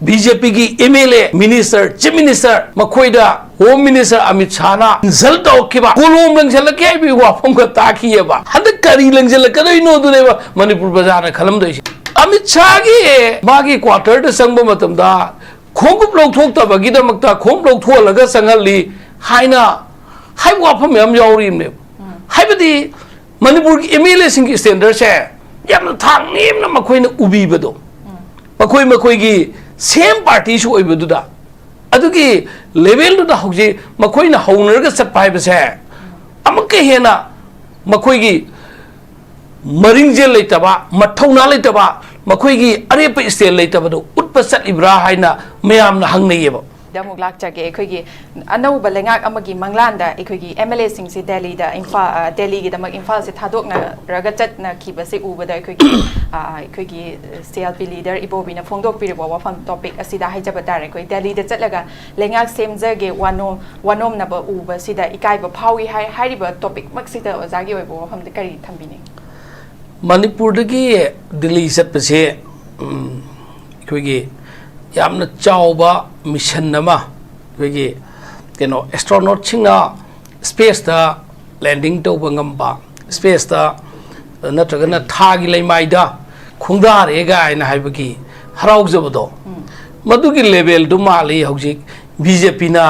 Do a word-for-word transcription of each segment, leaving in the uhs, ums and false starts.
B J ꯄꯤꯒꯤ M L ꯑꯦ, minister, chief minister, ꯃꯈꯣꯏꯗ home minister Amit ꯁꯥꯍꯅ ꯏꯟꯁꯜ ꯇꯧꯔꯛꯈꯤꯕ, ꯀꯣꯂꯣꯝ ꯂꯪꯁꯤꯜꯂꯛꯀꯦ ꯍꯥꯏꯕꯒꯤ ꯋꯥꯐꯝꯒ ꯇꯥꯈꯤꯑꯕ꯫ ꯍꯟꯗꯛ ꯀꯔꯤ ꯂꯪꯁꯤꯜꯂꯛꯀꯗꯣꯏꯅꯣꯗꯨꯅꯦꯕ ꯃꯅꯤꯄꯨꯔ ꯄ꯭ꯔꯖꯥꯅ ꯈꯜꯂꯝꯗꯣꯏꯁꯦ꯫ ꯑꯃꯤꯠ ꯁꯥꯍꯒꯤ ꯃꯥꯒꯤ ꯀ꯭ꯋꯥꯇꯔꯗ ꯆꯪꯕ ꯃꯇꯝꯗ ꯈꯣꯡꯎꯞ ꯂꯧꯊꯣꯛꯇꯕꯒꯤꯗꯃꯛꯇ ꯈꯣꯡꯎꯞ ꯂꯧꯊꯣꯛꯍꯜꯂꯒ ꯆꯪꯍꯜꯂꯤ ꯍꯥꯏꯅ ꯍꯥꯏꯕ ꯋꯥꯐꯝ ꯃꯌꯥꯝ ꯌꯥꯎꯔꯤꯕꯅꯦꯕ꯫ ꯍꯥꯏꯕꯗꯤ ꯃꯅꯤꯄꯨꯔꯒꯤ ꯑꯦꯝ ꯑꯦꯜ ꯑꯦꯁꯤꯡꯒꯤ ꯏꯁꯇꯦꯟꯗꯔꯠꯁꯦ ꯌꯥꯝꯅ ꯊꯥꯛ ꯅꯦꯝꯅ ꯃꯈꯣꯏꯅ ꯎꯕꯤꯕꯗꯣ, ꯃꯈꯣꯏ ꯃꯈꯣꯏꯒꯤ ꯁꯦꯝ ꯄꯥꯔꯇꯤꯁꯨ ꯑꯣꯏꯕꯗꯨꯗ, ꯑꯗꯨꯒꯤ ꯂꯦꯚꯦꯜꯗꯨꯗ ꯍꯧꯖꯤꯛ ꯃꯈꯣꯏꯅ ꯍꯧꯅꯔꯒ ꯆꯠꯄ ꯍꯥꯏꯕꯁꯦ ꯑꯃꯨꯛꯀ ꯍꯦꯟꯅ ꯃꯈꯣꯏꯒꯤ ꯃꯔꯤꯡꯖꯦꯜ ꯂꯩꯇꯕ, ꯃꯊꯧꯅꯥ ꯂꯩꯇꯕ, ꯃꯈꯣꯏꯒꯤ ꯑꯔꯦꯞꯄ ꯏꯁꯇꯦꯟ ꯂꯩꯇꯕꯗꯨ ꯎꯠꯄ ꯆꯠꯂꯤꯕ꯭ꯔꯥ ꯍꯥꯏꯅ ꯃꯌꯥꯝꯅ ꯍꯪꯅꯩꯌꯦꯕ꯫ ꯗ ꯑꯃꯨꯛ ꯂꯥꯛꯆꯒꯦ꯫ ꯑꯩꯈꯣꯏꯒꯤ ꯑꯅꯧꯕ ꯂꯩꯉꯥꯛ ꯑꯃꯒꯤ ꯃꯪꯂꯥꯟꯗ ꯑꯩꯈꯣꯏꯒꯤ ꯑꯦꯝ ꯑꯦꯜ ꯑꯦꯁꯤꯡꯁꯤ ꯗꯦꯜꯂꯤꯗ, ꯏꯝꯐꯥꯜ, ꯑ, ꯗꯦꯜꯂꯤꯒꯤꯗꯃꯛ ꯏꯝꯐꯥꯜꯁꯦ ꯊꯥꯗꯣꯛꯅꯔꯒ ꯆꯠꯅꯈꯤꯕꯁꯦ ꯎꯕꯗ ꯑꯩꯈꯣꯏꯒꯤ, ꯑ, ꯑꯩꯈꯣꯏꯒꯤ ꯁꯤ ꯑꯦꯜ ꯄꯤ ꯂꯤꯗꯔ ꯏꯕꯣꯕꯤꯅ ꯐꯣꯡꯗꯣꯛꯄꯤꯔꯤꯕ ꯋꯥꯐꯝ ꯇꯣꯄꯤꯛ ꯑꯁꯤꯗ ꯍꯥꯏꯖꯕ ꯇꯥꯔꯦ꯫ ꯑꯩꯈꯣꯏ ꯗꯦꯜꯂꯤꯗ ꯆꯠꯂꯒ ꯂꯩꯉꯥꯛ ꯁꯦꯝꯖꯒꯦ ꯋꯥꯅꯣꯝ-, ꯋꯥꯅꯣꯝꯅꯕ ꯎꯕꯁꯤꯗ ꯏꯀꯥꯏꯕ ꯐꯥꯎꯏ ꯍꯥꯏ-, ꯍꯥꯏꯔꯤꯕ ꯇꯣꯄꯤꯛꯃꯛꯁꯤꯗ ꯑꯣꯖꯥꯒꯤ ꯑꯣꯏꯕ ꯋꯥꯐꯝꯗ ꯀꯔꯤ ꯊꯝꯕꯤꯅꯤꯡꯏ? ꯃꯅꯤꯄꯨꯔꯗꯒꯤ ꯗꯤꯜꯂꯤ ꯆꯠꯄꯁꯦ, ꯎꯝ, ꯑꯩꯈꯣꯏꯒꯤ ꯌꯥꯝꯅ ꯆꯥꯎꯕ ꯃꯤꯁꯟ ꯑꯃ, ꯑꯩꯈꯣꯏꯒꯤ ꯀꯩꯅꯣ, ꯑꯦꯁꯇ꯭ꯔꯣꯅꯣꯠꯁꯤꯡꯅ ꯁ꯭ꯄꯦꯁꯇ ꯂꯦꯟꯗꯤꯡ ꯇꯧꯕ ꯉꯝꯕ, ꯁ꯭ꯄꯦꯁꯇ ꯅꯠꯇ꯭ꯔꯒꯅ ꯊꯥꯒꯤ ꯂꯩꯃꯥꯏꯗ ꯈꯣꯡꯗꯥꯔꯦ ꯀꯥꯏꯅ ꯍꯥꯏꯕꯒꯤ ꯍꯔꯥꯎꯖꯕꯗꯣ, ꯃꯗꯨꯒꯤ ꯂꯦꯚꯦꯜꯗꯨ ꯃꯥꯜꯂꯤ ꯍꯧꯖꯤꯛ ꯕꯤ ꯖꯦ ꯄꯤꯅ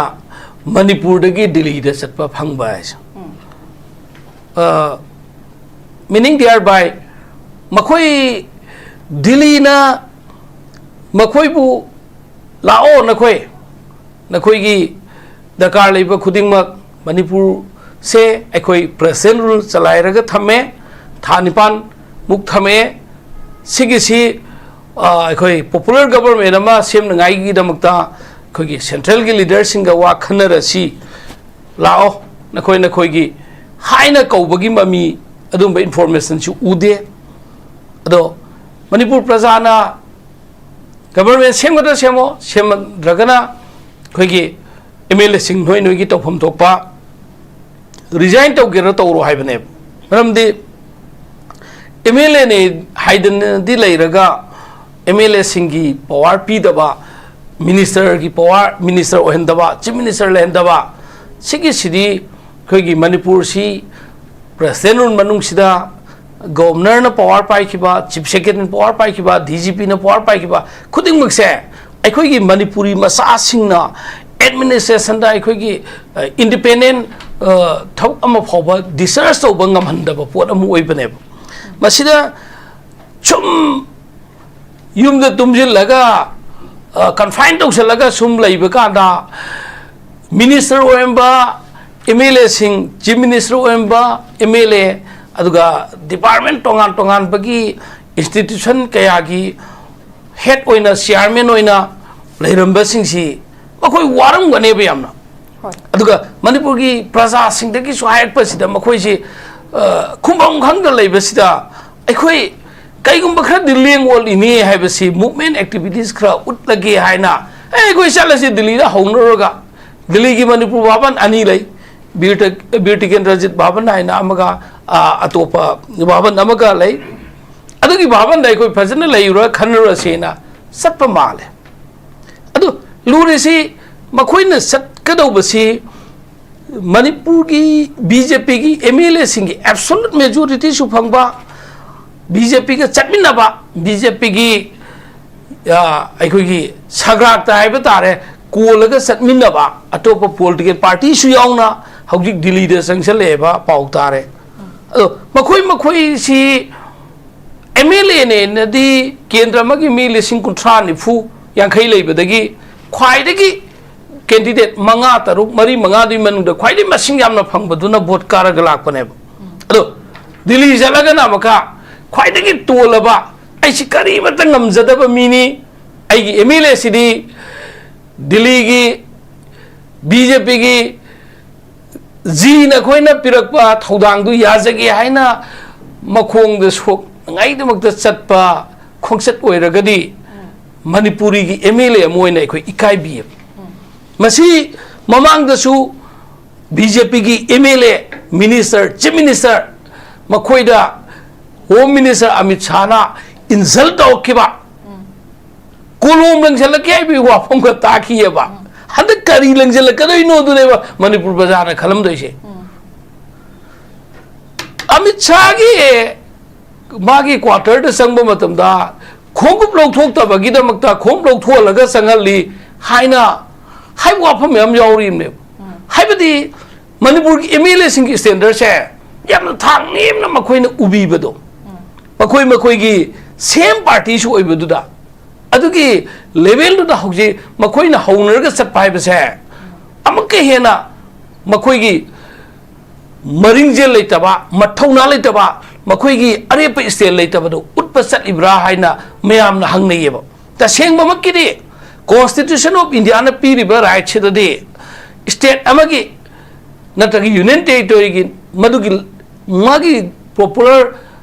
ꯃꯅꯤꯄꯨꯔꯗꯒꯤ ꯗꯤꯜꯂꯤꯗ ꯆꯠꯄ ꯐꯪꯕ ꯍꯥꯏꯁꯦ꯫ ꯃꯤꯅꯤꯡ ꯗꯤꯌꯥꯔ ꯕꯥꯏ, ꯃꯈꯣꯏ, ꯗꯤꯜꯂꯤꯅ ꯃꯈꯣꯏꯕꯨ, "ꯂꯥꯛꯑꯣ ꯅꯈꯣꯏ, ꯅꯈꯣꯏꯒꯤ ꯗꯔꯀꯥꯔ ꯂꯩꯕ ꯈꯨꯗꯤꯡꯃꯛ ꯃꯅꯤꯄꯨꯔꯁꯦ ꯑꯩꯈꯣꯏ ꯄ꯭ꯔꯦꯁꯤꯗꯦꯟ ꯔꯨꯜ ꯆꯂꯥꯏꯔꯒ ꯊꯝꯃꯦ, ꯊꯥ ꯅꯤꯄꯥꯟ ꯃꯨꯛ ꯊꯝꯃꯦ꯫ ꯁꯤꯒꯤꯁꯤ, ꯑ, ꯑꯩꯈꯣꯏ ꯄꯣꯄꯨꯂꯔ ꯒꯕꯔꯃꯦꯟ ꯑꯃ ꯁꯦꯝꯅꯉꯥꯏꯒꯤꯗꯃꯛꯇ ꯑꯩꯈꯣꯏꯒꯤ ꯁꯦꯟꯇ꯭ꯔꯦꯜꯒꯤ ꯂꯤꯗꯔꯁꯤꯡꯒ ꯋꯥ ꯈꯟꯅꯔꯁꯤ, ꯂꯥꯛꯑꯣ ꯅꯈꯣꯏ ꯅꯈꯣꯏꯒꯤ" ꯍꯥꯏꯅ ꯀꯧꯕꯒꯤ ꯃꯃꯤ, ꯑꯗꯨꯝꯕ ꯏꯟꯐꯣꯔꯃꯦꯁꯟꯁꯨ ꯎꯗꯦ꯫ ꯑꯗꯣ ꯃꯅꯤꯄꯨꯔ ꯄ꯭ꯔꯖꯥꯅ ꯒꯕꯔꯃꯦꯟ ꯁꯦꯝꯒꯗ꯭ꯔꯥ ꯁꯦꯝꯃꯣ, ꯁꯦꯝꯗ꯭ꯔꯒꯅ ꯑꯩꯈꯣꯏꯒꯤ ꯑꯦꯝ ꯑꯦꯜ ꯑꯦꯁꯤꯡ ꯅꯣꯏ ꯅꯣꯏꯒꯤ ꯇꯧꯐꯝ ꯊꯣꯛꯄ ꯔꯤꯖꯥꯏꯟ ꯇꯧꯒꯦꯔꯥ ꯇꯧꯔꯣ ꯍꯥꯏꯕꯅꯦꯕ꯫ ꯃꯔꯝꯗꯤ ꯑꯦꯝ ꯑꯦꯜ ꯑꯦꯅꯦ ꯍꯥꯏꯗꯅꯗꯤ ꯂꯩꯔꯒ ꯑꯦꯝ ꯑꯦꯜ ꯑꯦꯁꯤꯡꯒꯤ ꯄꯋꯥꯔ ꯄꯤꯗꯕ, ꯃꯤꯅꯤꯁꯇꯔꯒꯤ ꯄꯋꯥꯔ, ꯃꯤꯅꯤꯁꯇꯔ ꯑꯣꯏꯍꯟꯗꯕ, ꯆꯤꯐ ꯃꯤꯅꯤꯁꯇꯔ ꯂꯩꯍꯟꯗꯕ, ꯁꯤꯒꯤꯁꯤꯗꯤ ꯑꯩꯈꯣꯏꯒꯤ ꯃꯅꯤꯄꯨꯔꯁꯤ ꯄ꯭ꯔꯦꯁꯤꯗꯦꯟ ꯔꯨꯜ ꯃꯅꯨꯡꯁꯤꯗ ꯒꯣꯕꯔꯅꯔꯅ power ꯄꯥꯏꯈꯤꯕ, chief ꯁꯦꯀ꯭ꯔꯦꯇꯔꯤꯅ power ꯄꯥꯏꯈꯤꯕ, D G ꯄꯤꯅ ꯄꯋꯥꯔ ꯄꯥꯏꯈꯤꯕ ꯈꯨꯗꯤꯡꯃꯛꯁꯦ ꯑꯩꯈꯣꯏꯒꯤ ꯃꯅꯤꯄꯨꯔꯤ ꯃꯆꯥꯁꯤꯡꯅ ꯑꯦꯗꯃꯤꯅꯤꯁꯇ꯭ꯔꯦꯁꯟꯗ ꯑꯩꯈꯣꯏꯒꯤ ꯏꯟꯗꯤꯄꯦꯟꯗꯦꯟ ꯊꯕꯛ ꯑꯃ ꯐꯥꯎꯕ ꯗꯤꯁꯆꯥꯔꯖ ꯇꯧꯕ ꯉꯝꯍꯟꯗꯕ ꯄꯣꯠ ꯑꯃ ꯑꯣꯏꯕꯅꯦꯕ꯫ ꯃꯁꯤꯗ ꯁꯨꯝ ꯌꯨꯝꯗ ꯇꯨꯝꯁꯤꯜꯂꯒ, ꯀꯟꯐꯥꯏꯟ ꯇꯧꯁꯤꯜꯂꯒ ꯁꯨꯝ ꯂꯩꯕ ꯀꯥꯟꯗ, ꯃꯤꯅꯤꯁꯇꯔ ꯑꯣꯏꯔꯝꯕ ꯑꯦꯝ ꯑꯦꯜ ꯑꯦꯁꯤꯡ, ꯆꯤꯐ ꯃꯤꯅꯤꯁꯇꯔ ꯑꯣꯏꯔꯝꯕ ꯑꯦꯝ ꯑꯦꯜ ꯑꯦ, ꯑꯗꯨꯒ ꯗꯤꯄꯥꯔꯠꯃꯦꯟ ꯇꯣꯉꯥꯟ ꯇꯣꯉꯥꯟꯕꯒꯤ ꯏꯟꯁꯇꯤꯇ꯭ꯌꯨꯁꯟ ꯀꯌꯥꯒꯤ ꯍꯦꯗ ꯑꯣꯏꯅ, ꯆꯤꯌꯥꯔꯃꯦꯟ ꯑꯣꯏꯅ ꯂꯩꯔꯝꯕꯁꯤꯡꯁꯤ ꯃꯈꯣꯏ ꯋꯥꯔꯝꯒꯅꯦꯕ ꯌꯥꯝꯅ꯫ ꯍꯣꯏ꯫ ꯑꯗꯨꯒ ꯃꯅꯤꯄꯨꯔꯒꯤ ꯄ꯭ꯔꯖꯥꯁꯤꯡꯗꯒꯤꯁꯨ ꯍꯥꯏꯔꯛꯄꯁꯤꯗ, ꯃꯈꯣꯏꯁꯤ, ꯑ, ꯈꯨꯝꯐꯝ ꯈꯪꯗ ꯂꯩꯕꯁꯤꯗ, ꯑꯩꯈꯣꯏ ꯀꯩꯒꯨꯝꯕ ꯈꯔꯗꯤ ꯂꯦꯡ ꯑꯣꯠꯂꯤꯅꯤ ꯍꯥꯏꯕꯁꯤ, ꯃꯨꯚꯃꯦꯟ ꯑꯦꯛꯇꯤꯚꯤꯇꯤꯁ ꯈꯔ ꯎꯠꯂꯒꯦ ꯍꯥꯏꯅ, "ꯑꯦ, ꯑꯩꯈꯣꯏ ꯆꯠꯂꯁꯤ ꯗꯤꯜꯂꯤꯗ ꯍꯧꯅꯔꯒ", ꯗꯤꯜꯂꯤꯒꯤ ꯃꯅꯤꯄꯨꯔ ꯚꯥꯕꯟ ꯑꯅꯤ ꯂꯩ, ꯕꯤꯔ ꯇ-, ꯕꯤꯔ ꯇꯤꯀꯦꯟꯗ꯭ꯔꯖꯤꯠ ꯚꯥꯕꯟ ꯍꯥꯏꯅ ꯑꯃꯒ, ꯑ, ꯑꯇꯣꯞꯄ ꯚꯥꯕꯟ ꯑꯃꯒ ꯂꯩ꯫ ꯑꯗꯨꯒꯤ ꯚꯥꯕꯟꯗ ꯑꯩꯈꯣꯏ ꯐꯖꯅ ꯂꯩꯔꯨꯔ ꯈꯟꯅꯔꯨꯔꯁꯦꯅ ꯆꯠꯄ ꯃꯥꯜꯂꯦ꯫ ꯑꯗꯨ ꯂꯨꯔꯤꯁꯤ, ꯃꯈꯣꯏꯅ ꯆꯠꯀꯗꯧꯕꯁꯤ ꯃꯅꯤꯄꯨꯔꯒꯤ ꯕꯤ ꯖꯦ ꯄꯤꯒꯤ ꯑꯦꯝ ꯑꯦꯜ ꯑꯦꯁꯤꯡꯒꯤ ꯑꯦꯕꯁꯣꯂꯨꯠ ꯃꯦꯖꯣꯔꯤꯇꯤꯁꯨ ꯐꯪꯕ, ꯕꯤ ꯖꯦ ꯄꯤꯒ ꯆꯠꯃꯤꯟꯅꯕ, ꯕꯤ ꯖꯦ ꯄꯤꯒꯤ, ꯑ, ꯑꯩꯈꯣꯏꯒꯤ ꯁꯒ꯭ꯔꯥꯛꯇ ꯍꯥꯏꯕ ꯇꯥꯔꯦ, ꯀꯣꯜꯂꯒ ꯆꯠꯃꯤꯟꯅꯕ ꯑꯇꯣꯞꯄ ꯄꯣꯂꯤꯇꯤꯀꯦꯜ ꯄꯥꯔꯇꯤꯁꯨ ꯌꯥꯎꯅ ꯍꯧꯖꯤꯛ ꯗꯤꯜꯂꯤꯗ ꯆꯪꯁꯜꯂꯛꯑꯦꯕ ꯄꯥꯎ ꯇꯥꯔꯦ꯫ ꯑꯗꯣ ꯃꯈꯣꯏ ꯃꯈꯣꯏꯁꯤ ꯑꯦꯝ ꯑꯦꯜ ꯑꯦꯅꯦꯅꯗꯤ ꯀꯦꯟꯗ꯭ꯔ ꯑꯃꯒꯤ ꯃꯤ ꯂꯤꯁꯤꯡ ꯀꯨꯟꯊ꯭ꯔꯥ, ꯅꯤꯐꯨ, ꯌꯥꯡꯈꯩ ꯂꯩꯕꯗꯒꯤ ꯈ꯭ꯋꯥꯏꯗꯒꯤ ꯀꯦꯟꯗꯤꯗꯦꯠ ꯃꯉꯥ, ꯇꯔꯨꯛ, ꯃꯔꯤ, ꯃꯉꯥꯗꯨꯒꯤ ꯃꯅꯨꯡꯗ ꯈ꯭ꯋꯥꯏꯗꯒꯤ ꯃꯁꯤꯡ ꯌꯥꯝꯅ ꯐꯪꯕꯗꯨꯅ ꯚꯣꯠ ꯀꯥꯔꯒ ꯂꯥꯛꯄꯅꯦꯕ꯫ ꯑꯗꯣ ꯗꯤꯜꯂꯤ ꯆꯠꯂꯒꯅ ꯑꯃꯨꯛꯀ ꯈ꯭ꯋꯥꯏꯗꯒꯤ ꯇꯣꯜꯂꯕ, ꯑꯩꯁꯤ ꯀꯔꯤꯃꯠꯇ ꯉꯝꯖꯗꯕ ꯃꯤꯅꯤ, ꯑꯩꯒꯤ ꯑꯦꯝ ꯑꯦꯜ ꯑꯦꯁꯤꯗꯤ ꯗꯤꯜꯂꯤꯒꯤ ꯕꯤ ꯖꯦ ꯄꯤꯒꯤ ꯖꯤꯅ ꯑꯩꯈꯣꯏꯅ ꯄꯤꯔꯛꯄ ꯊꯧꯗꯥꯡꯗꯨ ꯌꯥꯖꯒꯦ ꯍꯥꯏꯅ ꯃꯈꯣꯡꯗ ꯁꯣꯛꯅꯉꯥꯏꯗꯃꯛꯇ ꯆꯠꯄ ꯈꯣꯡꯆꯠ ꯑꯣꯏꯔꯒꯗꯤ, ꯃꯅꯤꯄꯨꯔꯤꯒꯤ ꯑꯦꯝ ꯑꯦꯜ ꯑꯦ ꯑꯃ ꯑꯣꯏꯅ ꯑꯩꯈꯣꯏ ꯏꯀꯥꯏꯕꯤꯌꯦꯕ꯫ ꯃꯁꯤ ꯃꯃꯥꯡꯗꯁꯨ ꯕꯤ ꯖꯦ ꯄꯤꯒꯤ ꯑꯦꯝ ꯑꯦꯜ ꯑꯦ, ꯃꯤꯅꯤꯁꯇꯔ, ꯆꯤꯐ ꯃꯤꯅꯤꯁꯇꯔ, ꯃꯈꯣꯏꯗ ꯍꯣꯝ ꯃꯤꯅꯤꯁꯇꯔ ꯑꯃꯤꯠ ꯁꯥꯍꯅ ꯏꯟꯁꯜ ꯇꯧꯔꯛꯈꯤꯕ, ꯀꯣꯂꯣꯝ ꯂꯪꯁꯤꯜꯂꯛꯀꯦ ꯍꯥꯏꯕꯒꯤ ꯋꯥꯐꯝ ꯈꯛ ꯇꯥꯈꯤꯑꯕ꯫ ꯍꯟꯗꯛ ꯀꯔꯤ ꯂꯪꯁꯤꯜꯂꯛꯀꯗꯣꯏꯅꯣ ꯑꯗꯨꯅꯦꯕ ꯃꯅꯤꯄꯨꯔ ꯄ꯭ꯔꯖꯥꯅ ꯈꯜꯂꯝꯗꯣꯏꯁꯦ꯫ ꯑꯃꯤꯠ ꯁꯥꯍꯒꯤ ꯃꯥꯒꯤ ꯀ꯭ꯋꯥꯇꯔꯗ ꯆꯪꯕ ꯃꯇꯝꯗ ꯈꯣꯡꯎꯞ ꯂꯧꯊꯣꯛꯇꯕꯒꯤꯗꯃꯛꯇ ꯈꯣꯡꯎꯞ ꯂꯧꯊꯣꯛꯍꯜꯂꯒ ꯆꯪꯍꯜꯂꯤ ꯍꯥꯏꯅ ꯍꯥꯏꯕ ꯋꯥꯐꯝ ꯃꯌꯥꯝ ꯌꯥꯎꯔꯤꯕꯅꯦꯕ꯫ ꯍꯥꯏꯕꯗꯤ ꯃꯅꯤꯄꯨꯔꯒꯤ ꯑꯦꯝ ꯑꯦꯜ ꯑꯦꯁꯤꯡꯒꯤ ꯁ꯭ꯇꯦꯟꯗꯔꯠꯁꯦ ꯌꯥꯝꯅ ꯊꯥꯛ ꯅꯦꯝꯅ ꯃꯈꯣꯏꯅ ꯎꯕꯤꯕꯗꯣ, ꯃꯈꯣꯏ ꯃꯈꯣꯏꯒꯤ ꯁꯦꯝ ꯄꯥꯔꯇꯤꯁꯨ ꯑꯣꯏꯕꯗꯨꯗ, ꯑꯗꯨꯒꯤ ꯂꯦꯚꯦꯜꯗꯨꯗ ꯍꯧꯖꯤꯛ ꯃꯈꯣꯏꯅ ꯍꯧꯅꯔꯒ ꯆꯠꯄ ꯍꯥꯏꯕꯁꯦ ꯑꯃꯨꯛꯀ ꯍꯦꯟꯅ ꯃꯈꯣꯏꯒꯤ ꯃꯔꯤꯡꯖꯦꯜ ꯂꯩꯇꯕ, ꯃꯊꯧꯅꯥ ꯂꯩꯇꯕ, ꯃꯈꯣꯏꯒꯤ ꯑꯔꯦꯞꯄ ꯁ꯭ꯇꯦꯟ ꯂꯩꯇꯕꯗꯨ ꯎꯠꯄ ꯆꯠꯂꯤꯕ꯭ꯔꯥ ꯍꯥꯏꯅ ꯃꯌꯥꯝꯅ ꯍꯪꯅꯩꯌꯦꯕ꯫ ꯇꯁꯦꯡꯕꯃꯛꯀꯤꯗꯤ Constitution of Indiaꯅ ꯄꯤꯔꯤꯕ ꯔꯥꯏꯠꯁꯤꯗꯗꯤ ꯁ꯭ꯇꯦꯠ ꯑꯃꯒꯤ ꯅꯠꯇ꯭ꯔꯒ ꯌꯨꯅꯤꯌꯟ ꯇꯦꯔꯤꯇꯣꯔꯤꯒꯤ ꯃꯗꯨꯒꯤ ꯃꯥꯒꯤ ꯄꯣꯄꯨꯂꯔ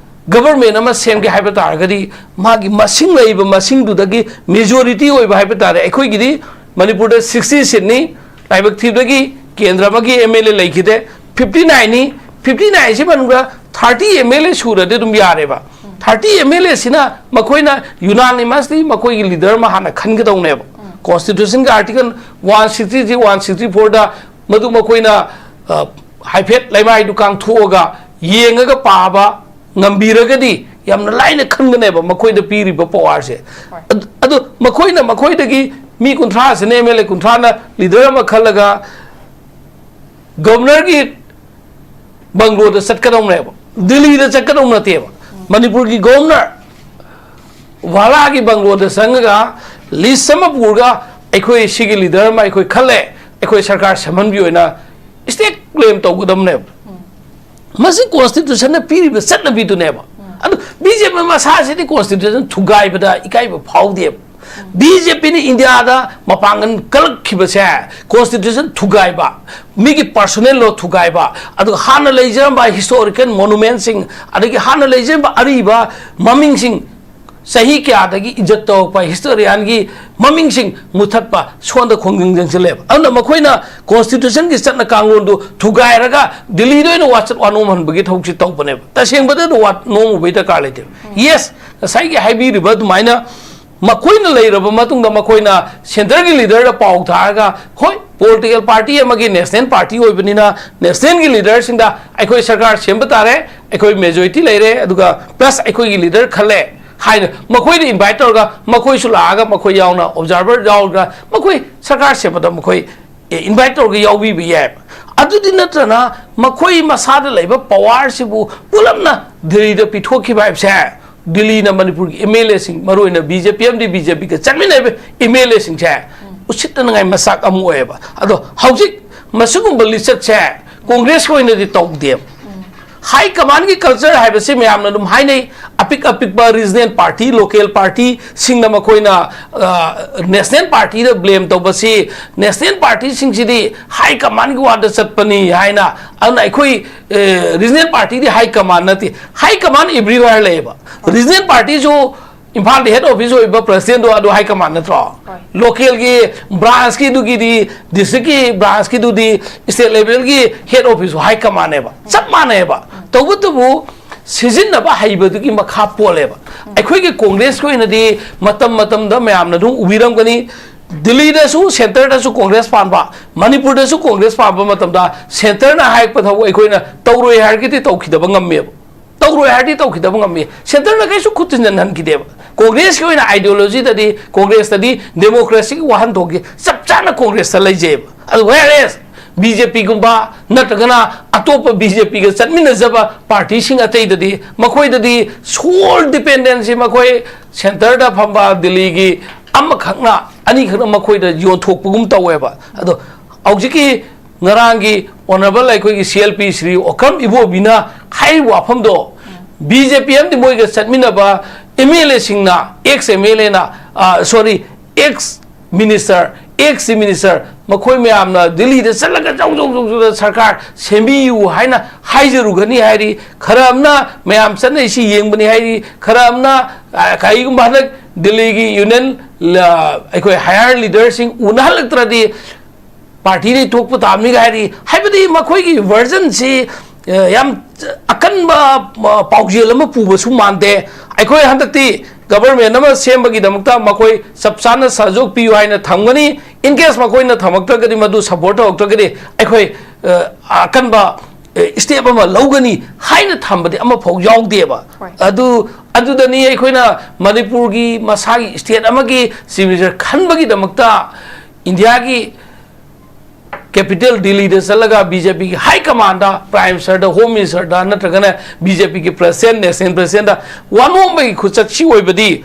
ꯒꯕꯔꯃꯦꯟ ꯑꯃ ꯁꯦꯝꯒꯦ ꯍꯥꯏꯕ ꯇꯥꯔꯒꯗꯤ ꯃꯥꯒꯤ ꯃꯁꯤꯡ ꯂꯩꯔꯤꯕ ꯃꯁꯤꯡꯗꯨꯗꯒꯤ ꯃꯦꯖꯣꯔꯤꯇꯤ ꯑꯣꯏꯕ ꯍꯥꯏꯕ ꯇꯥꯔꯦ꯫ ꯑꯩꯈꯣꯏꯒꯤꯗꯤ ꯃꯅꯤꯄꯨꯔꯗ ꯁꯤꯛꯁꯇꯤ ꯁꯤꯠꯅꯤ, ꯂꯥꯏꯕꯛ ꯊꯤꯕꯗꯒꯤ ꯀꯦꯟꯗ꯭ꯔ ꯑꯃꯒꯤ ꯑꯦꯝ ꯑꯦꯜ ꯑꯦ ꯂꯩꯈꯤꯗꯦ, ꯐꯤꯐꯇꯤ ꯅꯥꯏꯟꯅꯤ꯫ ꯐꯤꯐꯇꯤ ꯅꯥꯏꯟꯁꯤ ꯃꯅꯨꯡꯗ ꯊꯥꯔꯇꯤ ꯑꯦꯝ ꯑꯦꯜ ꯑꯦ ꯁꯨꯔꯗꯤ ꯑꯗꯨꯝ ꯌꯥꯔꯦꯕ꯫ ꯊꯥꯔꯇꯤ ꯑꯦꯝ ꯑꯦꯜ ꯑꯦꯁꯤꯅ ꯃꯈꯣꯏꯅ ꯌꯨꯅꯥꯅꯤꯃꯁꯂꯤ ꯃꯈꯣꯏꯒꯤ ꯂꯤꯗꯔ ꯑꯃ ꯍꯥꯟꯅ ꯈꯟꯒꯗꯧꯅꯦꯕ꯫ ꯀꯣꯟꯁꯇꯤꯇ꯭ꯌꯨꯁꯟꯒꯤ article one sixty three, one sixty ꯐꯣꯔꯗ ꯃꯗꯨ ꯃꯈꯣꯏꯅ, ꯑ, ꯍꯥꯏꯐꯦꯠ ꯂꯩꯃꯥꯏꯗꯨ ꯀꯥꯡꯊꯣꯛꯑꯒ ꯌꯦꯡꯉꯒ ꯄꯥꯕ ꯉꯝꯕꯤꯔꯒꯗꯤ ꯌꯥꯝꯅ ꯂꯥꯏꯅ ꯈꯟꯒꯅꯦꯕ ꯃꯈꯣꯏꯗ ꯄꯤꯔꯤꯕ ꯄꯋꯥꯔꯁꯦ꯫ ꯍꯣꯏ꯫ ꯑꯗ-, ꯑꯗꯣ ꯃꯈꯣꯏꯅ ꯃꯈꯣꯏꯗꯒꯤ ꯃꯤ ꯀꯨꯟꯊ꯭ꯔꯥꯁꯤꯅ, ꯑꯦꯝ ꯑꯦꯜ ꯑꯦ ꯀꯨꯟꯊ꯭ꯔꯥꯅ ꯂꯤꯗꯔ ꯑꯃ ꯈꯜꯂꯒ ꯒꯕꯔꯅꯔꯒꯤ ꯕꯪꯒ꯭ꯂꯣꯗ ꯆꯠꯀꯗꯧꯅꯦꯕ, ꯗꯤꯜꯂꯤꯗ ꯆꯠꯀꯗꯧ ꯅꯠꯇꯦꯕ꯫ ꯃꯅꯤꯄꯨꯔꯒꯤ ꯒꯣꯕꯔꯅꯔ ꯚꯥꯔꯥꯒꯤ ꯕꯪꯒ꯭ꯂꯣꯗ ꯆꯪꯉꯒ ꯂꯤꯁ ꯑꯃ ꯄꯨꯔꯒ ꯑꯩꯈꯣꯏ ꯁꯤꯒꯤ ꯂꯤꯗꯔ ꯑꯃ ꯑꯩꯈꯣꯏ ꯈꯜꯂꯦ, ꯑꯩꯈꯣꯏ ꯁꯔꯀꯥꯔ ꯁꯦꯝꯍꯟꯕꯤ ꯑꯣꯏꯅ ꯁ꯭ꯇꯦꯠ ꯀ꯭ꯂꯦꯝ ꯇꯧꯒꯗꯕꯅꯦꯕ꯫ ꯃꯁꯤ ꯀꯣꯟꯁꯇꯤꯇ꯭ꯌꯨꯁꯟꯅ ꯄꯤꯔꯤꯕ ꯆꯠꯅꯕꯤꯗꯨꯅꯦꯕ꯫ ꯑꯗꯨ ꯕꯤ ꯖꯦ ꯄꯤ ꯃꯁꯥꯁꯤꯗꯤ ꯀꯣꯟꯁꯇꯤꯇ꯭ꯌꯨꯁꯟ ꯊꯨꯒꯥꯏꯕꯗ ꯏꯀꯥꯏꯕ ꯐꯥꯎꯗꯦꯕ꯫ ꯕꯤ ꯖꯦ ꯄꯤꯅ ꯏꯟꯗꯤꯌꯥꯗ ꯃꯄꯥꯡꯒꯜ ꯀꯜꯂꯛꯈꯤꯕꯁꯦ ꯀꯣꯟꯁꯇꯤꯇ꯭ꯌꯨꯁꯟ ꯊꯨꯒꯥꯏꯕ, ꯃꯤꯒꯤ ꯄꯔꯁꯣꯅꯦꯜ ꯂꯣ ꯊꯨꯒꯥꯏꯕ, ꯑꯗꯨꯒ ꯍꯥꯟꯅ ꯂꯩꯖꯔꯝꯕ ꯍꯤꯁꯇꯣꯔꯤꯀꯦꯜ ꯃꯣꯅꯨꯃꯦꯟꯁꯤꯡ, ꯑꯗꯒꯤ ꯍꯥꯟꯅ ꯂꯩꯖꯔꯝꯕ ꯑꯔꯤꯕ ꯃꯃꯤꯡꯁꯤꯡ, ꯆꯍꯤ ꯀꯌꯥꯗꯒꯤ ꯏꯖꯠ ꯇꯧꯔꯛꯄ ꯍꯤꯁꯇꯣꯔꯤꯌꯥꯟꯒꯤ ꯃꯃꯤꯡꯁꯤꯡ ꯃꯨꯊꯠꯄ, ꯁꯣꯝꯗ ꯈꯣꯡꯖꯪ ꯆꯪꯁꯤꯜꯂꯦꯕ꯫ ꯑꯗꯨꯅ ꯃꯈꯣꯏꯅ ꯀꯣꯟꯁꯇꯤꯇ꯭ꯌꯨꯁꯟꯒꯤ ꯆꯠꯅ ꯀꯥꯡꯂꯣꯟꯗꯨ ꯊꯨꯒꯥꯏꯔꯒ ꯗꯤꯜꯂꯤꯗ ꯑꯣꯏꯅ ꯋꯥꯆꯠ ꯋꯥꯅꯣꯝꯍꯟꯕꯒꯤ ꯊꯕꯛꯁꯤ ꯇꯧꯕꯅꯦꯕ꯫ ꯇꯁꯦꯡꯕꯗ ꯑꯗꯨ ꯋꯥ ꯅꯣꯝꯃꯨꯕꯩ ꯗꯔꯀꯥꯔ ꯂꯩꯇꯦꯕ꯫ ꯌꯦꯁ, ꯉꯁꯥꯏꯒꯤ ꯍꯥꯏꯕꯤꯔꯤꯕ ꯑꯗꯨꯃꯥꯏꯅ ꯃꯈꯣꯏꯅ ꯂꯩꯔꯕ ꯃꯇꯨꯡꯗ ꯃꯈꯣꯏꯅ centreꯒꯤ leaderꯗ ꯄꯥꯎ ꯊꯥꯔꯒ, ꯍꯣꯏ, political party ꯑꯃꯒꯤ national party ꯑꯣꯏꯕꯅꯤꯅ nationalꯒꯤ leaderꯁꯤꯡꯗ ꯑꯩꯈꯣꯏ ꯁꯔꯀꯥꯔ ꯁꯦꯝꯕ ꯇꯥꯔꯦ, ꯑꯩꯈꯣꯏ majority ꯂꯩꯔꯦ, ꯑꯗꯨꯒ plus ꯑꯩꯈꯣꯏꯒꯤ leader ꯈꯜꯂꯦ ꯍꯥꯏꯅ ꯃꯈꯣꯏꯗ invite ꯇꯧꯔꯒ, ꯃꯈꯣꯏꯁꯨ ꯂꯥꯛꯑꯒ, ꯃꯈꯣꯏ ꯌꯥꯎꯅ observer ꯌꯥꯎꯔꯒ ꯃꯈꯣꯏ ꯁꯔꯀꯥꯔ ꯁꯦꯝꯕꯗ ꯃꯈꯣꯏ ꯑꯦ, invite ꯇꯧꯔꯒ ꯌꯥꯎꯕꯤꯕ ꯌꯥꯏꯕ꯫ ꯑꯗꯨꯗꯤ ꯅꯠꯇ꯭ꯔꯅ ꯃꯈꯣꯏ ꯃꯁꯥꯗ ꯂꯩꯕ powerꯁꯤꯕꯨ ꯄꯨꯂꯞꯅ ꯗꯤꯜꯂꯤꯗ ꯄꯤꯊꯣꯛꯈꯤꯕ ꯍꯥꯏꯕꯁꯦ, ꯗꯤꯜꯂꯤꯅ ꯃꯅꯤꯄꯨꯔꯒꯤ MLAꯁꯤꯡ, ꯃꯔꯨꯑꯣꯏꯅ BJP ꯑꯃꯗꯤ BJPꯒ ꯆꯠꯃꯤꯟꯅꯔꯤꯕ MLAꯁꯤꯡꯁꯦ ꯎꯁꯤꯠꯇꯅꯉꯥꯏ ꯃꯆꯥꯛ ꯑꯃ ꯑꯣꯏꯌꯦꯕ꯫ ꯑꯗꯣ ꯍꯧꯖꯤꯛ ꯃꯁꯤꯒꯨꯝꯕ ꯂꯤꯆꯠꯁꯦ ꯀꯣꯡꯒ꯭ꯔꯦꯁꯀꯤ ꯑꯣꯏꯅꯗꯤ ꯇꯧꯗꯦꯕ꯫ High commandꯒꯤ culture ꯍꯥꯏꯕꯁꯤ ꯃꯌꯥꯝꯅ ꯑꯗꯨꯝ ꯍꯥꯏꯅꯩ, ꯑꯄꯤꯛ ꯑꯄꯤꯛꯄ regional party, local partyꯁꯤꯡꯅ ꯃꯈꯣꯏꯅ, ꯑ, national partyꯗ blame ꯇꯧꯕꯁꯤ, national partyꯁꯤꯡꯁꯤꯗꯤ high commandꯒꯤ ꯋꯥꯗ ꯆꯠꯄꯅꯤ ꯍꯥꯏꯅ꯫ ꯑꯗꯨꯅ ꯑꯩꯈꯣꯏ, ꯑ, regional partyꯗꯤ high command ꯅꯠꯇꯦ, high command everywhere ꯂꯩꯌꯦꯕ꯫ Regional partyꯁꯨ ꯏꯝꯐꯥꯜꯗ head office ꯑꯣꯏꯕ presidentꯗꯣ ꯑꯗꯨ high command ꯅꯠꯇ꯭ꯔꯣ? ꯍꯣꯏ꯫ Localꯒꯤ branchꯀꯤꯗꯨꯒꯤꯗꯤ, districtꯀꯤ branchꯀꯤꯗꯨꯗꯤ, state levelꯒꯤ head officeꯁꯨ high commandꯅꯦꯕ, ꯆꯞ ꯃꯥꯟꯅꯩꯕ꯫ ꯇꯧꯕꯇꯕꯨ ꯁꯤꯖꯤꯟꯅꯕ ꯍꯩꯕꯗꯨꯒꯤ ꯃꯈꯥ ꯄꯣꯜꯂꯦꯕ꯫ ꯑꯩꯈꯣꯏꯒꯤ ꯀꯣꯡꯒ꯭ꯔꯦꯁꯀꯤ ꯑꯣꯏꯅꯗꯤ ꯃꯇꯝ ꯃꯇꯝꯗ ꯃꯌꯥꯝꯅ ꯑꯗꯨꯝ ꯎꯕꯤꯔꯝꯒꯅꯤ, ꯗꯤꯜꯂꯤꯗꯁꯨ centreꯗꯁꯨ ꯀꯣꯡꯒ꯭ꯔꯦꯁ ꯄꯥꯟꯕ, ꯃꯅꯤꯄꯨꯔꯗꯁꯨ ꯀꯣꯡꯒ꯭ꯔꯦꯁ ꯄꯥꯟꯕ ꯃꯇꯝꯗ centreꯅ ꯍꯥꯏꯔꯛꯄ ꯊꯕꯛ ꯑꯩꯈꯣꯏꯅ ꯇꯧꯔꯣꯏ ꯍꯥꯏꯔꯒꯗꯤ ꯇꯧꯈꯤꯗꯕ ꯉꯝꯃꯦꯕ꯫ ꯇꯧꯔꯣꯏ ꯍꯥꯏꯔꯗꯤ ꯇꯧꯈꯤꯗꯕ ꯉꯝꯃꯤ꯫ Centreꯅ ꯀꯩꯁꯨ ꯈꯨꯠ ꯊꯤꯟꯖꯤꯟꯍꯟꯈꯤꯗꯦꯕ꯫ ꯀꯣꯡꯒ꯭ꯔꯦꯁꯀꯤ ꯑꯣꯏꯅ ideologyꯗꯗꯤ, ꯀꯣꯡꯒ꯭ꯔꯦꯁꯇꯗꯤ democracyꯒꯤ ꯋꯥꯍꯟꯊꯣꯛꯁꯤ ꯆꯞ ꯆꯥꯅ ꯀꯣꯡꯒ꯭ꯔꯦꯁꯇ ꯂꯩꯖꯩꯕ꯫ ꯑꯗꯨ whereas BJPꯒꯨꯝꯕ ꯅꯠꯇ꯭ꯔꯒꯅ ꯑꯇꯣꯞꯄ BJPꯒ ꯆꯠꯃꯤꯟꯅꯖꯕ partyꯁꯤꯡ ꯑꯇꯩꯗꯗꯤ, ꯃꯈꯣꯏꯗꯗꯤ sole dependency, ꯃꯈꯣꯏ centreꯗ ꯐꯝꯕ ꯗꯤꯜꯂꯤꯒꯤ ꯑꯃꯈꯛꯅ, ꯑꯅꯤꯈꯛꯅ ꯃꯈꯣꯏꯗ ꯌꯣꯟꯊꯣꯛꯄꯒꯨꯝ ꯇꯧꯋꯦꯕ꯫ ꯑꯗꯣ ꯍꯧꯖꯤꯛꯀꯤ ꯉꯔꯥꯡꯒꯤ honourable ꯑꯩꯈꯣꯏꯒꯤ CLP ꯁ꯭ꯔꯤ ꯑꯣꯀ꯭ꯔꯝ ꯏꯕꯣꯕꯤꯅ ꯍꯥꯏꯔꯤꯕ ꯋꯥꯐꯝꯗꯣ, BJP ꯑꯃꯗꯤ ꯃꯣꯏꯒ ꯆꯠꯃꯤꯟꯅꯕ MLAꯁꯤꯡꯅ, ex MLAꯅ, ꯑ, sorry, ex minister, ex minister, ꯃꯈꯣꯏ ꯃꯌꯥꯝꯅ ꯗꯤꯜꯂꯤꯗ ꯆꯠꯂꯒ ꯖꯧ ꯖꯧ ꯖꯧ ꯖꯧꯗ ꯁꯔꯀꯥꯔ ꯁꯦꯝꯕꯤꯌꯨ ꯍꯥꯏꯅ ꯍꯥꯏꯖꯔꯨꯒꯅꯤ ꯍꯥꯏꯔꯤ꯫ ꯈꯔ ꯑꯃꯅ ꯃꯌꯥꯝ ꯆꯠꯅꯩꯁꯤ ꯌꯦꯡꯕꯅꯤ ꯍꯥꯏꯔꯤ꯫ ꯈꯔ ꯑꯃꯅ, ꯑ, ꯀꯔꯤꯒꯨꯝꯕ ꯍꯟꯗꯛ ꯗꯤꯜꯂꯤꯒꯤ union, ꯑ, ꯑꯩꯈꯣꯏ higher leaderꯁꯤꯡ ꯎꯅꯍꯜꯂꯛꯇ꯭ꯔꯗꯤ partyꯗꯩ ꯊꯣꯛꯄ ꯇꯥꯕꯅꯤꯒ ꯍꯥꯏꯔꯤ꯫ ꯍꯥꯏꯕꯗꯤ ꯃꯈꯣꯏꯒꯤ versionꯁꯤ, ꯑ, ꯌꯥꯝ ꯑꯀꯟꯕ, ꯑ, ꯄꯥꯎꯖꯦꯜ ꯑꯃ ꯄꯨꯕꯁꯨ ꯃꯥꯟꯗꯦ꯫ ꯑꯩꯈꯣꯏ ꯍꯟꯗꯛꯇꯤ ꯒꯕꯔꯃꯦꯟ ꯑꯃ ꯁꯦꯝꯕꯒꯤꯗꯃꯛꯇ ꯃꯈꯣꯏ ꯆꯞ ꯆꯥꯅ ꯁꯍꯖꯣꯛ ꯄꯤꯌꯨ ꯍꯥꯏꯅ ꯊꯝꯒꯅꯤ꯫ In case ꯃꯈꯣꯏꯅ ꯊꯝꯃꯛꯇ꯭ꯔꯒꯗꯤ, ꯃꯗꯨ ꯁꯄꯣꯔꯠ ꯇꯧꯔꯛꯇ꯭ꯔꯒꯗꯤ, ꯑꯩꯈꯣꯏ ꯑ, ꯑꯀꯟꯕ ꯏꯁꯇꯦꯞ ꯑꯃ ꯂꯧꯒꯅꯤ ꯍꯥꯏꯅ ꯊꯝꯕꯗꯤ ꯑꯃꯐꯥꯎ ꯌꯥꯎꯗꯦꯕ꯫ ꯍꯣꯏ꯫ ꯑꯗꯨ ꯑꯗꯨꯗꯅꯤ ꯑꯩꯈꯣꯏꯅ ꯃꯅꯤꯄꯨꯔꯒꯤ ꯃꯁꯥꯒꯤ ꯏꯁꯇꯦꯠ ꯑꯃꯒꯤ ꯆꯤꯐ ꯃꯤꯅꯤꯁꯇꯔ ꯈꯟꯕꯒꯤꯗꯃꯛꯇ ꯏꯟꯗꯤꯌꯥꯒꯤ ꯀꯦꯄꯤꯇꯦꯜ ꯗꯤꯜꯂꯤꯗ ꯆꯠꯂꯒ ꯕꯤ ꯖꯦ ꯄꯤꯒꯤ ꯍꯥꯏ ꯀꯃꯥꯟꯗ, ꯄ꯭ꯔꯥꯏꯝ ꯃꯤꯅꯤꯁꯇꯔꯗ, ꯍꯣꯝ ꯃꯤꯅꯤꯁꯇꯔꯗ, ꯅꯠꯇ꯭ꯔꯒꯅ ꯕꯤ ꯖꯦ ꯄꯤꯒꯤ ꯄ꯭ꯔꯁꯤꯗꯦꯟ, ꯅꯦꯁꯅꯦꯜ ꯄ꯭ꯔꯁꯤꯗꯦꯟꯗ ꯋꯥ ꯅꯣꯝꯕꯒꯤ ꯈꯨꯆꯠ ꯁꯤ ꯑꯣꯏꯕꯗꯤ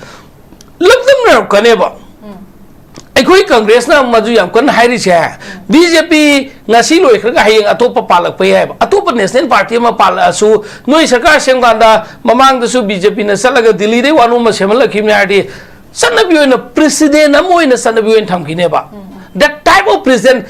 ꯂꯝꯗꯝꯅꯔꯛꯀꯅꯦꯕ꯫ ꯑꯩꯈꯣꯏ ꯀꯪꯒ꯭ꯔꯦꯁꯅ ꯃꯗꯨ ꯌꯥꯝ ꯀꯟꯅ ꯍꯥꯏꯔꯤꯁꯦ, ꯕꯤ ꯖꯦ ꯄꯤ ꯉꯁꯤ ꯂꯣꯏꯈ꯭ꯔꯒ ꯍꯌꯦꯡ ꯑꯇꯣꯞꯄ ꯄꯥꯜꯂꯛꯄ ꯌꯥꯏꯕ, ꯑꯇꯣꯞꯄ ꯅꯦꯁꯅꯦꯜ ꯄꯥꯔꯇꯤ ꯑꯃ ꯄꯥꯜꯂꯛꯑꯁꯨ, ꯅꯣꯏ ꯁꯔꯀꯥꯔ ꯁꯦꯝ ꯀꯥꯟꯗ ꯃꯃꯥꯡꯗꯁꯨ ꯕꯤ ꯖꯦ ꯄꯤꯅ ꯆꯠꯂꯒ ꯗꯤꯜꯂꯤꯗꯩ ꯋꯥꯅꯣꯝ ꯑꯃ ꯁꯦꯝꯍꯜꯂꯛꯈꯤꯕꯅꯦ ꯍꯥꯏꯔꯗꯤ, ꯆꯠꯅꯕꯤ ꯑꯣꯏꯅ, ꯄ꯭ꯔꯦꯁꯤꯗꯦꯟ ꯑꯃ ꯑꯣꯏꯅ ꯆꯠꯅꯕꯤ ꯑꯣꯏꯅ ꯊꯝꯈꯤꯅꯦꯕ꯫ That type of president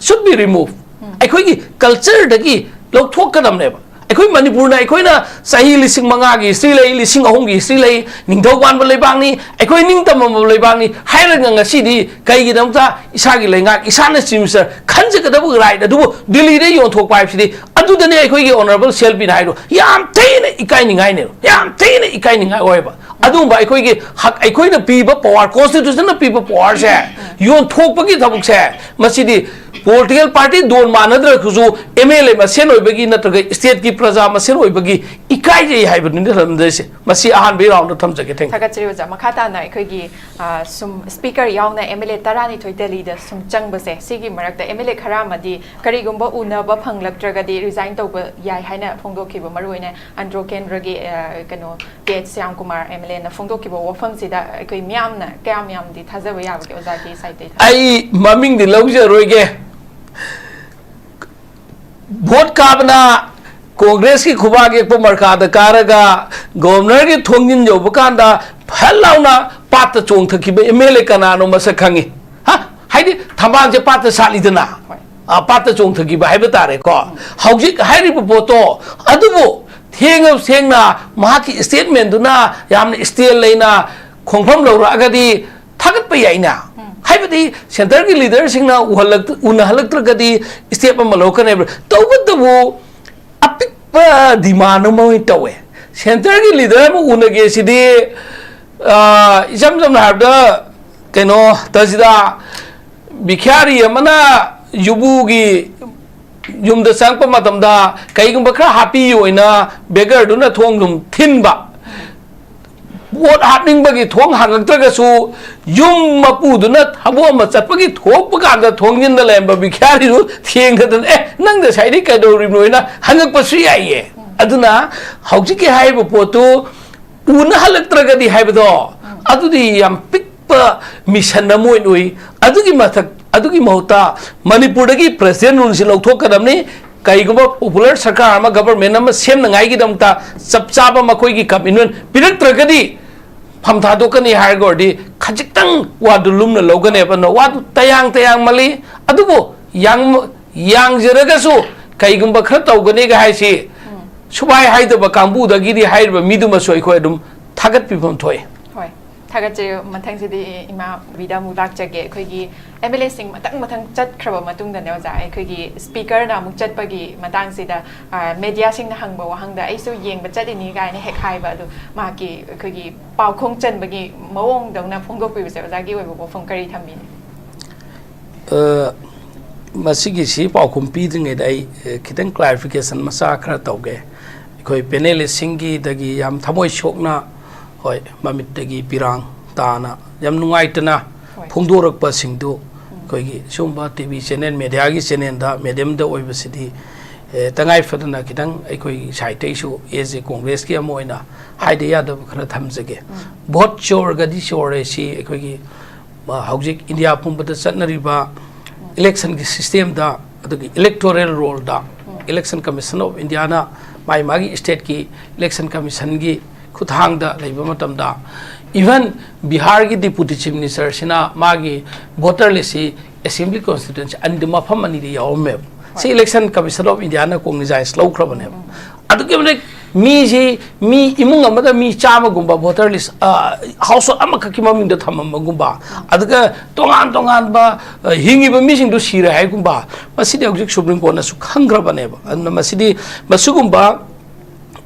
should be removed. ꯑꯩꯈꯣꯏꯒꯤ ꯀꯜꯆꯔꯗꯒꯤ ꯂꯧꯊꯣꯛꯀꯗꯕꯅꯦꯕ꯫ ꯑꯩꯈꯣꯏ ꯃꯅꯤꯄꯨꯔꯅ, ꯑꯩꯈꯣꯏꯅ ꯆꯍꯤ ꯂꯤꯁꯤꯡ ꯃꯉꯥꯒꯤ ꯍꯤꯁꯇ꯭ꯔꯤ ꯂꯩ, ꯂꯤꯁꯤꯡ ꯑꯍꯨꯝꯒꯤ ꯍꯤꯁꯇ꯭ꯔꯤ ꯂꯩ, ꯅꯤꯡꯊꯧ ꯄꯥꯟꯕ ꯂꯩꯕꯥꯛꯅꯤ, ꯑꯩꯈꯣꯏ ꯅꯤꯡꯇꯝꯕ ꯂꯩꯕꯥꯛꯅꯤ ꯍꯥꯏꯔꯒ ꯉꯁꯤꯗꯤ ꯀꯩꯒꯤꯗꯃꯛꯇ ꯏꯁꯥꯒꯤ ꯂꯩꯉꯥꯛ, ꯏꯁꯥꯅ ꯆꯤꯐ ꯃꯤꯅꯤꯁꯇꯔ ꯈꯟꯖꯒꯗꯕ ꯔꯥꯏꯠ ꯑꯗꯨꯕꯨ ꯗꯤꯜꯂꯤꯗ ꯌꯣꯟꯊꯣꯛꯄ ꯍꯥꯏꯕꯁꯤꯗꯤ, ꯑꯗꯨꯗꯅꯦ ꯑꯩꯈꯣꯏꯒꯤ ꯑꯣꯅꯔꯦꯕꯜ ꯁꯤ ꯑꯦꯜ ꯄꯤꯅ ꯍꯥꯏꯗꯣ ꯌꯥꯝ ꯊꯤꯅ ꯏꯀꯥꯏꯅꯤꯡꯉꯥꯏꯅꯦꯕ, ꯌꯥꯝ ꯊꯤꯅ ꯏꯀꯥꯏꯅꯤꯡꯉꯥꯏ ꯑꯣꯏꯕ꯫ ꯑꯗꯨꯒꯨꯝꯕ ꯑꯩꯈꯣꯏꯒꯤ ꯍꯛ, ꯑꯩꯈꯣꯏꯅ ꯄꯤꯕ ꯄꯋꯥꯔ, ꯀꯣꯟꯁꯇꯤꯇ꯭ꯌꯨꯁꯟꯅ ꯄꯤꯕ ꯄꯋꯥꯔꯁꯦ ꯌꯣꯟꯊꯣꯛꯄꯒꯤ ꯊꯕꯛꯁꯦ, ꯃꯁꯤꯗꯤ ꯄꯣꯂꯤꯇꯤꯀꯦꯜ ꯄꯥꯔꯇꯤ ꯗꯣꯟ ꯃꯥꯟꯅꯗ꯭ꯔꯒꯁꯨ ꯑꯦꯝ ꯑꯦꯜ ꯑꯦ ꯃꯁꯦꯟ ꯑꯣꯏꯕꯒꯤ ꯅꯠꯇ꯭ꯔꯒ ꯏꯁꯇꯦꯠꯀꯤ ꯄ꯭ꯔꯖꯥ ꯃꯁꯦꯟ ꯑꯣꯏꯕꯒꯤ ꯏꯀꯥꯏꯖꯩ ꯍꯥꯏꯕꯗꯨꯅꯤ ꯊꯝꯖꯔꯤꯁꯦ꯫ ꯃꯁꯤ ꯑꯍꯥꯟꯕꯒꯤ ꯔꯥꯎꯟꯗ ꯊꯝꯖꯒꯦ꯫ Thank you꯫ ꯊꯥꯒꯠꯆꯔꯤ ꯑꯣꯖꯥ꯫ ꯃꯈꯥ ꯇꯥꯅ ꯑꯩꯈꯣꯏꯒꯤ, ꯑ, ꯁꯨꯝ ꯁ꯭ꯄꯤꯀꯔ ꯌꯥꯎꯅ ꯑꯦꯝ ꯑꯦꯜ ꯑꯦ ꯇꯔꯥꯅꯤꯊꯣꯏ ꯗꯦꯜꯂꯤꯗ ꯁꯨꯝ ꯆꯪꯕꯁꯦ, ꯁꯤꯒꯤ ꯃꯔꯛꯇ ꯑꯦꯝ ꯑꯦꯜ ꯑꯦ ꯈꯔ ꯑꯃꯗꯤ ꯀꯔꯤꯒꯨꯝꯕ ꯎꯅꯕ ꯐꯪꯂꯛꯇ꯭ꯔꯒꯗꯤ ꯔꯤꯖꯥꯏꯟ ꯇꯧꯕ ꯌꯥꯏ ꯍꯥꯏꯅ ꯐꯣꯡꯗꯣꯛꯈꯤꯕ, ꯃꯔꯨꯑꯣꯏꯅ ꯑꯟꯗ꯭ꯔꯣ ꯀꯦꯟꯗ꯭ꯔꯒꯤ, ꯑ, ꯀꯩꯅꯣ, ꯀꯦ ꯑꯦꯆ ꯁ꯭ꯌꯥꯝꯀꯨꯃꯥꯔ ꯑꯦꯝ ꯑꯦꯜ ꯑꯦꯅ ꯐꯣꯡꯗꯣꯛꯈꯤꯕ ꯋꯥꯐꯝꯁꯤꯗ ꯑꯩꯈꯣꯏ ꯃꯤꯌꯥꯝꯅ ꯀꯌꯥꯝ ꯌꯥꯝꯗꯤ ꯊꯥꯖꯕ ꯌꯥꯕꯒꯦ ꯑꯣꯖꯥꯒꯤ ꯁꯥꯏꯠꯇꯒꯤ ꯊꯥꯖꯕ? ꯑꯩ ꯃꯃꯤꯡꯗꯤ ꯂꯧꯖꯔꯣꯏꯒꯦ꯫ ꯚꯣꯠ ꯀꯥꯕꯅ ꯀꯣꯡꯒ꯭ꯔꯦꯁꯀꯤ ꯈꯨꯕꯥꯛ ꯌꯦꯛꯄ ꯃꯔꯀꯥꯗ ꯀꯥꯔꯒ ꯒꯣꯕꯔꯅꯔꯒꯤ ꯊꯣꯡꯖꯤꯟ ꯌꯧꯕ ꯀꯥꯟꯗ ꯐꯠ ꯂꯥꯎꯅ ꯄꯥꯠꯇ ꯆꯣꯡꯊꯈꯤꯕ ꯑꯦꯝ ꯑꯦꯜ ꯑꯦ ꯀꯅꯥꯅꯣ ꯃꯁꯛ ꯈꯪꯉꯤ? ꯍꯥ? ꯍꯥꯏꯗꯤ ꯊꯝꯕꯥꯜꯁꯦ ꯄꯥꯠꯇ ꯁꯥꯠꯂꯤꯗꯅ, ꯍꯣꯏ꯫ ꯑ, ꯄꯥꯠꯇ ꯆꯣꯡꯊꯈꯤꯕ ꯍꯥꯏꯕ ꯇꯥꯔꯦꯀꯣ꯫ ꯍꯧꯖꯤꯛ ꯍꯥꯏꯔꯤꯕ ꯄꯣꯠꯇꯣ, ꯑꯗꯨꯕꯨ ꯊꯦꯡꯉ ꯊꯦꯡꯅ ꯃꯍꯥꯛꯀꯤ ꯏꯁꯇꯦꯠꯃꯦꯟꯗꯨꯅ ꯌꯥꯝꯅ ꯏꯁꯇꯦꯜ ꯂꯩꯅ ꯈꯣꯡꯐꯝ ꯂꯧꯔꯛꯑꯒꯗꯤ ꯊꯥꯒꯠꯄ ꯌꯥꯏꯅ꯫ ꯍꯥꯏꯕꯗꯤ ꯁꯦꯟꯇꯔꯒꯤ ꯂꯤꯗꯔꯁꯤꯡꯅ ꯎꯍꯜꯂꯛ-, ꯎꯅꯍꯜꯂꯛꯇ꯭ꯔꯒꯗꯤ ꯏꯁꯇꯦꯞ ꯑꯃ ꯂꯧꯔꯛꯀꯅꯦꯕ꯫ ꯇꯧꯕꯇꯕꯨ ꯑꯄꯤꯛꯄ ꯗꯤꯃꯥꯟ ꯑꯃ ꯑꯣꯏꯅ ꯇꯧꯋꯦ꯫ ꯁꯦꯟꯇꯔꯒꯤ ꯂꯤꯗꯔ ꯑꯃ ꯎꯅꯒꯦ ꯁꯤꯗꯤ ꯑ, ꯏꯆꯝ ꯆꯝꯅ ꯍꯥꯏꯔꯕꯗ, ꯀꯩꯅꯣ, ꯇꯖꯤꯗꯥ ꯕꯤꯈ꯭ꯌꯥꯔꯤ ꯑꯃꯅ ꯌꯨꯕꯨꯒꯤ ꯌꯨꯝꯗ ꯆꯪꯉꯛꯄ ꯃꯇꯝꯗ ꯀꯩꯒꯨꯝꯕ ꯈꯔ ꯍꯥꯞꯄꯤꯌꯨ ꯑꯣꯏꯅ ꯕꯦꯒꯔꯗꯨꯅ ꯊꯣꯡ ꯑꯗꯨꯝ ꯊꯤꯟꯕ, ꯄꯣꯠ ꯍꯥꯞꯅꯤꯡꯕꯒꯤ ꯊꯣꯡ ꯍꯥꯡꯉꯛꯇ꯭ꯔꯒꯁꯨ, ꯌꯨꯝ ꯃꯄꯨꯗꯨꯅ ꯊꯕꯛ ꯑꯃ ꯆꯠꯄꯒꯤ ꯊꯣꯛꯄ ꯀꯥꯟꯗ ꯊꯣꯡꯖꯤꯟꯗ ꯂꯩꯔꯝꯕ ꯕꯤꯈ꯭ꯌꯥꯔꯤꯗꯨ ꯊꯦꯡꯅꯗꯅ, "ꯑꯦ, ꯅꯪ ꯉꯁꯥꯏꯗꯩ ꯀꯩꯗꯧꯔꯤꯕꯅꯣ?" ꯍꯥꯏꯅ ꯍꯪꯉꯛꯄꯁꯨ ꯌꯥꯏꯌꯦ꯫ ꯑꯗꯨꯅ ꯍꯧꯖꯤꯛꯀꯤ ꯍꯥꯏꯔꯤꯕ ꯄꯣꯠꯇꯨ ꯎꯅ ꯍꯜꯂꯛꯇ꯭ꯔꯒꯗꯤ ꯍꯥꯏꯕꯗꯣ, ꯑꯗꯨꯗꯤ ꯌꯥꯝ ꯄꯤꯛꯄ ꯃꯤꯁꯟ ꯑꯃ ꯑꯣꯏꯅ ꯎꯏ꯫ ꯑꯗꯨꯒꯤ ꯃꯊꯛ, ꯑꯗꯨꯒꯤ ꯃꯍꯨꯠꯇ ꯃꯅꯤꯄꯨꯔꯗꯒꯤ ꯄ꯭ꯔꯦꯁꯤꯗꯦꯟ ꯔꯨꯜꯁꯤ ꯂꯧꯊꯣꯛꯀꯗꯕꯅꯤ꯫ ꯀꯩꯒꯨꯝꯕ ꯄꯣꯄꯨꯂꯔ ꯁꯔꯀꯥꯔ ꯑꯃ, ꯒꯕꯔꯃꯦꯟ ꯑꯃ ꯁꯦꯝꯅꯉꯥꯏꯒꯤꯗꯃꯛꯇ ꯆꯞ ꯆꯥꯕ ꯃꯈꯣꯏꯒꯤ ꯀꯃꯤꯠꯃꯦꯟ ꯄꯤꯔꯛꯇ꯭ꯔꯒꯗꯤ, ꯐꯝ ꯊꯥꯗꯣꯛꯀꯅꯤ ꯍꯥꯏꯔꯒ ꯑꯣꯏꯔꯗꯤ ꯈꯖꯤꯛꯇꯪ ꯋꯥꯗꯨ ꯂꯨꯝꯅ ꯂꯧꯒꯅꯦꯕ꯫ ꯑꯗꯣ ꯋꯥꯗꯨ ꯇꯌꯥꯡ ꯇꯌꯥꯡ ꯃꯜꯂꯤ꯫ ꯑꯗꯨꯕꯨ ꯌꯥꯡ-, ꯌꯥꯡꯖꯔꯒꯁꯨ ꯀꯩꯒꯨꯝꯕ ꯈꯔ ꯇꯧꯒꯅꯤꯒ ꯍꯥꯏꯁꯤ, ꯁꯨꯃꯥꯏ ꯍꯥꯏꯗꯕ ꯀꯥꯡꯕꯨꯗꯒꯤꯗꯤ ꯍꯥꯏꯔꯤꯕ ꯃꯤꯗꯨꯃꯁꯨ ꯑꯩꯈꯣꯏ ꯑꯗꯨꯝ ꯊꯥꯒꯠꯄꯤꯐꯝ ꯊꯣꯛꯏ꯫ ꯍꯣꯏ, ꯊꯥꯒꯠꯆꯔꯤ꯫ ꯃꯊꯪꯁꯤꯗꯤ ꯏꯃꯥ ꯕꯤꯗ ꯑꯃꯨꯛ ꯂꯥꯛꯆꯒꯦ꯫ ꯑꯩꯈꯣꯏꯒꯤ ꯑꯦꯝ ꯑꯦꯜ ꯑꯦꯁꯤꯡ ꯃꯊꯪ ꯃꯊꯪ ꯆꯠꯈ꯭ꯔꯕ ꯃꯇꯨꯡꯗꯅꯦ ꯑꯣꯖꯥ, ꯑꯩꯈꯣꯏꯒꯤ ꯁ꯭ꯄꯤꯀꯔꯅ ꯑꯃꯨꯛ ꯆꯠꯄꯒꯤ ꯃꯇꯥꯡꯁꯤꯗ, ꯑ, ꯃꯦꯗꯤꯌꯥꯁꯤꯡꯅ ꯍꯪꯕ ꯋꯥꯍꯪꯗ ꯑꯩꯁꯨ ꯌꯦꯡꯕ ꯆꯠꯂꯤꯅꯤ ꯀꯥꯏꯅ ꯍꯦꯛ ꯍꯥꯏꯕ, ꯑꯗꯨ ꯃꯍꯥꯛꯀꯤ ꯑꯩꯈꯣꯏꯒꯤ ꯄꯥꯎꯈꯣꯡ ꯆꯟꯕꯒꯤ ꯃꯑꯣꯡꯗꯧꯅ ꯐꯣꯡꯗꯣꯛꯄꯤꯕꯁꯦ ꯑꯣꯖꯥꯒꯤ ꯑꯣꯏꯕ ꯋꯥꯐꯝ ꯀꯔꯤ ꯊꯝꯕꯤꯅꯤ? ꯑ, ꯃꯁꯤꯒꯤꯁꯤ ꯄꯥꯎꯈꯨꯝ ꯄꯤꯗ꯭ꯔꯤꯉꯩꯗ ꯑꯩ, ꯑ, ꯈꯤꯇꯪ ꯀ꯭ꯂꯥꯔꯤꯐꯤꯀꯦꯁꯟ ꯃꯆꯥ ꯈꯔ ꯇꯧꯒꯦ꯫ ꯑꯩꯈꯣꯏ ꯄꯦꯅꯦꯂꯤꯁꯁꯤꯡꯒꯤꯗꯒꯤ ꯌꯥꯝ ꯊꯃꯣꯏ ꯁꯣꯛꯅ, ꯍꯣꯏ, ꯃꯃꯤꯠꯇꯒꯤ ꯄꯤꯔꯥꯡ ꯇꯥꯅ ꯌꯥꯝ ꯅꯨꯡꯉꯥꯏꯇꯅ ꯍꯣꯏ꯫ ꯐꯣꯡꯗꯣꯔꯛꯄꯁꯤꯡꯗꯨ ꯑꯩꯈꯣꯏꯒꯤ ꯁꯤꯒꯨꯝꯕ ꯇꯤ ꯚꯤ ꯆꯦꯅꯦꯜ, ꯃꯦꯗꯤꯌꯥꯒꯤ ꯆꯦꯅꯦꯜꯗ ꯃꯦꯗꯤꯌꯝꯗ ꯑꯣꯏꯕꯁꯤꯗꯤ, ꯑꯦ, ꯇꯉꯥꯏ ꯐꯗꯅ ꯈꯤꯇꯪ ꯑꯩꯈꯣꯏꯒꯤ ꯁꯥꯏꯠꯇꯩꯁꯨ ꯑꯦꯁ ꯑꯦ ꯀꯣꯡꯒ꯭ꯔꯦꯁꯀꯤ ꯑꯃ ꯑꯣꯏꯅ ꯍꯥꯏꯗ ꯌꯥꯗꯕ ꯈꯔ ꯊꯝꯖꯒꯦ꯫ ꯚꯣꯠ ꯆꯣꯔꯒꯗꯤ ꯆꯣꯔꯦ ꯁꯤ ꯑꯩꯈꯣꯏꯒꯤ, ꯑ, ꯍꯧꯖꯤꯛ ꯏꯟꯗꯤꯌꯥ ꯄꯨꯝꯕꯗ ꯆꯠꯅꯔꯤꯕ ꯏꯂꯦꯛꯁꯟꯒꯤ ꯁꯤꯁꯇꯦꯝꯗ, ꯑꯗꯨꯒꯤ ꯏꯂꯦꯛꯇꯣꯔꯦꯜ ꯔꯣꯜꯗ, ꯏꯂꯦꯛꯁꯟ ꯀꯃꯤꯁꯟ ꯑꯣꯐ ꯏꯟꯗꯤꯌꯥꯅ ꯃꯥꯒꯤ ꯃꯥꯒꯤ ꯁ꯭ꯇꯦꯠꯀꯤ ꯏꯂꯦꯛꯁꯟ ꯀꯃꯤꯁꯟꯒꯤ ꯈꯨꯠꯊꯥꯡꯗ ꯂꯩꯕ ꯃꯇꯝꯗ, ꯏꯚꯟ ꯕꯤꯍꯥꯔꯒꯤ ꯗꯤꯄꯨꯇꯤ ꯆꯤꯐ ꯃꯤꯅꯤꯁꯇꯔꯁꯤꯅ ꯃꯥꯒꯤ ꯚꯣꯇꯔ ꯂꯤꯁꯁꯤ ꯑꯦꯁꯦꯝꯕ꯭ꯂꯤ ꯀꯣꯟꯁꯇꯤꯇ꯭ꯋꯦꯟꯁꯤ ꯑꯅꯤꯗ, ꯃꯐꯝ ꯑꯅꯤꯗ ꯌꯥꯎꯔꯝꯃꯦꯕ꯫ ꯁꯤ ꯏꯂꯦꯛꯁꯟ ꯀꯃꯤꯁꯟ ꯑꯣꯐ ꯏꯟꯗꯤꯌꯥꯅ ꯀꯣꯒꯅꯤꯖꯥꯏꯟꯁ ꯂꯧꯈ꯭ꯔꯕꯅꯦꯕ꯫ ꯑꯗꯨꯛꯀꯤ ꯃꯇꯤꯛ ꯃꯤꯁꯤ, ꯃꯤ ꯏꯃꯨꯡ ꯑꯃꯗ ꯃꯤ ꯆꯥꯝꯃꯒꯨꯝꯕ ꯚꯣꯇꯔ ꯂꯤꯁ, ꯍꯥꯎꯁ ꯍꯣꯜ ꯑꯃꯈꯛꯀꯤ ꯃꯃꯤꯡꯗ ꯊꯝꯃꯝꯕꯒꯨꯝꯕ, ꯑꯗꯨꯒ ꯇꯣꯉꯥꯟ ꯇꯣꯉꯥꯟꯕ, ꯑ, ꯍꯤꯡꯉꯤꯕ ꯃꯤꯁꯤꯡꯗꯨ ꯁꯤꯔꯦ ꯍꯥꯏꯒꯨꯝꯕ, ꯃꯁꯤꯗꯤ ꯍꯧꯖꯤꯛ ꯁꯨꯄ꯭ꯔꯤꯝ ꯀꯣꯔꯠꯅꯁꯨ ꯈꯪꯈ꯭ꯔꯕꯅꯦꯕ꯫ ꯑꯗꯨꯅ ꯃꯁꯤꯗꯤ, ꯃꯁꯤꯒꯨꯝꯕ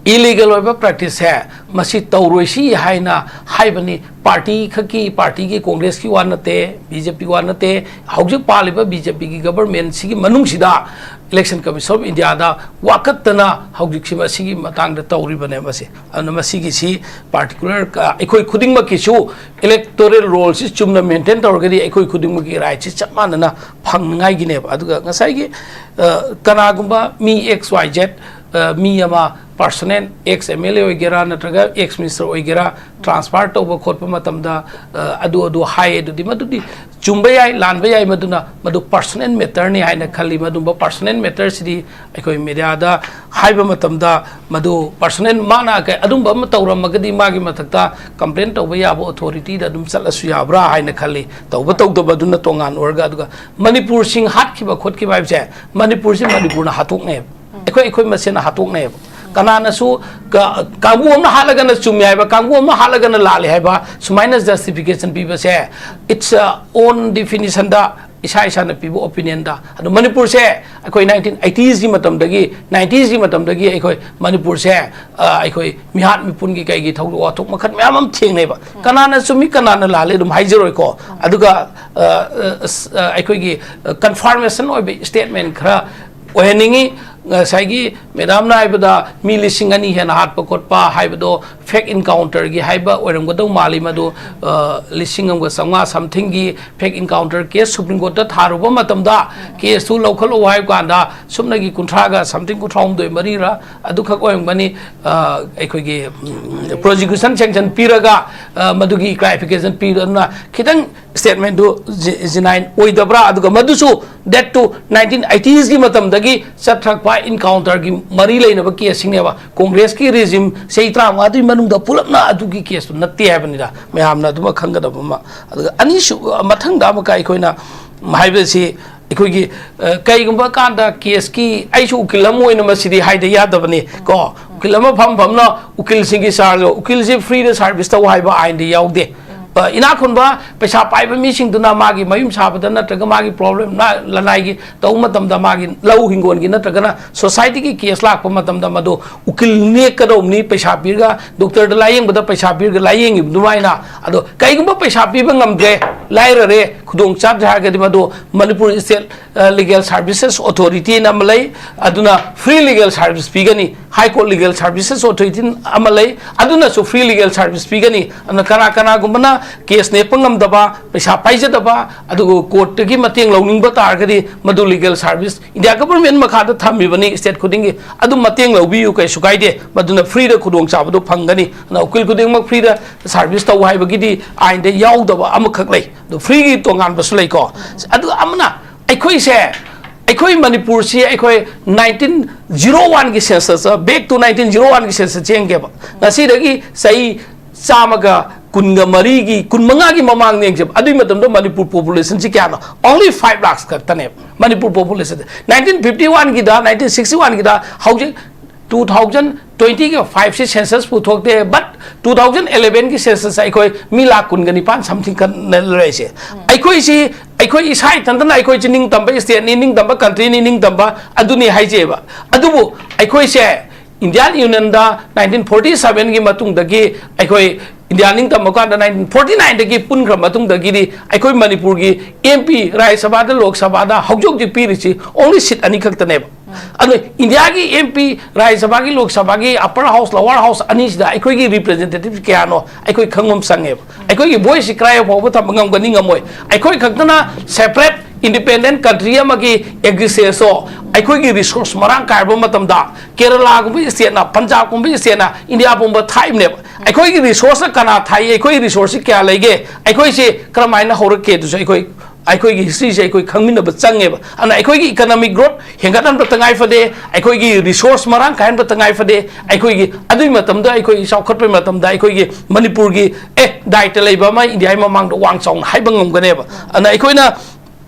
ꯏꯂꯤꯒꯦꯜ ꯑꯣꯏꯕ ꯄ꯭ꯔꯦꯛꯇꯤꯁꯁꯦ ꯃꯁꯤ ꯇꯧꯔꯣꯏꯁꯤ ꯍꯥꯏꯅ ꯍꯥꯏꯕꯅꯤ꯫ ꯄꯥꯔꯇꯤ ꯈꯛꯀꯤ, ꯄꯥꯔꯇꯤꯒꯤ, ꯀꯣꯡꯒ꯭ꯔꯦꯁꯀꯤ ꯋꯥ ꯅꯠꯇꯦ, ꯕꯤ ꯖꯦ ꯄꯤ ꯋꯥ ꯅꯠꯇꯦ, ꯍꯧꯖꯤꯛ ꯄꯥꯜꯂꯤꯕ ꯕꯤ ꯖꯦ ꯄꯤꯒꯤ ꯒꯕꯔꯃꯦꯟꯁꯤꯒꯤ ꯃꯅꯨꯡꯁꯤꯗ ꯏꯂꯦꯛꯁꯟ ꯀꯃꯤꯁꯟ ꯑꯣꯐ ꯏꯟꯗꯤꯌꯥꯗ ꯋꯥꯀꯠꯇꯅ ꯍꯧꯖꯤꯛꯁꯤ ꯃꯁꯤꯒꯤ ꯃꯇꯥꯡꯗ ꯇꯧꯔꯤꯕꯅꯦ꯫ ꯃꯁꯤ ꯑꯗꯨꯅ ꯃꯁꯤꯒꯤꯁꯤ ꯄꯥꯔꯇꯤꯀꯨꯂꯔ ꯑꯩꯈꯣꯏ ꯈꯨꯗꯤꯡꯃꯛꯀꯤꯁꯨ ꯏꯂꯦꯛꯇꯣꯔꯦꯜ ꯔꯣꯜꯁꯤ ꯆꯨꯝꯅ ꯃꯦꯟꯇꯦꯟ ꯇꯧꯔꯒꯗꯤ ꯑꯩꯈꯣꯏ ꯈꯨꯗꯤꯡꯃꯛꯀꯤ ꯔꯥꯏꯠꯁꯤ ꯆꯞ ꯃꯥꯟꯅꯅ ꯐꯪꯅꯉꯥꯏꯒꯤꯅꯦꯕ꯫ ꯑꯗꯨꯒ ꯉꯁꯥꯏꯒꯤ ꯑ, ꯀꯅꯥꯒꯨꯝꯕ ꯃꯤ ꯑꯦꯛꯁ ꯋꯥꯏ ꯖꯦꯠ, ꯑ, ꯃꯤ ꯑꯃ ꯄꯥꯔꯁꯣꯅꯦꯜ, ꯑꯦꯛꯁ ꯑꯦꯝ ꯑꯦꯜ ꯑꯦ ꯑꯣꯏꯒꯦꯔꯥ ꯅꯠꯇ꯭ꯔꯒ ꯑꯦꯛꯁ ꯃꯤꯅꯤꯁꯇꯔ ꯑꯣꯏꯒꯦꯔꯥ, ꯇ꯭ꯔꯥꯟꯁꯐꯔ ꯇꯧꯕ ꯈꯣꯠꯄ ꯃꯇꯝꯗ, ꯑ, ꯑꯗꯨ ꯑꯗꯨ ꯍꯥꯏꯌꯦ, ꯑꯗꯨꯗꯤ ꯃꯗꯨꯗꯤ ꯆꯨꯝꯕ ꯌꯥꯏ, ꯂꯥꯟꯕ ꯌꯥꯏ, ꯃꯗꯨꯅ ꯃꯗꯨ ꯄꯥꯔꯁꯣꯅꯦꯜ ꯃꯦꯇꯔꯅꯤ ꯍꯥꯏꯅ ꯈꯜꯂꯤ꯫ ꯃꯗꯨꯝꯕ ꯄꯥꯔꯁꯣꯅꯦꯜ ꯃꯦꯇꯔꯁꯤꯗꯤ ꯑꯩꯈꯣꯏ ꯃꯦꯗꯤꯌꯥꯗ ꯍꯥꯏꯕ ꯃꯇꯝꯗ ꯃꯗꯨ ꯄꯥꯔꯁꯣꯅꯦꯜ, ꯃꯥꯅ ꯀꯩ-, ꯑꯗꯨꯝꯕ ꯑꯃ ꯇꯧꯔꯝꯃꯒꯗꯤ ꯃꯥꯒꯤ ꯃꯊꯛꯇ ꯀꯝꯄ꯭ꯂꯦꯟ ꯇꯧꯕ ꯌꯥꯕ ꯑꯣꯊꯣꯔꯤꯇꯤꯗ ꯑꯗꯨꯝ ꯆꯠꯂꯁꯨ ꯌꯥꯕ꯭ꯔꯥ ꯍꯥꯏꯅ ꯈꯜꯂꯤ꯫ ꯇꯧꯕ ꯇꯧꯗꯕ ꯑꯗꯨꯅ ꯇꯣꯉꯥꯟ ꯑꯣꯏꯔꯒ, ꯑꯗꯨꯒ ꯃꯅꯤꯄꯨꯔꯁꯤꯡ ꯍꯥꯠꯈꯤꯕ ꯈꯣꯠꯈꯤꯕ ꯍꯥꯏꯕꯁꯦ ꯃꯅꯤꯄꯨꯔꯁꯤ ꯃꯅꯤꯄꯨꯔꯅ ꯍꯥꯠꯇꯣꯛꯅꯩꯕ꯫ ꯑꯩꯈꯣꯏ, ꯑꯩꯈꯣꯏ ꯃꯁꯦꯟꯅ ꯍꯥꯠꯇꯣꯛꯅꯩꯕ꯫ ꯀꯅꯥꯅꯁꯨ ꯀ-, ꯀꯥꯡꯕꯨ ꯑꯃꯅ ꯍꯥꯠꯂꯒꯅ ꯆꯨꯝꯃꯤ ꯍꯥꯏꯕ, ꯀꯥꯡꯕꯨ ꯑꯃꯅ ꯍꯥꯠꯂꯒꯅ ꯂꯥꯜꯂꯤ ꯍꯥꯏꯕ, ꯁꯨꯃꯥꯏꯅ ꯖꯁꯇꯤꯐꯤꯀꯦꯁꯟ ꯄꯤꯕꯁꯦ, it's a own definitionꯗ ꯏꯁꯥ ꯏꯁꯥꯅ ꯄꯤꯕ ꯑꯣꯄꯤꯅꯤꯌꯟꯗ꯫ ꯑꯗꯣ ꯃꯅꯤꯄꯨꯔꯁꯦ ꯑꯩꯈꯣꯏ ꯅꯥꯏꯟꯇꯤꯟ ꯑꯩꯇꯤꯁꯀꯤ ꯃꯇꯝꯗꯒꯤ, ꯅꯥꯏꯟꯇꯤꯁꯀꯤ ꯃꯇꯝꯗꯒꯤ ꯑꯩꯈꯣꯏ ꯃꯅꯤꯄꯨꯔꯁꯦ, ꯑ, ꯑꯩꯈꯣꯏ ꯃꯤꯍꯥꯠ ꯃꯤꯄꯨꯟꯒꯤ ꯀꯩꯒꯤ ꯊꯧꯗꯣꯛ ꯋꯥꯊꯣꯛ ꯃꯈꯜ ꯃꯌꯥꯝ ꯑꯃ ꯊꯦꯡꯅꯩꯕ꯫ ꯀꯅꯥꯅ ꯆꯨꯝꯃꯤ, ꯀꯅꯥꯅ ꯂꯥꯜꯂꯤ ꯑꯗꯨꯝ ꯍꯥꯏꯖꯔꯣꯏꯀꯣ꯫ ꯑꯗꯨꯒ, ꯑ, ꯑ, ꯑꯁ, ꯑ, ꯑꯩꯈꯣꯏꯒꯤ, ꯑ, ꯀꯟꯐꯥꯔꯃꯦꯁꯟ ꯑꯣꯏꯕ ꯁ꯭ꯇꯦꯠꯃꯦꯟ ꯈꯔ ꯑꯣꯏꯍꯟꯅꯤꯡꯉꯤ꯫ ꯉꯁꯥꯏꯒꯤ ꯃꯦꯗꯥꯝꯅ ꯍꯥꯏꯕꯗ ꯃꯤ ꯂꯤꯁꯤꯡ ꯑꯅꯤ ꯍꯦꯟꯅ ꯍꯥꯠꯄ ꯈꯣꯠꯄ ꯍꯥꯏꯕꯗꯣ ꯐꯦꯛ ꯏꯟꯀꯥꯎꯟꯇꯔꯒꯤ ꯍꯥꯏꯕ ꯑꯣꯏꯔꯝꯒꯗꯧ ꯃꯥꯜꯂꯤ꯫ ꯃꯗꯨ, ꯑ, ꯂꯤꯁꯤꯡ ꯑꯃꯒ ꯆꯥꯝꯃꯉꯥ ꯁꯝꯊꯤꯡꯒꯤ ꯐꯦꯛ ꯏꯟꯀꯥꯎꯟꯇꯔ ꯀꯦꯁ ꯁꯨꯄ꯭ꯔꯤꯝ ꯀꯣꯔꯠꯇ ꯊꯥꯔꯨꯕ ꯃꯇꯝꯗ ꯀꯦꯁꯇꯨ ꯂꯧꯈꯠꯂꯛꯎ ꯍꯥꯏꯕ ꯀꯥꯟꯗ ꯁꯨꯞꯅꯒꯤ ꯀꯨꯟꯊ꯭ꯔꯥꯒ ꯁꯝꯊꯤꯡ, ꯀꯨꯟꯊ꯭ꯔꯥ ꯍꯨꯝꯗꯣꯏ ꯃꯔꯤꯔ ꯑꯗꯨꯈꯛ ꯑꯣꯏꯔꯝꯒꯅꯤ꯫ ꯑ, ꯑꯩꯈꯣꯏꯒꯤ, ꯎꯝ, ꯄ꯭ꯔꯣꯁꯤꯀ꯭ꯌꯨꯁꯟ ꯁꯦꯡꯁꯟ ꯄꯤꯔꯒ, ꯑ, ꯃꯗꯨꯒꯤ ꯀ꯭ꯂꯥꯔꯤꯐꯤꯀꯦꯁꯟ ꯄꯤꯗꯨꯅ ꯈꯤꯇꯪ ꯁ꯭ꯇꯦꯠꯃꯦꯟꯗꯨ ꯖꯤ-, ꯖꯤꯅꯥꯏꯟ ꯑꯣꯏꯗꯕ꯭ꯔꯥ? ꯑꯗꯨꯒ ꯃꯗꯨꯁꯨ date to ꯅꯥꯏꯟꯇꯤꯟ ꯑꯩꯇꯤꯁꯀꯤ ꯃꯇꯝꯗꯒꯤ ꯆꯠꯊꯔꯛꯄ ꯏꯟꯀꯥꯎꯟꯇꯔꯒꯤ ꯃꯔꯤ ꯂꯩꯅꯕ ꯀꯦꯁꯁꯤꯡꯅꯦꯕ꯫ ꯀꯣꯡꯒ꯭ꯔꯦꯁꯀꯤ ꯔꯦꯖꯤꯝ ꯆꯍꯤ ꯇꯔꯥꯃꯉꯥꯗꯨꯒꯤ ꯃꯅꯨꯡꯗ ꯄꯨꯂꯞꯅ ꯑꯗꯨꯒꯤ ꯀꯦꯁꯇꯨ ꯅꯠꯇꯦ ꯍꯥꯏꯕꯅꯤꯗ꯫ ꯃꯌꯥꯝꯅ ꯑꯗꯨꯃꯛ ꯈꯪꯒꯗꯕ ꯑꯃ꯫ ꯑꯗꯨꯒ ꯑꯅꯤꯁꯨ, ꯃꯊꯪꯗ ꯑꯃꯨꯛꯀ ꯑꯩꯈꯣꯏꯅ ꯍꯥꯏꯕꯁꯤ ꯑꯩꯈꯣꯏꯒꯤ, ꯑ, ꯀꯩꯒꯨꯝꯕ ꯀꯥꯟꯗ ꯀꯦꯁꯀꯤ, ꯑꯩꯁꯨ ꯎꯀꯤꯜ ꯑꯃ ꯑꯣꯏꯅ ꯃꯁꯤꯗꯤ ꯍꯥꯏꯗ ꯌꯥꯗꯕꯅꯤ ꯀꯣ꯫ ꯎꯀꯤꯜ ꯑꯃ ꯐꯝ ꯐꯝꯅ ꯎꯀꯤꯜꯁꯤꯡꯒꯤ ꯆꯥꯔꯖ, ꯎꯀꯤꯜꯁꯤ ꯐ꯭ꯔꯤꯗ ꯁꯥꯔꯚꯤꯁ ꯇꯧ ꯍꯥꯏꯕ ꯑꯥꯏꯟꯗꯤ ꯌꯥꯎꯗꯦ꯫ ꯏꯅꯥꯛ ꯈꯨꯟꯕ ꯄꯩꯁꯥ ꯄꯥꯏꯕ ꯃꯤꯁꯤꯡꯗꯨꯅ ꯃꯥꯒꯤ ꯃꯌꯨꯝ ꯁꯥꯕꯗ ꯅꯠꯇ꯭ꯔꯒ ꯃꯥꯒꯤ ꯄ꯭ꯔꯣꯕ꯭ꯂꯦꯝ ꯂꯅꯥꯏꯒꯤ ꯇꯧꯕ ꯃꯇꯝꯗ, ꯃꯥꯒꯤ ꯂꯧ ꯍꯤꯡꯒꯣꯜꯒꯤ ꯅꯠꯇ꯭ꯔꯒꯅ ꯁꯣꯁꯥꯏꯇꯤꯒꯤ ꯀꯦꯁ ꯂꯥꯛꯄ ꯃꯇꯝꯗ, ꯃꯗꯨ ꯎꯀꯤꯜ ꯅꯦꯛꯀꯗꯧꯕꯅꯤ, ꯄꯩꯁꯥ ꯄꯤꯔꯒ ꯗꯣꯛꯇꯔꯗ ꯂꯥꯏꯌꯦꯡꯕꯗ ꯄꯩꯁꯥ ꯄꯤꯔꯒ ꯂꯥꯏꯌꯦꯡꯉꯤꯕ ꯑꯗꯨꯃꯥꯏꯅ꯫ ꯑꯗꯣ ꯀꯩꯒꯨꯝꯕ ꯄꯩꯁꯥ ꯄꯤꯕ ꯉꯝꯗ꯭ꯔꯦ, ꯂꯥꯏꯔꯔꯦ, ꯈꯨꯗꯣꯡ ꯆꯥꯗ꯭ꯔꯦ ꯍꯥꯏꯔꯒꯗꯤ ꯃꯗꯨ Manipur state legal services authority ꯑꯃ ꯂꯩ, ꯑꯗꯨꯅ ꯐ꯭ꯔꯤ ꯂꯤꯒꯦꯜ ꯁꯥꯔꯚꯤꯁ ꯄꯤꯒꯅꯤ꯫ High court legal services authority ꯑꯃ ꯂꯩ, ꯑꯗꯨꯅꯁꯨ ꯐ꯭ꯔꯤ ꯂꯤꯒꯦꯜ ꯁꯥꯔꯚꯤꯁ ꯄꯤꯒꯅꯤ꯫ ꯑꯗꯨꯅ ꯀꯅꯥ ꯀꯅꯥꯒꯨꯝꯕꯅ ꯀꯦꯁ ꯅꯦꯛꯄ ꯉꯝꯗꯕ, ꯄꯩꯁꯥ ꯄꯥꯏꯖꯗꯕ, ꯑꯗꯨꯒ ꯀꯣꯔꯠꯇꯒꯤ ꯃꯇꯦꯡ ꯂꯧꯅꯤꯡꯕ ꯇꯥꯔꯒꯗꯤ ꯃꯗꯨ ꯂꯤꯒꯦꯜ ꯁꯥꯔꯚꯤꯁ ꯏꯟꯗꯤꯌꯥ ꯒꯚꯔꯟꯃꯦꯟ ꯃꯈꯥꯗ ꯊꯝꯃꯤꯕꯅꯤ, ꯏꯁꯇꯦꯠ ꯈꯨꯗꯤꯡꯒꯤ꯫ ꯑꯗꯨꯝ ꯃꯇꯦꯡ ꯂꯧꯕꯤꯌꯨ, ꯀꯩꯁꯨ ꯀꯥꯏꯗꯦ, ꯃꯗꯨꯅ ꯐ꯭ꯔꯤꯗ ꯈꯨꯗꯣꯡꯆꯥꯕꯗꯨ ꯐꯪꯒꯅꯤ꯫ ꯑꯗꯨꯅ ꯎꯀꯤꯜ ꯈꯨꯗꯤꯡꯃꯛ ꯐ꯭ꯔꯤꯗ ꯁꯥꯔꯚꯤꯁ ꯇꯧ ꯍꯥꯏꯕꯒꯤꯗꯤ ꯑꯥꯏꯟꯗ ꯌꯥꯎꯗꯕ ꯑꯃꯈꯛ ꯂꯩ, ꯑꯗꯨ ꯐ꯭ꯔꯤꯒꯤ ꯇꯣꯉꯥꯟꯕꯁꯨ ꯂꯩꯀꯣ꯫ ꯑꯗꯨꯒ ꯑꯃꯅ ꯑꯩꯈꯣꯏꯁꯦ, ꯑꯩꯈꯣꯏ ꯃꯅꯤꯄꯨꯔꯁꯤ ꯑꯩꯈꯣꯏ ꯅꯥꯏꯟꯇꯤꯟ ꯖꯤꯔꯣ ꯋꯥꯟꯒꯤ census, back to nineteen zero ꯋꯥꯟꯒꯤ ꯁꯦꯟꯁꯁ ꯌꯦꯡꯒꯦꯕ꯫ ꯉꯁꯤꯗꯒꯤ ꯆꯍꯤ ꯆꯥꯝꯃꯒ ꯀꯨꯟꯒ ꯃꯔꯤꯒꯤ, ꯀꯨꯟ ꯃꯉꯥꯒꯤ ꯃꯃꯥꯡꯗ ꯌꯦꯡꯁꯦꯕ꯫ ꯑꯗꯨꯒꯤ ꯃꯇꯝꯗ ꯃꯅꯤꯄꯨꯔ ꯄꯣꯄꯨꯂꯦꯁꯟꯁꯤ ꯀꯌꯥꯅꯣ? Only five lakhs ꯈꯛꯇꯅꯦꯕ ꯃꯅꯤꯄꯨꯔ ꯄꯣꯄꯨꯂꯦꯁꯟ꯫ ꯅꯥꯏꯟꯇꯤꯟ ꯐꯤꯐꯇꯤ ꯋꯥꯟꯒꯤꯗ, ꯅꯥꯏꯟꯇꯤꯟ ꯁꯤꯛꯁꯇꯤ ꯋꯥꯟꯒꯤꯗ, ꯍꯧꯖꯤꯛ ꯇꯨ ꯊꯥꯎꯖꯟ ꯇ꯭ꯋꯦꯟꯇꯤꯒ ꯐꯥꯏꯚꯁꯤ ꯁꯦꯟꯁꯁ ꯄꯨꯊꯣꯛꯇꯦ, but ꯇꯨ ꯊꯥꯎꯖꯟ ꯑꯦꯂꯦꯚꯦꯟꯒꯤ ꯁꯦꯟꯁꯁ ꯑꯩꯈꯣꯏ ꯃꯤ ꯂꯥꯈ ꯀꯨꯟꯒ ꯅꯤꯄꯥꯟ ꯁꯝꯊꯤꯡ ꯈꯛ ꯂꯩꯔꯤꯁꯦ꯫ ꯑꯩꯈꯣꯏꯁꯤ, ꯑꯩꯈꯣꯏ ꯏꯁꯥ ꯏꯊꯟꯇꯅ ꯑꯩꯈꯣꯏꯁꯤ ꯅꯤꯡꯇꯝꯕ ꯏꯁꯇꯦꯠꯅꯤ, ꯅꯤꯡꯇꯝꯕ ꯀꯟꯇ꯭ꯔꯤꯅꯤ, ꯅꯤꯡꯇꯝꯕ ꯑꯗꯨꯅꯤ ꯍꯥꯏꯖꯩꯕ꯫ ꯑꯗꯨꯕꯨ ꯑꯩꯈꯣꯏꯁꯦ ꯏꯟꯗꯤꯌꯥꯟ ꯌꯨꯅꯤꯌꯟꯗ ꯅꯥꯏꯟꯇꯤꯟ ꯐꯣꯔꯇꯤ ꯁꯚꯦꯟꯒꯤ ꯃꯇꯨꯡꯗꯒꯤ ꯑꯩꯈꯣꯏ ꯏꯟꯗꯤꯌꯥ ꯅꯤꯡꯇꯝꯕ ꯀꯥꯟꯗ ꯅꯥꯏꯟꯇꯤꯟ ꯐꯣꯔꯇꯤ ꯅꯥꯏꯟꯗꯒꯤ ꯄꯨꯟꯈ꯭ꯔ ꯃꯇꯨꯡꯗꯒꯤꯗꯤ ꯑꯩꯈꯣꯏ ꯃꯅꯤꯄꯨꯔꯒꯤ ꯑꯦꯝ ꯄꯤ, ꯔꯥꯖ꯭ꯌ ꯁꯚꯥꯗ, ꯂꯣꯛ ꯁꯚꯥꯗ ꯍꯧꯖꯤꯛ ꯍꯧꯖꯤꯛ ꯄꯤꯔꯤꯁꯤ only ꯁꯤꯠ ꯑꯅꯤ ꯈꯛꯇꯅꯦꯕ꯫ ꯑꯗꯣ ꯏꯟꯗꯤꯌꯥꯒꯤ ꯑꯦꯝ ꯄꯤ, ꯔꯥꯖ꯭ꯌ ꯁꯚꯥꯒꯤ, ꯂꯣꯛ ꯁꯚꯥꯒꯤ ꯑꯞꯄꯔ ꯍꯥꯎꯁ, ꯂꯋꯥꯔ ꯍꯥꯎꯁ ꯑꯅꯤꯁꯤꯗ ꯑꯩꯈꯣꯏꯒꯤ ꯔꯤꯄ꯭ꯔꯖꯦꯟꯇꯦꯇꯤꯚ ꯀꯌꯥꯅꯣ ꯑꯩꯈꯣꯏ ꯈꯪꯕ ꯑꯃ ꯆꯪꯉꯦꯕ꯫ ꯑꯩꯈꯣꯏꯒꯤ ꯚꯣꯏꯁꯁꯤ ꯀꯗꯥꯏ ꯐꯥꯎꯕ ꯊꯝꯕ ꯉꯝꯒꯅꯤ, ꯉꯝꯃꯣꯏ꯫ ꯑꯩꯈꯣꯏ ꯈꯛꯇꯅ ꯁꯦꯄꯔꯦꯠ ꯏꯟꯗꯤꯄꯦꯟꯗꯦꯟ ꯀꯟꯇ꯭ꯔꯤ ꯑꯃꯒꯤ ꯑꯦꯛꯖꯤꯁꯇꯦꯟꯁꯇꯣ ꯑꯩꯈꯣꯏꯒꯤ ꯔꯤꯁꯣꯔꯁ ꯃꯔꯥꯡ ꯀꯥꯏꯔꯕ ꯃꯇꯝꯗ ꯀꯦꯔꯂꯥꯒꯨꯝꯕ ꯏꯁꯇꯦꯠꯅ, ꯄꯟꯖꯥꯕꯀꯨꯝꯕ ꯏꯁꯇꯦꯠꯅ ꯏꯟꯗꯤꯌꯥ ꯄꯨꯝꯕ ꯊꯥꯛꯏꯕꯅꯦꯕ꯫ ꯑꯩꯈꯣꯏꯒꯤ ꯔꯤꯁꯣꯔꯁꯅ ꯀꯅꯥ ꯊꯥꯛꯏ, ꯑꯩꯈꯣꯏꯒꯤ ꯔꯤꯁꯣꯔꯁꯁꯤ ꯀꯌꯥ ꯂꯩꯒꯦ, ꯑꯩꯈꯣꯏꯁꯦ ꯀꯔꯝꯍꯥꯏꯅ ꯍꯧꯔꯛꯀꯦ ꯑꯗꯨꯁꯨ ꯑꯩꯈꯣꯏ, ꯑꯩꯈꯣꯏꯒꯤ ꯍꯤꯁꯇ꯭ꯔꯤꯁꯦ ꯑꯩꯈꯣꯏ ꯈꯪꯃꯤꯟꯅꯕ ꯆꯪꯉꯦꯕ꯫ ꯑꯗꯨꯅ ꯑꯩꯈꯣꯏꯒꯤ ꯏꯀꯅꯣꯃꯤꯛ ꯒ꯭ꯔꯣꯠ ꯍꯦꯟꯒꯠꯍꯟꯕ ꯇꯉꯥꯏ ꯐꯗꯦ, ꯑꯩꯈꯣꯏꯒꯤ ꯔꯤꯁꯣꯔꯁ ꯃꯔꯥꯡ ꯀꯥꯏꯍꯟꯕ ꯇꯉꯥꯏ ꯐꯗꯦ꯫ ꯑꯩꯈꯣꯏꯒꯤ ꯑꯗꯨꯒꯤ ꯃꯇꯝꯗ ꯑꯩꯈꯣꯏ ꯆꯥꯎꯈꯠꯄꯒꯤ ꯃꯇꯝꯗ ꯑꯩꯈꯣꯏꯒꯤ ꯃꯅꯤꯄꯨꯔꯒꯤ, ꯑꯦ, ꯗꯥꯏꯇ ꯂꯩꯕ ꯑꯃ ꯏꯟꯗꯤꯌꯥꯒꯤ ꯃꯃꯥꯡꯗ ꯋꯥꯡ ꯆꯥꯎꯅ ꯍꯥꯏꯕ ꯉꯝꯒꯅꯦꯕ꯫ ꯑꯗꯨꯅ ꯑꯩꯈꯣꯏꯅ,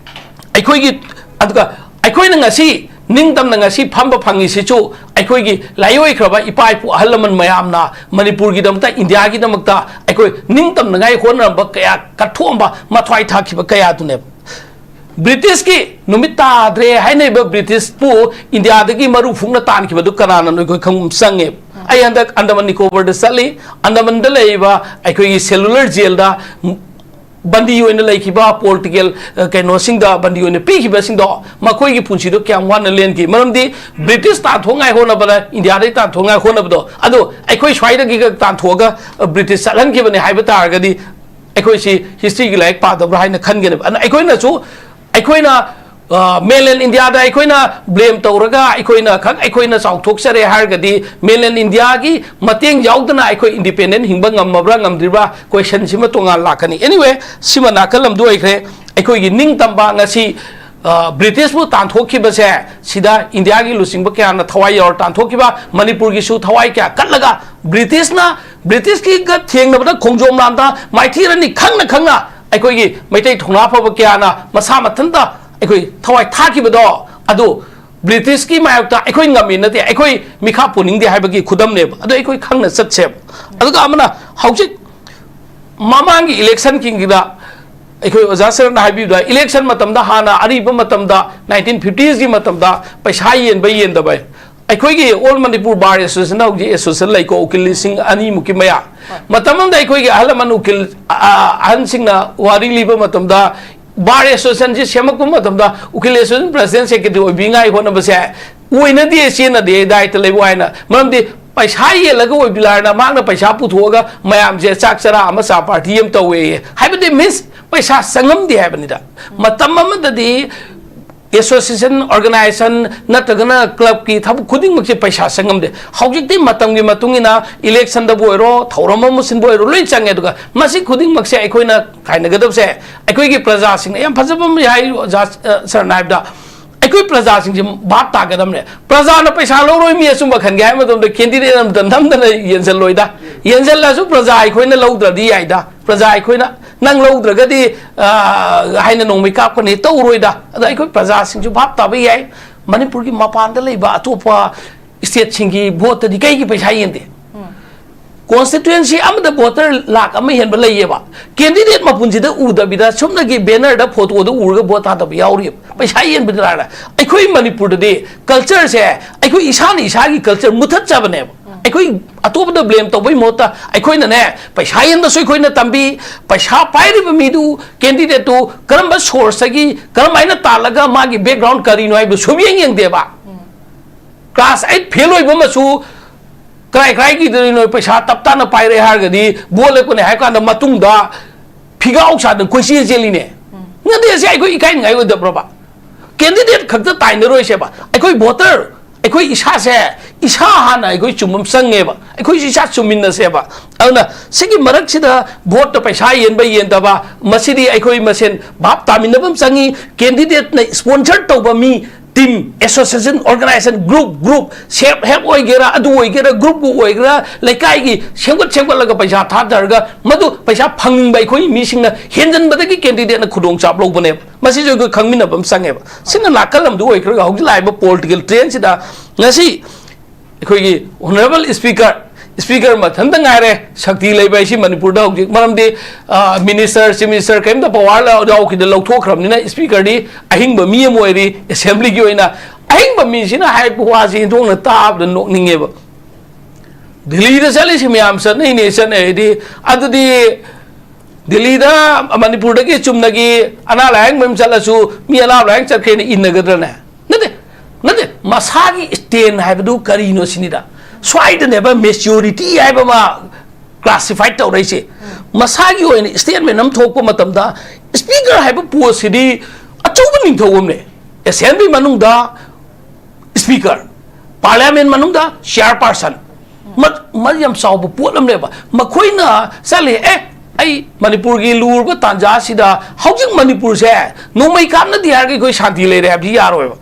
ꯑꯩꯈꯣꯏꯒꯤ, ꯑꯗꯨꯒ ꯑꯩꯈꯣꯏꯅ ꯉꯁꯤ ꯅꯤꯡꯇꯝꯅ ꯉꯁꯤ ꯐꯝꯕ ꯐꯪꯉꯤꯁꯤꯁꯨ ꯑꯩꯈꯣꯏꯒꯤ ꯂꯥꯏꯑꯣꯏꯈ꯭ꯔꯕ ꯏꯄꯥ ꯏꯄꯨ ꯑꯍꯜ ꯂꯃꯟ ꯃꯌꯥꯝꯅ ꯃꯅꯤꯄꯨꯔꯒꯤꯗꯃꯛꯇ, ꯏꯟꯗꯤꯌꯥꯒꯤꯗꯃꯛꯇ ꯑꯩꯈꯣꯏ ꯅꯤꯡꯇꯝꯅꯉꯥꯏ ꯍꯣꯠꯅꯔꯝꯕ ꯀꯌꯥ, ꯀꯠꯊꯣꯛꯑꯝꯕ, ꯃꯊ꯭ꯋꯥꯏ ꯊꯥꯈꯤꯕ ꯀꯌꯥꯗꯨꯅꯦꯕ꯫ ꯕ꯭ꯔꯤꯇꯤꯁꯀꯤ ꯅꯨꯃꯤꯠ ꯇꯥꯗ꯭ꯔꯦ ꯍꯥꯏꯅꯔꯤꯕ ꯕ꯭ꯔꯤꯇꯤꯁꯄꯨ ꯏꯟꯗꯤꯌꯥꯗꯒꯤ ꯃꯔꯨ ꯐꯨꯛꯅ ꯇꯥꯟꯈꯤꯕꯗꯨ ꯀꯅꯥꯅ ꯅꯣꯏꯈꯣꯏ ꯈꯪ ꯆꯪꯉꯦ꯫ ꯑꯩ ꯍꯟꯗꯛ ꯑꯟꯗꯃꯥꯟ ꯅꯤꯀꯣꯕꯔꯗ ꯆꯠꯂꯤ꯫ ꯑꯟꯗꯃꯥꯟꯗ ꯂꯩꯔꯤꯕ ꯑꯩꯈꯣꯏꯒꯤ cellular jailꯗ ꯕꯟꯗꯤ ꯑꯣꯏꯅ ꯂꯩꯈꯤꯕ political, ꯑ, ꯀꯩꯅꯣꯁꯤꯡꯗ ꯕꯟꯗꯤ ꯑꯣꯏꯅ ꯄꯤꯈꯤꯕꯁꯤꯡꯗꯣ, ꯃꯈꯣꯏꯒꯤ ꯄꯨꯟꯁꯤꯗꯣ ꯀꯌꯥꯝ ꯋꯥꯅ ꯂꯦꯟꯈꯤ꯫ ꯃꯔꯝꯗꯤ ꯕ꯭ꯔꯤꯇꯤꯁ ꯇꯥꯟꯊꯣꯛꯉꯥꯏ ꯍꯣꯠꯅꯕꯗ, ꯏꯟꯗꯤꯌꯥꯗꯒꯤ ꯇꯥꯟꯊꯣꯛꯉꯥꯏ ꯍꯣꯠꯅꯕꯗꯣ, ꯑꯗꯣ ꯑꯩꯈꯣꯏ ꯁ꯭ꯋꯥꯏꯗꯒꯤꯒ ꯇꯥꯟꯊꯣꯛꯑꯒ, ꯑ, ꯕ꯭ꯔꯤꯇꯤꯁ ꯆꯠꯍꯟꯈꯤꯕꯅꯦ ꯍꯥꯏꯕ ꯇꯥꯔꯒꯗꯤ, ꯑꯩꯈꯣꯏꯁꯤ historyꯒꯤ ꯂꯥꯏꯔꯤꯛ ꯄꯥꯗꯕ꯭ꯔꯥ ꯍꯥꯏꯅ ꯈꯟꯒꯅꯦꯕ꯫ ꯑꯗꯨꯅ ꯑꯩꯈꯣꯏꯅꯁꯨ, ꯑꯩꯈꯣꯏꯅ, ꯑ, mainland Indiaꯗ ꯑꯩꯈꯣꯏꯅ blame ꯇꯧꯔꯒ, ꯑꯩꯈꯣꯏꯅ ꯈꯛ, ꯑꯩꯈꯣꯏꯅ ꯆꯥꯎꯊꯣꯛꯆꯔꯦ ꯍꯥꯏꯔꯒꯗꯤ, mainland Indiaꯒꯤ ꯃꯇꯦꯡ ꯌꯥꯎꯗꯅ ꯑꯩꯈꯣꯏ independent ꯍꯤꯡꯕ ꯉꯝꯃꯕ꯭ꯔꯥ ꯉꯝꯗ꯭ꯔꯤꯕ꯭ꯔꯥ questionꯁꯤꯃ ꯇꯣꯉꯥꯟ ꯂꯥꯛꯀꯅꯤ꯫ Anyway, ꯁꯤꯃ ꯅꯥꯀꯜ ꯑꯃꯗ ꯑꯣꯏꯈ꯭ꯔꯦ꯫ ꯑꯩꯈꯣꯏꯒꯤ ꯅꯤꯡꯇꯝꯕ ꯉꯁꯤ, ꯑ, ꯕ꯭ꯔꯤꯇꯤꯁꯄꯨ ꯇꯥꯟꯊꯣꯛꯈꯤꯕꯁꯦ, ꯁꯤꯗ ꯏꯟꯗꯤꯌꯥꯒꯤ ꯂꯨꯆꯤꯡꯕ ꯀꯌꯥꯅ ꯊꯋꯥꯏ ꯌꯥꯎꯔ ꯇꯥꯟꯊꯣꯛꯈꯤꯕ, ꯃꯅꯤꯄꯨꯔꯒꯤꯁꯨ ꯊꯋꯥꯏ ꯀꯌꯥ ꯀꯠꯂꯒ, ꯕ꯭ꯔꯤꯇꯤꯁꯅ, ꯕ꯭ꯔꯤꯇꯤꯁꯀꯤꯒ ꯊꯦꯡꯅꯕꯗ ꯈꯣꯡꯖꯣꯝ ꯂꯥꯟꯗ ꯃꯥꯏꯊꯤꯔꯅꯤ ꯈꯪꯅ ꯈꯪꯅ ꯑꯩꯈꯣꯏꯒꯤ ꯃꯩꯇꯩ ꯊꯧꯅꯥ ꯐꯕ ꯀꯌꯥꯅ ꯃꯁꯥ ꯃꯊꯟꯇ ꯑꯩꯈꯣꯏ ꯊꯋꯥꯏ ꯊꯥꯈꯤꯕꯗꯣ, ꯑꯗꯨ ꯕ꯭ꯔꯤꯇꯤꯁꯀꯤ ꯃꯥꯌꯣꯛꯇ ꯑꯩꯈꯣꯏ ꯉꯝꯃꯤ ꯅꯠꯇꯦ, ꯑꯩꯈꯣꯏ ꯃꯤꯈꯥ ꯄꯣꯟꯅꯤꯡꯗꯦ ꯍꯥꯏꯕꯒꯤ ꯈꯨꯗꯝꯅꯦꯕ꯫ ꯑꯗꯣ ꯑꯩꯈꯣꯏ ꯈꯪꯅ ꯆꯠꯁꯦꯕ꯫ ꯑꯗꯨꯒ ꯑꯃꯅ, ꯍꯧꯖꯤꯛ ꯃꯃꯥꯡꯒꯤ electionꯁꯤꯡꯒꯤꯗ ꯑꯩꯈꯣꯏ ꯑꯣꯖꯥ ꯁꯔꯅ ꯍꯥꯏꯕꯤꯕꯗ, election ꯃꯇꯝꯗ, ꯍꯥꯟꯅ ꯑꯔꯤꯕ ꯃꯇꯝꯗ, nineteen fiftiesꯀꯤ ꯃꯇꯝꯗ ꯄꯩꯁꯥ ꯌꯦꯟꯕ ꯌꯦꯟꯗꯕ, ꯑꯩꯈꯣꯏꯒꯤ All Manipur Bar Associationꯗ ꯍꯧꯖꯤꯛ association ꯂꯩꯀꯣ, ꯎꯀꯤꯜ ꯂꯤꯁꯤꯡ ꯑꯅꯤꯃꯨꯛꯀꯤ ꯃꯌꯥ꯫ ꯃꯇꯝ ꯑꯃꯗ ꯑꯩꯈꯣꯏꯒꯤ ꯑꯍꯜ ꯂꯃꯟ ꯎꯀꯤꯜ, ꯑ, ꯑꯍꯟꯁꯤꯡꯅ ꯋꯥꯔꯤ ꯂꯤꯕ ꯃꯇꯝꯗ, Bar Associationꯁꯤ ꯁꯦꯝꯃꯛꯄ ꯃꯇꯝꯗ ꯎꯀꯤꯜ association president secretary ꯑꯣꯏꯕꯤꯉꯥꯏ ꯍꯣꯠꯅꯕꯁꯦ ꯑꯣꯏꯅꯗꯦ, ꯆꯦꯟꯅꯗꯦ, ꯗꯥꯏꯇ ꯂꯩꯕ ꯍꯥꯏꯅ꯫ ꯃꯔꯝꯗꯤ ꯄꯩꯁꯥ ꯌꯦꯜꯂꯒ ꯑꯣꯏꯕꯤꯂꯥꯔꯅ ꯃꯍꯥꯛꯅ ꯄꯩꯁꯥ ꯄꯨꯊꯣꯛꯑꯒ ꯃꯌꯥꯝꯁꯦ ꯆꯥꯛ ꯆꯔꯥ ꯑꯃ ꯆꯥ party ꯑꯃ ꯇꯧꯋꯦꯌꯦ꯫ ꯍꯥꯏꯕꯗꯤ means ꯄꯩꯁꯥ ꯆꯪꯉꯝꯗꯦ ꯍꯥꯏꯕꯅꯤꯗ꯫ ꯃꯇꯝ ꯑꯃꯗꯗꯤ association, organization ꯅꯠꯇ꯭ꯔꯒꯅ clubꯀꯤ ꯊꯕꯛ ꯈꯨꯗꯤꯡꯃꯛꯁꯦ ꯄꯩꯁꯥ ꯆꯪꯉꯝꯗꯦ꯫ ꯍꯧꯖꯤꯛꯇꯤ ꯃꯇꯝꯒꯤ ꯃꯇꯨꯡ ꯏꯟꯅ electionꯗꯕꯨ ꯑꯣꯏꯔꯣ, ꯊꯧꯔꯝ ꯑꯃ ꯁꯤꯟꯕ ꯑꯣꯏꯔꯣ, ꯂꯣꯏ ꯆꯪꯉꯦ꯫ ꯑꯗꯨꯒ ꯃꯁꯤ ꯈꯨꯗꯤꯡꯃꯛꯁꯦ ꯑꯩꯈꯣꯏꯅ ꯈꯥꯏꯅꯒꯗꯕꯁꯦ ꯑꯩꯈꯣꯏꯒꯤ ꯄ꯭ꯔꯖꯥꯁꯤꯡꯅ, ꯌꯥꯝ ꯐꯖꯕ ꯑꯃ ꯍꯥꯏ ꯑꯣꯖꯥ, ꯑ, ꯁꯔꯅ ꯍꯥꯏꯕꯗ, ꯑꯩꯈꯣꯏ ꯄ꯭ꯔꯖꯥꯁꯤꯡꯁꯦ ꯚꯥꯞ ꯇꯥꯒꯗꯕꯅꯦ꯫ ꯄ꯭ꯔꯖꯥꯅ ꯄꯩꯁꯥ ꯂꯧꯔꯣꯏ ꯃꯤ ꯑꯆꯨꯝꯕ ꯈꯟꯒꯦ ꯍꯥꯏꯕ ꯃꯇꯝꯗ candidate ꯑꯃꯇ ꯅꯝꯗꯅ ꯌꯦꯟꯁꯤꯜꯂꯣꯏꯗ꯫ ꯌꯦꯟꯁꯤꯜꯂꯁꯨ ꯄ꯭ꯔꯖꯥ ꯑꯩꯈꯣꯏꯅ ꯂꯧꯗ꯭ꯔꯗꯤ ꯌꯥꯏꯗ꯫ ꯄ꯭ꯔꯖꯥ ꯑꯩꯈꯣꯏꯅ, "ꯅꯪ ꯂꯧꯗ꯭ꯔꯒꯗꯤ, ꯑ, ꯍꯥꯏꯅ ꯅꯣꯡꯃꯩ ꯀꯥꯞꯀꯅꯤ", ꯇꯧꯔꯣꯏꯗ꯫ ꯑꯗꯣ ꯑꯩꯈꯣꯏ ꯄ꯭ꯔꯖꯥꯁꯤꯡꯁꯨ ꯚꯥꯞ ꯇꯥꯕ ꯌꯥꯏ꯫ ꯃꯅꯤꯄꯨꯔꯒꯤ ꯃꯄꯥꯟꯗ ꯂꯩꯕ ꯑꯇꯣꯞꯄ ꯁ꯭ꯇꯦꯠꯁꯤꯡꯒꯤ ꯚꯣꯠꯇꯗꯤ ꯀꯩꯒꯤ ꯄꯩꯁꯥ ꯌꯦꯟꯗꯦ? ꯀꯣꯟꯁꯇꯤꯇ꯭ꯋꯦꯟꯁꯤ ꯑꯃꯗ ꯚꯣꯇꯔ ꯂꯥꯈ ꯑꯃ ꯍꯦꯟꯕ ꯂꯩꯌꯦꯕ꯫ ꯀꯦꯟꯗꯤꯗꯦꯠ ꯃꯄꯨꯟꯁꯤꯗ ꯎꯗꯕꯤꯗ ꯁꯨꯞꯅꯒꯤ ꯕꯦꯅꯔꯗ, ꯐꯣꯇꯣꯗ ꯎꯔꯒ ꯚꯣꯠ ꯊꯥꯗꯕ ꯌꯥꯎꯔꯤꯕ꯫ ꯄꯩꯁꯥ ꯌꯦꯟꯕꯗꯤ ꯂꯥꯏꯔ꯫ ꯑꯩꯈꯣꯏ ꯃꯅꯤꯄꯨꯔꯗꯗꯤ ꯀꯜꯆꯔꯁꯦ, ꯑꯩꯈꯣꯏ ꯏꯁꯥꯅ ꯏꯁꯥꯒꯤ ꯀꯜꯆꯔ ꯃꯨꯊꯠꯆꯕꯅꯦꯕ꯫ ꯑꯩꯈꯣꯏ ꯑꯇꯣꯞꯄꯗ ꯕ꯭ꯂꯦꯝ ꯇꯧꯕꯩ ꯃꯍꯨꯠꯇ ꯑꯩꯈꯣꯏꯅꯅꯦ, ꯄꯩꯁꯥ ꯌꯦꯟꯕꯁꯨ ꯑꯩꯈꯣꯏꯅ ꯇꯝꯕꯤ, ꯄꯩꯁꯥ ꯄꯥꯏꯔꯤꯕ ꯃꯤꯗꯨ, ꯀꯦꯟꯗꯤꯗꯦꯠꯇꯨ ꯀꯔꯝꯕ ꯁꯣꯔꯁꯇꯒꯤ, ꯀꯔꯝꯍꯥꯏꯅ ꯇꯥꯜꯂꯒ, ꯃꯥꯒꯤ ꯕꯦꯛꯒ꯭ꯔꯥꯎꯟ ꯀꯔꯤꯅꯣ ꯍꯥꯏꯕꯗꯨ ꯁꯨꯝꯌꯦꯡ ꯌꯦꯡꯗꯦꯕ꯫ ꯀ꯭ꯂꯥꯁ ꯑꯩꯠ ꯐꯦꯜ ꯑꯣꯏꯕ ꯑꯃꯁꯨ ꯀꯔꯥꯏ ꯀꯔꯥꯏꯒꯤꯗꯅꯣ ꯄꯩꯁꯥ ꯇꯞ ꯇꯥꯅ ꯄꯥꯏꯔꯛꯑꯦ ꯍꯥꯏꯔꯒꯗꯤ, ꯚꯣꯠ ꯂꯦꯞꯀꯅꯤ ꯍꯥꯏ ꯀꯥꯟꯗ ꯃꯇꯨꯡꯗ ꯐꯤꯒꯥꯎ ꯁꯥꯗꯅ ꯀꯣꯏꯆꯦꯜ ꯆꯦꯜꯂꯤꯅꯦ꯫ ꯅꯠꯇꯦ, ꯑꯁꯤ ꯑꯩꯈꯣꯏ ꯏꯀꯥꯏꯅꯤꯡꯉꯥꯏ ꯑꯣꯏꯗꯕ꯭ꯔꯕ? ꯀꯦꯟꯗꯤꯗꯦꯠ ꯈꯛꯇ ꯇꯥꯏꯅꯔꯣꯏꯁꯦꯕ꯫ ꯑꯩꯈꯣꯏ ꯚꯣꯇꯔ, ꯑꯩꯈꯣꯏ ꯏꯁꯥꯁꯦ, ꯏꯁꯥ ꯍꯥꯟꯅ ꯑꯩꯈꯣꯏ ꯆꯨꯝꯕ ꯑꯃ ꯆꯪꯉꯦꯕ꯫ ꯑꯩꯈꯣꯏꯁꯨ ꯏꯁꯥ ꯆꯨꯝꯃꯤꯟꯅꯁꯦꯕ꯫ ꯑꯗꯨꯅ ꯁꯤꯒꯤ ꯃꯔꯛꯁꯤꯗ ꯚꯣꯠꯇ ꯄꯩꯁꯥ ꯌꯦꯟꯕ ꯌꯦꯟꯗꯕ, ꯃꯁꯤꯗꯤ ꯑꯩꯈꯣꯏ ꯃꯁꯦꯟ ꯚꯥꯞ ꯇꯥꯃꯤꯟꯅꯕ ꯑꯃ ꯆꯪꯉꯤ꯫ ꯀꯦꯟꯗꯤꯗꯦꯠꯅ ꯁ꯭ꯄꯣꯟꯁꯔ ꯇꯧꯕ ꯃꯤ, team, association, organisation, group, group, ꯁꯦꯞ ꯍꯦꯞ ꯑꯣꯏꯒꯦꯔꯥ, ꯑꯗꯨ ꯑꯣꯏꯒꯦꯔꯥ, ꯒ꯭ꯔꯨꯞꯄꯨ ꯑꯣꯏꯒꯦꯔꯥ, ꯂꯩꯀꯥꯏꯒꯤ ꯁꯦꯝꯒꯠ ꯁꯦꯝꯒꯠꯂꯒ ꯄꯩꯁꯥ ꯊꯥꯗꯔꯒ ꯃꯗꯨ ꯄꯩꯁꯥ ꯐꯪꯅꯤꯡꯕ ꯑꯩꯈꯣꯏ ꯃꯤꯁꯤꯡꯅ ꯍꯦꯟꯖꯟꯕꯗꯒꯤ ꯀꯦꯟꯗꯤꯗꯦꯠꯅ ꯈꯨꯗꯣꯡꯆꯥꯕ ꯂꯧꯕꯅꯦꯕ꯫ ꯃꯁꯤꯁꯨ ꯑꯩꯈꯣꯏ ꯈꯪꯃꯤꯟꯅꯕ ꯑꯃ ꯆꯪꯉꯦꯕ꯫ ꯁꯤꯅ ꯅꯥꯀꯜ ꯑꯃꯗ ꯑꯣꯏꯈ꯭ꯔꯒ ꯍꯧꯖꯤꯛ ꯂꯥꯛꯏꯕ ꯄꯣꯂꯤꯇꯤꯀꯦꯜ ꯇ꯭ꯔꯦꯟꯁꯤꯗ ꯉꯁꯤ ꯑꯩꯈꯣꯏꯒꯤ ꯑꯣꯅꯔꯦꯕꯜ ꯁ꯭ꯄꯤꯀꯔ, ꯁ꯭ꯄꯤꯀꯔ ꯃꯊꯟꯇ ꯉꯥꯏꯔꯦ ꯁꯛꯇꯤ ꯂꯩꯕ ꯍꯥꯏꯁꯤ ꯃꯅꯤꯄꯨꯔꯗ ꯍꯧꯖꯤꯛ꯫ ꯃꯔꯝꯗꯤ, ꯑ, ꯃꯤꯅꯤꯁꯇꯔ, ꯆꯤꯐ ꯃꯤꯅꯤꯁꯇꯔ ꯀꯔꯤꯝꯇ ꯄꯋꯥꯔ ꯌꯥꯎꯈꯤꯗ ꯂꯧꯊꯣꯛꯈ꯭ꯔꯕꯅꯤꯅ ꯁ꯭ꯄꯤꯀꯔꯗꯤ ꯑꯍꯤꯡꯕ ꯃꯤ ꯑꯃ ꯑꯣꯏꯔꯤ ꯑꯦꯁꯦꯝꯕ꯭ꯂꯤꯒꯤ ꯑꯣꯏꯅ꯫ ꯑꯍꯤꯡꯕ ꯃꯤꯁꯤꯅ ꯍꯥꯏꯔꯛꯄ ꯋꯥꯁꯤ ꯏꯟꯊꯣꯛꯅ ꯇꯥꯕꯗ ꯅꯣꯛꯅꯤꯡꯉꯦꯕ꯫ ꯗꯤꯜꯂꯤꯗ ꯆꯠꯂꯤꯁꯤ ꯃꯌꯥꯝ ꯆꯠꯅꯩꯅꯦ, ꯆꯠꯅꯩꯗꯤ, ꯑꯗꯨꯗꯤ ꯗꯤꯜꯂꯤꯗ, ꯃꯅꯤꯄꯨꯔꯗꯒꯤ ꯆꯨꯝꯅꯒꯤ ꯑꯅꯥ ꯂꯥꯌꯦꯡꯕ ꯑꯃ ꯆꯠꯂꯁꯨ ꯃꯤ ꯑꯅꯥ ꯂꯥꯌꯦꯡ ꯆꯠꯈ꯭ꯔꯦꯅ ꯏꯟꯅꯒꯗ꯭ꯔꯅꯦ? ꯅꯠꯇꯦ, ꯅꯠꯇꯦ, ꯃꯁꯥꯒꯤ ꯁ꯭ꯇꯦꯟ ꯍꯥꯏꯕꯗꯨ ꯀꯔꯤꯅꯣ ꯁꯤꯅꯤꯗ꯫ ꯁ꯭ꯋꯥꯏꯗꯅꯦꯕ ꯃꯦꯆ꯭ꯌꯨꯔꯤꯇꯤ ꯍꯥꯏꯕ ꯑꯃ ꯀ꯭ꯂꯥꯁꯤꯐꯥꯏ ꯇꯧꯔꯛꯏꯁꯦ꯫ ꯃꯁꯥꯒꯤ ꯑꯣꯏꯅ ꯁ꯭ꯇꯦꯠꯃꯦꯟ ꯑꯃ ꯊꯣꯛꯄ ꯃꯇꯝꯗ ꯁ꯭ꯄꯤꯀꯔ ꯍꯥꯏꯕ ꯄꯣꯁꯁꯤꯗꯤ ꯑꯆꯧꯕ ꯅꯤꯡꯊꯧ ꯑꯃꯅꯦ꯫ ꯑꯦꯁꯦꯝꯕ꯭ꯂꯤ ꯃꯅꯨꯡꯗ ꯁ꯭ꯄꯤꯀꯔ, ꯄꯥꯔꯂꯤꯌꯥꯃꯦꯟ ꯃꯅꯨꯡꯗ ꯆꯤꯌꯥꯔꯄꯥꯔꯁꯟ, ꯃ-, ꯃ-, ꯌꯥꯝ ꯆꯥꯎꯕ ꯄꯣꯠ ꯑꯃꯅꯦꯕ꯫ ꯃꯈꯣꯏꯅ ꯆꯠꯂꯤ, "ꯑꯦ, ꯑꯩ ꯃꯅꯤꯄꯨꯔꯒꯤ ꯂꯨꯔꯕ ꯇꯥꯟꯖꯥ ꯑꯁꯤꯗ ꯍꯧꯖꯤꯛ ꯃꯅꯤꯄꯨꯔꯁꯦ ꯅꯣꯡꯃꯩ ꯀꯥꯞꯅꯗꯦ ꯍꯥꯏꯔꯒ ꯑꯩꯈꯣꯏ ꯁꯥꯟꯇꯤ ꯂꯩꯔꯦ ꯍꯥꯏꯕꯗꯤ ꯌꯥꯔꯣꯏꯕ"꯫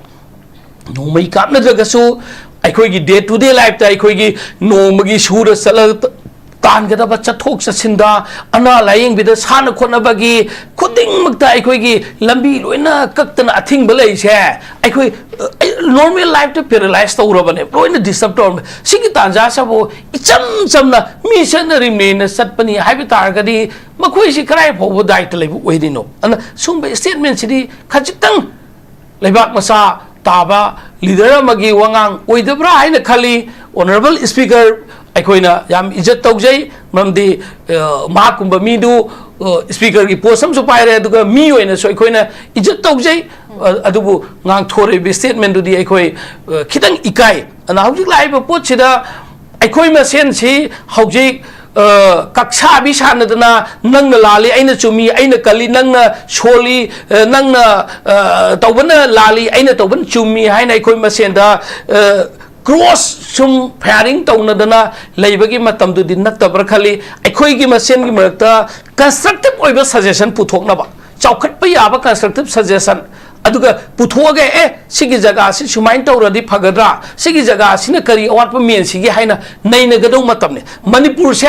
ꯅꯣꯡꯃꯩ ꯀꯥꯞꯅꯗ꯭ꯔꯒꯁꯨ ꯑꯩꯈꯣꯏꯒꯤ ꯗꯦ ꯇꯨ ꯗꯦ ꯂꯥꯏꯐꯇ ꯑꯩꯈꯣꯏꯒꯤ ꯅꯣꯡꯃꯒꯤ ꯁꯨꯔ ꯆꯠꯂꯒ ꯇ-, ꯇꯥꯟꯒꯗꯕ ꯆꯠꯊꯣꯛ ꯆꯠꯁꯤꯟꯗ, ꯑꯅꯥ ꯂꯥꯌꯦꯡꯕꯤꯗ, ꯁꯥꯟꯅ ꯈꯣꯠꯅꯕꯒꯤ ꯈꯨꯗꯤꯡꯃꯛꯇ ꯑꯩꯈꯣꯏꯒꯤ ꯂꯝꯕꯤ ꯂꯣꯏꯅ ꯀꯛꯇꯅ ꯑꯊꯤꯡꯕ ꯂꯩꯔꯤꯁꯦ, ꯑꯩꯈꯣꯏ ꯅꯣꯔꯃꯦꯜ ꯂꯥꯏꯐꯇ ꯄꯦꯔꯥꯂꯥꯏꯁ ꯇꯧꯔꯕꯅꯦ, ꯂꯣꯏꯅ ꯗꯤꯁꯇꯔꯕ ꯇꯧꯔꯕꯅꯦ꯫ ꯁꯤꯒꯤ ꯇꯥꯟꯖꯥꯁꯤꯕꯨ ꯏꯆꯝ ꯆꯝꯅ ꯃꯤ ꯆꯠꯅꯔꯤꯕꯅꯦꯅ ꯆꯠꯄꯅꯤ ꯍꯥꯏꯕ ꯇꯥꯔꯒꯗꯤ, ꯃꯈꯣꯏꯁꯤ ꯀꯗꯥꯏ ꯐꯥꯎꯕ ꯗꯥꯏꯇ ꯂꯩꯕ ꯑꯣꯏꯔꯤꯅꯣ? ꯑꯗꯨꯅ ꯁꯨꯝꯕ ꯁ꯭ꯇꯦꯠꯃꯦꯟꯁꯤꯗꯤ ꯈꯖꯤꯛꯇꯪ ꯂꯩꯕꯥꯛ ꯃꯆꯥ ꯇꯥꯕ ꯂꯤꯗꯔ ꯑꯃꯒꯤ ꯋꯥꯉꯥꯡ ꯑꯣꯏꯗꯕ꯭ꯔꯥ ꯍꯥꯏꯅ ꯈꯜꯂꯤ꯫ ꯑꯣꯅꯔꯦꯕꯜ ꯁ꯭ꯄꯤꯀꯔ, ꯑꯩꯈꯣꯏꯅ ꯌꯥꯝ ꯏꯖꯠ ꯇꯧꯖꯩ, ꯃꯔꯝꯗꯤ, ꯑ, ꯃꯍꯥꯛꯀꯨꯝꯕ ꯃꯤꯗꯨ, ꯑ, ꯁ꯭ꯄꯤꯀꯔꯒꯤ ꯄꯣꯁ ꯑꯃꯁꯨ ꯄꯥꯏꯔꯦ, ꯑꯗꯨꯒ ꯃꯤ ꯑꯣꯏꯅꯁꯨ ꯑꯩꯈꯣꯏꯅ ꯏꯖꯠ ꯇꯧꯖꯩ꯫ ꯑ, ꯑꯗꯨꯕꯨ ꯉꯥꯡꯊꯣꯔꯛꯏꯕ ꯁ꯭ꯇꯦꯠꯃꯦꯟꯗꯨꯗꯤ ꯑꯩꯈꯣꯏ, ꯑ, ꯈꯤꯇꯪ ꯏꯀꯥꯏ꯫ ꯑꯗꯨꯅ ꯍꯧꯖꯤꯛ ꯂꯥꯛꯏꯕ ꯄꯣꯠꯁꯤꯗ ꯑꯩꯈꯣꯏ ꯃꯁꯦꯟꯁꯤ ꯍꯧꯖꯤꯛ, ꯑ, ꯀꯛꯁꯥꯕꯤ ꯁꯥꯟꯅꯗꯅ, "ꯅꯪꯅ ꯂꯥꯜꯂꯤ, ꯑꯩꯅ ꯆꯨꯝꯃꯤ, ꯑꯩꯅ ꯀꯜꯂꯤ, ꯅꯪꯅ ꯁꯣꯜꯂꯤ, ꯑ, ꯅꯪꯅ, ꯑ, ꯇꯧꯕꯅ ꯂꯥꯜꯂꯤ, ꯑꯩꯅ ꯇꯧꯕꯅ ꯆꯨꯝꯃꯤ" ꯍꯥꯏꯅ ꯑꯩꯈꯣꯏ ꯃꯁꯦꯟꯗ, ꯑ, ꯀ꯭ꯔꯣꯁ ꯁꯨꯝ ꯐꯥꯌꯔꯤꯡ ꯇꯧꯅꯗꯅ ꯂꯩꯕꯒꯤ ꯃꯇꯝꯗꯨꯗꯤ ꯅꯠꯇꯕ꯭ꯔꯥ ꯈꯜꯂꯤ꯫ ꯑꯩꯈꯣꯏꯒꯤ ꯃꯁꯦꯟꯒꯤ ꯃꯔꯛꯇ ꯀꯟꯁꯇ꯭ꯔꯛꯇꯤꯚ ꯑꯣꯏꯕ ꯁꯖꯦꯁꯟ ꯄꯨꯊꯣꯛꯅꯕ, ꯆꯥꯎꯈꯠꯄ ꯌꯥꯕ ꯀꯟꯁꯇ꯭ꯔꯛꯇꯤꯚ ꯁꯖꯦꯁꯟ, ꯑꯗꯨꯒ ꯄꯨꯊꯣꯛꯑꯒ, "ꯑꯦ, ꯁꯤꯒꯤ ꯖꯒꯥꯁꯤ ꯁꯨꯃꯥꯏꯅ ꯇꯧꯔꯗꯤ ꯐꯒꯗ꯭ꯔꯥ, ꯁꯤꯒꯤ ꯖꯒꯥꯁꯤꯅ ꯀꯔꯤ ꯑꯋꯥꯠꯄ ꯃꯦꯟꯁꯤꯒꯦ" ꯍꯥꯏꯅ ꯅꯩꯅꯒꯗꯧꯕ ꯃꯇꯝꯅꯤ꯫ ꯃꯅꯤꯄꯨꯔꯁꯦ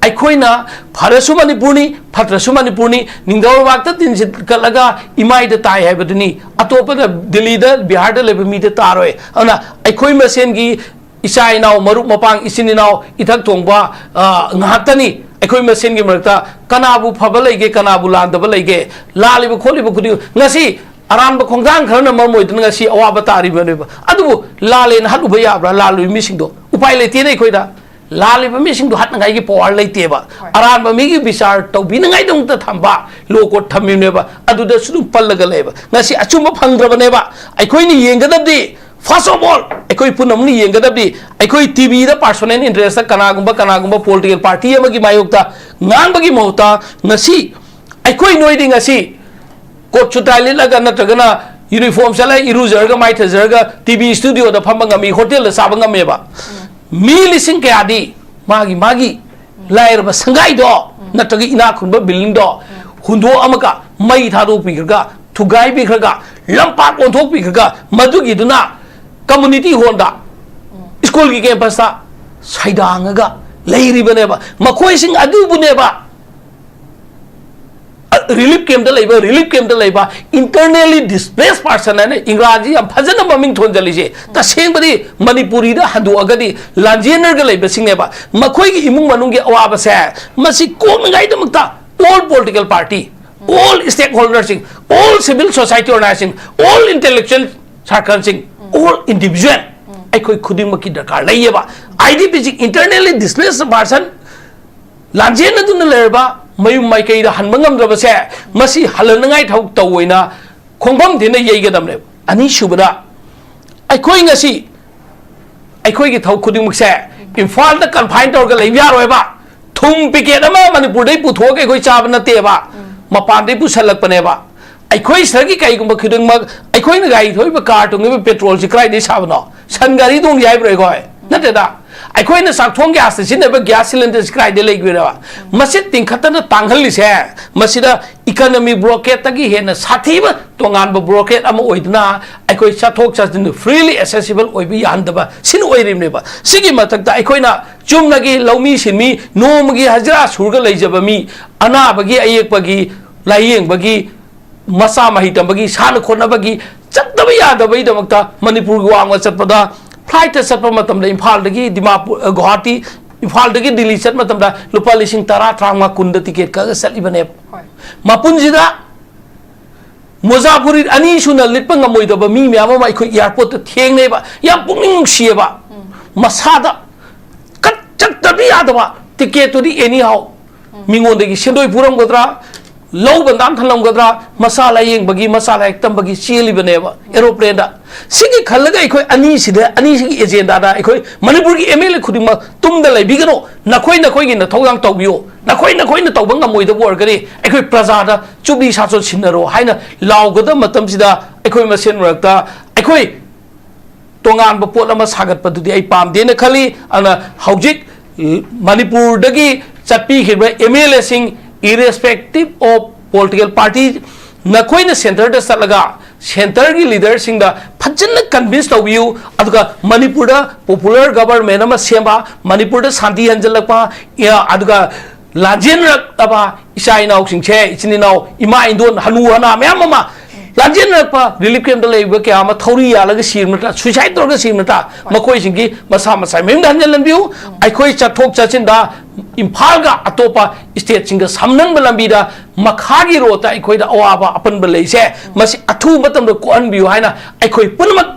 ꯑꯩꯈꯣꯏꯅ, ꯐꯔꯁꯨ ꯃꯅꯤꯄꯨꯔꯅꯤ, ꯐꯠꯇ꯭ꯔꯁꯨ ꯃꯅꯤꯄꯨꯔꯅꯤ, ꯅꯤꯡꯊꯧ ꯂꯩꯕꯥꯛꯇ ꯇꯤꯟꯁꯤꯠ ꯀꯠꯂꯒ ꯏꯃꯥꯏꯗ ꯇꯥꯏ ꯍꯥꯏꯕꯗꯨꯅꯤ꯫ ꯑꯇꯣꯞꯄꯗ, ꯗꯤꯜꯂꯤꯗ, ꯕꯤꯍꯥꯔꯗ ꯂꯩꯕ ꯃꯤꯗ ꯇꯥꯔꯣꯏ꯫ ꯑꯗꯨꯅ ꯑꯩꯈꯣꯏ ꯃꯁꯦꯟꯒꯤ ꯏꯆꯥ ꯏꯅꯥꯎ, ꯃꯔꯨꯞ ꯃꯄꯥꯡ, ꯏꯆꯤꯟ ꯏꯅꯥꯎ, ꯏꯊꯛ ꯊꯣꯡꯕ, ꯑ, ꯉꯥꯛꯇꯅꯤ꯫ ꯑꯩꯈꯣꯏ ꯃꯁꯦꯟꯒꯤ ꯃꯔꯛꯇ ꯀꯅꯥꯕꯨ ꯐꯕ ꯂꯩꯒꯦ, ꯀꯅꯥꯕꯨ ꯂꯥꯟꯗꯕ ꯂꯩꯒꯦ, ꯂꯥꯜꯂꯤꯕ ꯈꯣꯠꯂꯤꯕ ꯈꯨꯗꯤꯡꯃꯛ ꯉꯁꯤ ꯑꯔꯥꯟꯕ ꯈꯣꯡꯊꯥꯡ ꯈꯔꯅ ꯃꯔꯝ ꯑꯣꯏꯗꯨꯅ ꯉꯁꯤ ꯑꯋꯥꯕ ꯇꯥꯔꯤꯕꯅꯦꯕ꯫ ꯑꯗꯨꯕꯨ ꯂꯥꯜꯂꯦꯅ ꯍꯠꯂꯨꯕ ꯌꯥꯕ꯭ꯔꯥ? ꯂꯥꯜꯂꯨꯕ ꯃꯤꯁꯤꯡꯗꯣ ꯎꯄꯥꯏ ꯂꯩꯇꯦꯅꯦ ꯑꯩꯈꯣꯏꯗ꯫ ꯂꯥꯜꯂꯤꯕ ꯃꯤꯁꯤꯡꯗꯣ ꯍꯥꯠꯅꯉꯥꯏꯒꯤ ꯄꯋꯥꯔ ꯂꯩꯇꯦꯕ꯫ ꯍꯣꯏ꯫ ꯑꯔꯥꯟꯕ ꯃꯤꯒꯤ ꯕꯤꯆꯥꯔ ꯇꯧꯕꯤꯅꯉꯥꯏꯗꯃꯛꯇ ꯊꯝꯕ ꯂꯣ ꯀꯣꯔꯠ ꯊꯝꯃꯤꯕꯅꯦꯕ꯫ ꯑꯗꯨꯗꯁꯨ ꯑꯗꯨꯝ ꯄꯜꯂꯒ ꯂꯩꯌꯦꯕ꯫ ꯉꯁꯤ ꯑꯆꯨꯝꯕ ꯐꯪꯗ꯭ꯔꯕꯅꯦꯕ꯫ ꯑꯩꯈꯣꯏꯅ ꯌꯦꯡꯒꯗꯕꯗꯤ, first of all, ꯑꯩꯈꯣꯏ ꯄꯨꯝꯅꯃꯛꯅ ꯌꯦꯡꯒꯗꯕꯗꯤ, ꯑꯩꯈꯣꯏ ꯇꯤꯚꯤꯗ ꯄꯥꯔꯁꯣꯅꯦꯜ ꯏꯟꯇꯔꯦꯁꯇ ꯀꯅꯥꯒꯨꯝꯕ, ꯀꯅꯥꯒꯨꯝꯕ ꯄꯣꯂꯤꯇꯤꯀꯦꯜ ꯄꯥꯔꯇꯤ ꯑꯃꯒꯤ ꯃꯥꯌꯣꯛꯇ ꯉꯥꯡꯕꯒꯤ ꯃꯍꯨꯠꯇ, ꯉꯁꯤ ꯑꯩꯈꯣꯏ ꯅꯣꯏꯗꯤ ꯉꯁꯤ ꯀꯣꯠ ꯁꯨꯠ ꯇꯥꯏ ꯂꯤꯠꯂꯒ ꯅꯠꯇ꯭ꯔꯒꯅ ꯌꯨꯅꯤꯐꯣꯔꯝ ꯁꯦꯠꯂꯒ, ꯏꯔꯨꯖꯔꯒ, ꯃꯥꯏꯊꯖꯔꯒ, ꯇꯤꯚꯤ ꯁ꯭ꯇꯨꯗꯤꯑꯣꯗ ꯐꯝꯕ ꯉꯝꯃꯤ, ꯍꯣꯇꯦꯜꯗ ꯆꯥꯕ ꯉꯝꯃꯦꯕ꯫ ꯃꯤ ꯂꯤꯁꯤꯡ ꯀꯌꯥꯗꯤ ꯃꯥꯒꯤ, ꯃꯥꯒꯤ ꯂꯥꯏꯔꯕ ꯁꯪꯒꯥꯏꯗꯣ ꯅꯠꯇ꯭ꯔꯒ ꯏꯅꯥꯛ ꯈꯨꯟꯕ ꯕꯤꯜꯗꯤꯡꯗꯣ ꯍꯨꯟꯗꯣꯛꯑꯝꯃꯒ, ꯃꯩ ꯊꯥꯗꯣꯛꯄꯤꯈ꯭ꯔꯒ, ꯊꯨꯒꯥꯏꯕꯤꯈ꯭ꯔꯒ, ꯂꯝꯄꯥꯛ ꯑꯣꯟꯊꯣꯛꯄꯤꯈ꯭ꯔꯒ, ꯃꯗꯨꯒꯤꯗꯨꯅ ꯀꯝꯃꯨꯅꯤꯇꯤ ꯍꯣꯜꯗ, ꯁ꯭ꯀꯨꯜꯒꯤ ꯀꯦꯝꯄꯁꯇ ꯁꯩꯗꯥꯡꯉꯒ ꯂꯩꯔꯤꯕꯅꯦꯕ꯫ ꯃꯈꯣꯏꯁꯤꯡ ꯑꯗꯨꯕꯨꯅꯦꯕ, ꯔꯤꯂꯤꯐ ꯀꯦꯝꯞꯇ ꯂꯩꯕ, ꯔꯤꯂꯤꯐ ꯀꯦꯝꯞꯇ ꯂꯩꯕ internally displaced person ꯍꯥꯏꯅ ꯏꯪꯒ꯭ꯔꯥꯖꯤ ꯌꯥꯝ ꯐꯖꯅ ꯃꯃꯤꯡ ꯊꯣꯟꯖꯜꯂꯤꯁꯦ꯫ ꯇꯁꯦꯡꯕꯗꯤ ꯃꯅꯤꯄꯨꯔꯤꯗ ꯍꯟꯗꯣꯛꯑꯒꯗꯤ ꯂꯥꯟꯖꯦꯟꯅꯔꯒ ꯂꯩꯕꯁꯤꯡꯅꯦꯕ꯫ ꯃꯈꯣꯏꯒꯤ ꯏꯃꯨꯡ ꯃꯅꯨꯡꯒꯤ ꯑꯋꯥꯕꯁꯦ, ꯃꯁꯤ ꯀꯣꯛꯅꯉꯥꯏꯗꯃꯛꯇ all political party, all stakeholderꯁꯤꯡ, all civil society organizationꯁꯤꯡ, all intellectual circleꯁꯤꯡ, all individual, ꯑꯩꯈꯣꯏ ꯈꯨꯗꯤꯡꯃꯛꯀꯤ ꯗꯔꯀꯥꯔ ꯂꯩꯌꯦꯕ꯫ IDPꯁꯤꯡ, internally displaced person, ꯂꯥꯟꯖꯦꯟꯅꯗꯨꯅ ꯂꯩꯔꯕ, ꯃꯌꯨꯝ ꯃꯥꯏꯀꯩꯗ ꯍꯟꯕ ꯉꯝꯗ꯭ꯔꯕꯁꯦ, ꯃꯁꯤ ꯍꯜꯂꯛꯅꯉꯥꯏ ꯊꯕꯛ ꯇꯧ ꯑꯣꯏꯅ ꯈꯣꯡꯐꯝ ꯊꯤꯅ ꯌꯩꯒꯗꯕꯅꯦꯕ꯫ ꯑꯅꯤꯁꯨꯕꯗ, ꯑꯩꯈꯣꯏ ꯉꯁꯤ, ꯑꯩꯈꯣꯏꯒꯤ ꯊꯕꯛ ꯈꯨꯗꯤꯡꯃꯛꯁꯦ ꯏꯝꯐꯥꯜꯗ confine ꯇꯧꯔꯒ ꯂꯩꯕ ꯌꯥꯔꯣꯏꯕ꯫ ꯊꯨꯝ packet ꯑꯃ ꯃꯅꯤꯄꯨꯔꯗꯩ ꯄꯨꯊꯣꯛꯑꯒ ꯑꯩꯈꯣꯏ ꯆꯥꯕ ꯅꯠꯇꯦꯕ, ꯃꯄꯥꯟꯗꯩ ꯄꯨꯁꯜꯂꯛꯄꯅꯦꯕ꯫ ꯑꯩꯈꯣꯏ ꯁꯤꯗꯒꯤ ꯀꯩꯒꯨꯝꯕ ꯈꯨꯗꯤꯡꯃꯛ, ꯑꯩꯈꯣꯏꯅ ꯒꯥꯔꯤ ꯊꯧꯔꯤꯕ car ꯇꯣꯡꯉꯤꯕ petrolꯁꯤ ꯀꯗꯥꯏꯗꯒꯤ ꯁꯥꯕꯅꯣ? ꯁꯟ ꯒꯥꯔꯤ ꯇꯣꯡꯁꯤ ꯍꯥꯏꯕ꯭ꯔꯣ ꯑꯩꯈꯣꯏ? ꯅꯠꯇꯦꯗ꯫ ꯑꯩꯈꯣꯏꯅ ꯆꯥꯛꯊꯣꯡ gasꯇ ꯁꯤꯖꯤꯟꯅꯕ gas cylinderꯁꯤ ꯀꯗꯥꯏꯗ ꯂꯩꯈ꯭ꯔꯦꯕ? ꯃꯁꯤ ꯇꯤꯡꯈꯠꯇꯅ ꯇꯥꯡꯍꯜꯂꯤꯁꯦ, ꯃꯁꯤꯗ economic blockadeꯇꯒꯤ ꯍꯦꯟꯅ ꯁꯥꯊꯤꯕ ꯇꯣꯉꯥꯟꯕ blockade ꯑꯃ ꯑꯣꯏꯗꯨꯅ ꯑꯩꯈꯣꯏ ꯆꯠꯊꯣꯛ ꯆꯠꯁꯤꯟ freely accessible ꯑꯣꯏꯕ ꯌꯥꯍꯟꯗꯕ ꯁꯤꯅ ꯑꯣꯏꯔꯤꯕꯅꯦꯕ꯫ ꯁꯤꯒꯤ ꯃꯊꯛꯇ ꯑꯩꯈꯣꯏꯅ ꯆꯨꯝꯅꯒꯤ ꯂꯧꯃꯤ ꯁꯤꯟꯃꯤ, ꯅꯣꯡꯃꯒꯤ ꯍꯖꯤꯔꯥ ꯁꯨꯔꯒ ꯂꯩꯖꯕ ꯃꯤ, ꯑꯅꯥꯕꯒꯤ ꯑꯌꯦꯛꯄꯒꯤ ꯂꯥꯏꯌꯦꯡꯕꯒꯤ, ꯃꯆꯥ ꯃꯍꯩ ꯇꯝꯕꯒꯤ, ꯁꯥꯟꯅ ꯈꯣꯠꯅꯕꯒꯤ ꯆꯠꯇꯕ ꯌꯥꯗꯕꯒꯤꯗꯃꯛꯇ ꯃꯅꯤꯄꯨꯔꯒꯤ ꯋꯥꯡꯃ ꯆꯠꯄꯗ, flightꯇ ꯆꯠꯄ ꯃꯇꯝꯗ ꯏꯝꯐꯥꯜꯗꯒꯤ ꯗꯤꯃꯥꯄꯨꯔ, ꯑ, ꯒꯨꯋꯥꯍꯥꯇꯤ, ꯏꯝꯐꯥꯜꯗꯒꯤ ꯗꯤꯜꯂꯤ ꯆꯠꯄ ꯃꯇꯝꯗ ꯂꯨꯄꯥ ꯂꯤꯁꯤꯡ ꯇꯔꯥ, ꯇꯔꯥꯃꯉꯥ, ꯀꯨꯟꯗ ticket ꯀꯛꯑꯒ ꯆꯠꯂꯤꯕꯅꯦꯕ꯫ ꯍꯣꯏ꯫ ꯃꯄꯨꯟꯁꯤꯗ ꯃꯣꯖꯥ ꯐꯨꯔꯤꯠ ꯑꯅꯤ ꯁꯨꯅ ꯂꯤꯠꯄ ꯉꯝꯃꯣꯏꯗꯕ ꯃꯤ ꯃꯌꯥꯝ ꯑꯃ ꯑꯩꯈꯣꯏ airportꯇ ꯊꯦꯡꯅꯩꯕ꯫ ꯌꯥꯝ ꯄꯨꯛꯅꯤꯡ ꯅꯨꯡꯁꯤꯌꯦꯕ꯫ ꯃꯁꯥꯗ ꯀꯠ ꯆꯠꯇꯕ ꯌꯥꯗꯕ, ticketꯇꯨꯗꯤ anyhow꯫ ꯃꯤꯉꯣꯟꯗꯒꯤ ꯁꯦꯟꯗꯣꯏ ꯄꯨꯔꯝꯒꯗ꯭ꯔꯥ, ꯂꯧ ꯕꯟꯗꯥꯟ ꯊꯜꯂꯝꯒꯗ꯭ꯔꯥ, ꯃꯆꯥ ꯂꯥꯏꯌꯦꯡꯕꯒꯤ, ꯃꯆꯥ ꯂꯥꯏꯔꯤꯛ ꯇꯝꯕꯒꯤ ꯆꯦꯜꯂꯤꯕꯅꯦꯕ aeroplaneꯗ꯫ ꯁꯤꯒꯤ ꯈꯜꯂꯒ ꯑꯩꯈꯣꯏ ꯑꯅꯤꯁꯤꯗ, ꯑꯅꯤꯁꯤꯒꯤ agendaꯗ ꯑꯩꯈꯣꯏ ꯃꯅꯤꯄꯨꯔꯒꯤ MLA ꯈꯨꯗꯤꯡꯃꯛ ꯇꯨꯝꯗ ꯂꯩꯕꯤꯒꯅꯨ꯫ ꯅꯈꯣꯏ ꯅꯈꯣꯏꯒꯤ ꯅꯊꯧꯗꯥꯡ ꯇꯧꯕꯤꯌꯨ꯫ ꯅꯈꯣꯏ ꯅꯈꯣꯏꯅ ꯇꯧꯕ ꯉꯝꯃꯣꯏꯗꯕ ꯑꯣꯏꯔꯒꯗꯤ ꯑꯩꯈꯣꯏ ꯄ꯭ꯔꯖꯥꯗ ꯆꯨꯞꯂꯤ ꯁꯥꯁꯣꯟ ꯁꯤꯟꯅꯔꯣ ꯍꯥꯏꯅ ꯂꯥꯎꯒꯗꯕ ꯃꯇꯝꯁꯤꯗ, ꯑꯩꯈꯣꯏ ꯃꯁꯦꯟ ꯃꯔꯛꯇ ꯑꯩꯈꯣꯏ ꯇꯣꯉꯥꯟꯕ ꯄꯣꯠ ꯑꯃ ꯁꯥꯒꯠꯄꯗꯨꯗꯤ ꯑꯩ ꯄꯥꯝꯗꯦꯅ ꯈꯜꯂꯤ꯫ ꯑꯗꯨꯅ ꯍꯧꯖꯤꯛ ꯃꯅꯤꯄꯨꯔꯗꯒꯤ ꯆꯠꯄꯤꯈꯤꯕ MLAꯁꯤꯡ, irrespective of political party, ꯅꯈꯣꯏꯅ centreꯗ ꯆꯠꯂꯒ ꯁꯦꯟꯇꯔꯒꯤ ꯂꯤꯗꯔꯁꯤꯡꯗ ꯐꯖꯅ ꯀꯟꯚꯤꯟꯁ ꯇꯧꯕꯤꯌꯨ, ꯑꯗꯨꯒ ꯃꯅꯤꯄꯨꯔꯗ ꯄꯣꯄꯨꯂꯔ ꯒꯕꯔꯃꯦꯟ ꯑꯃ ꯁꯦꯝꯕ, ꯃꯅꯤꯄꯨꯔꯗ ꯁꯥꯟꯇꯤ ꯍꯟꯖꯤꯜꯂꯛꯄ, ꯏ-, ꯑꯗꯨꯒ ꯂꯥꯟꯖꯦꯟꯅꯔꯛꯂꯕ ꯏꯆꯥ ꯏꯅꯥꯎꯁꯤꯡꯁꯦ, ꯏꯆꯤꯟ ꯏꯅꯥꯎ, ꯏꯃꯥ ꯏꯟꯗꯣꯟ, ꯍꯅꯨ ꯍꯅꯥ ꯃꯌꯥꯝ ꯑꯃ ꯂꯥꯟꯖꯦꯟꯅꯔꯛꯄ, ꯔꯤꯂꯤꯐ ꯀꯦꯝꯞꯇ ꯂꯩꯔꯤꯕ ꯀꯌꯥ ꯑꯃ ꯊꯧꯔꯤ ꯌꯥꯜꯂꯒ ꯁꯤꯔꯕ ꯅꯠꯇ꯭ꯔꯥ, ꯁꯨꯏꯁꯥꯏꯠ ꯇꯧꯔꯒ ꯁꯤꯔꯕ ꯅꯠꯇ꯭ꯔꯥ, ꯃꯈꯣꯏꯁꯤꯡꯒꯤ ꯃꯁꯥ ꯃꯁꯥ ꯃꯌꯨꯝꯗ ꯍꯟꯖꯤꯜꯍꯟꯕꯤꯌꯨ꯫ ꯑꯩꯈꯣꯏ ꯆꯠꯊꯣꯛ ꯆꯠꯁꯤꯟꯗ ꯏꯝꯐꯥꯜꯒ ꯑꯇꯣꯞꯄ ꯁ꯭ꯇꯦꯠꯁꯤꯡꯒ ꯁꯝꯅꯍꯟꯕ ꯂꯝꯕꯤꯗ ꯃꯈꯥꯒꯤ ꯔꯣꯗꯇ ꯑꯩꯈꯣꯏꯗ ꯑꯋꯥꯕ ꯑꯄꯟꯕ ꯂꯩꯁꯦ, ꯃꯁꯤ ꯑꯊꯨꯕ ꯃꯇꯝꯗ ꯀꯣꯛꯍꯟꯕꯤꯌꯨ ꯍꯥꯏꯅ ꯑꯩꯈꯣꯏ ꯄꯨꯝꯅꯃꯛ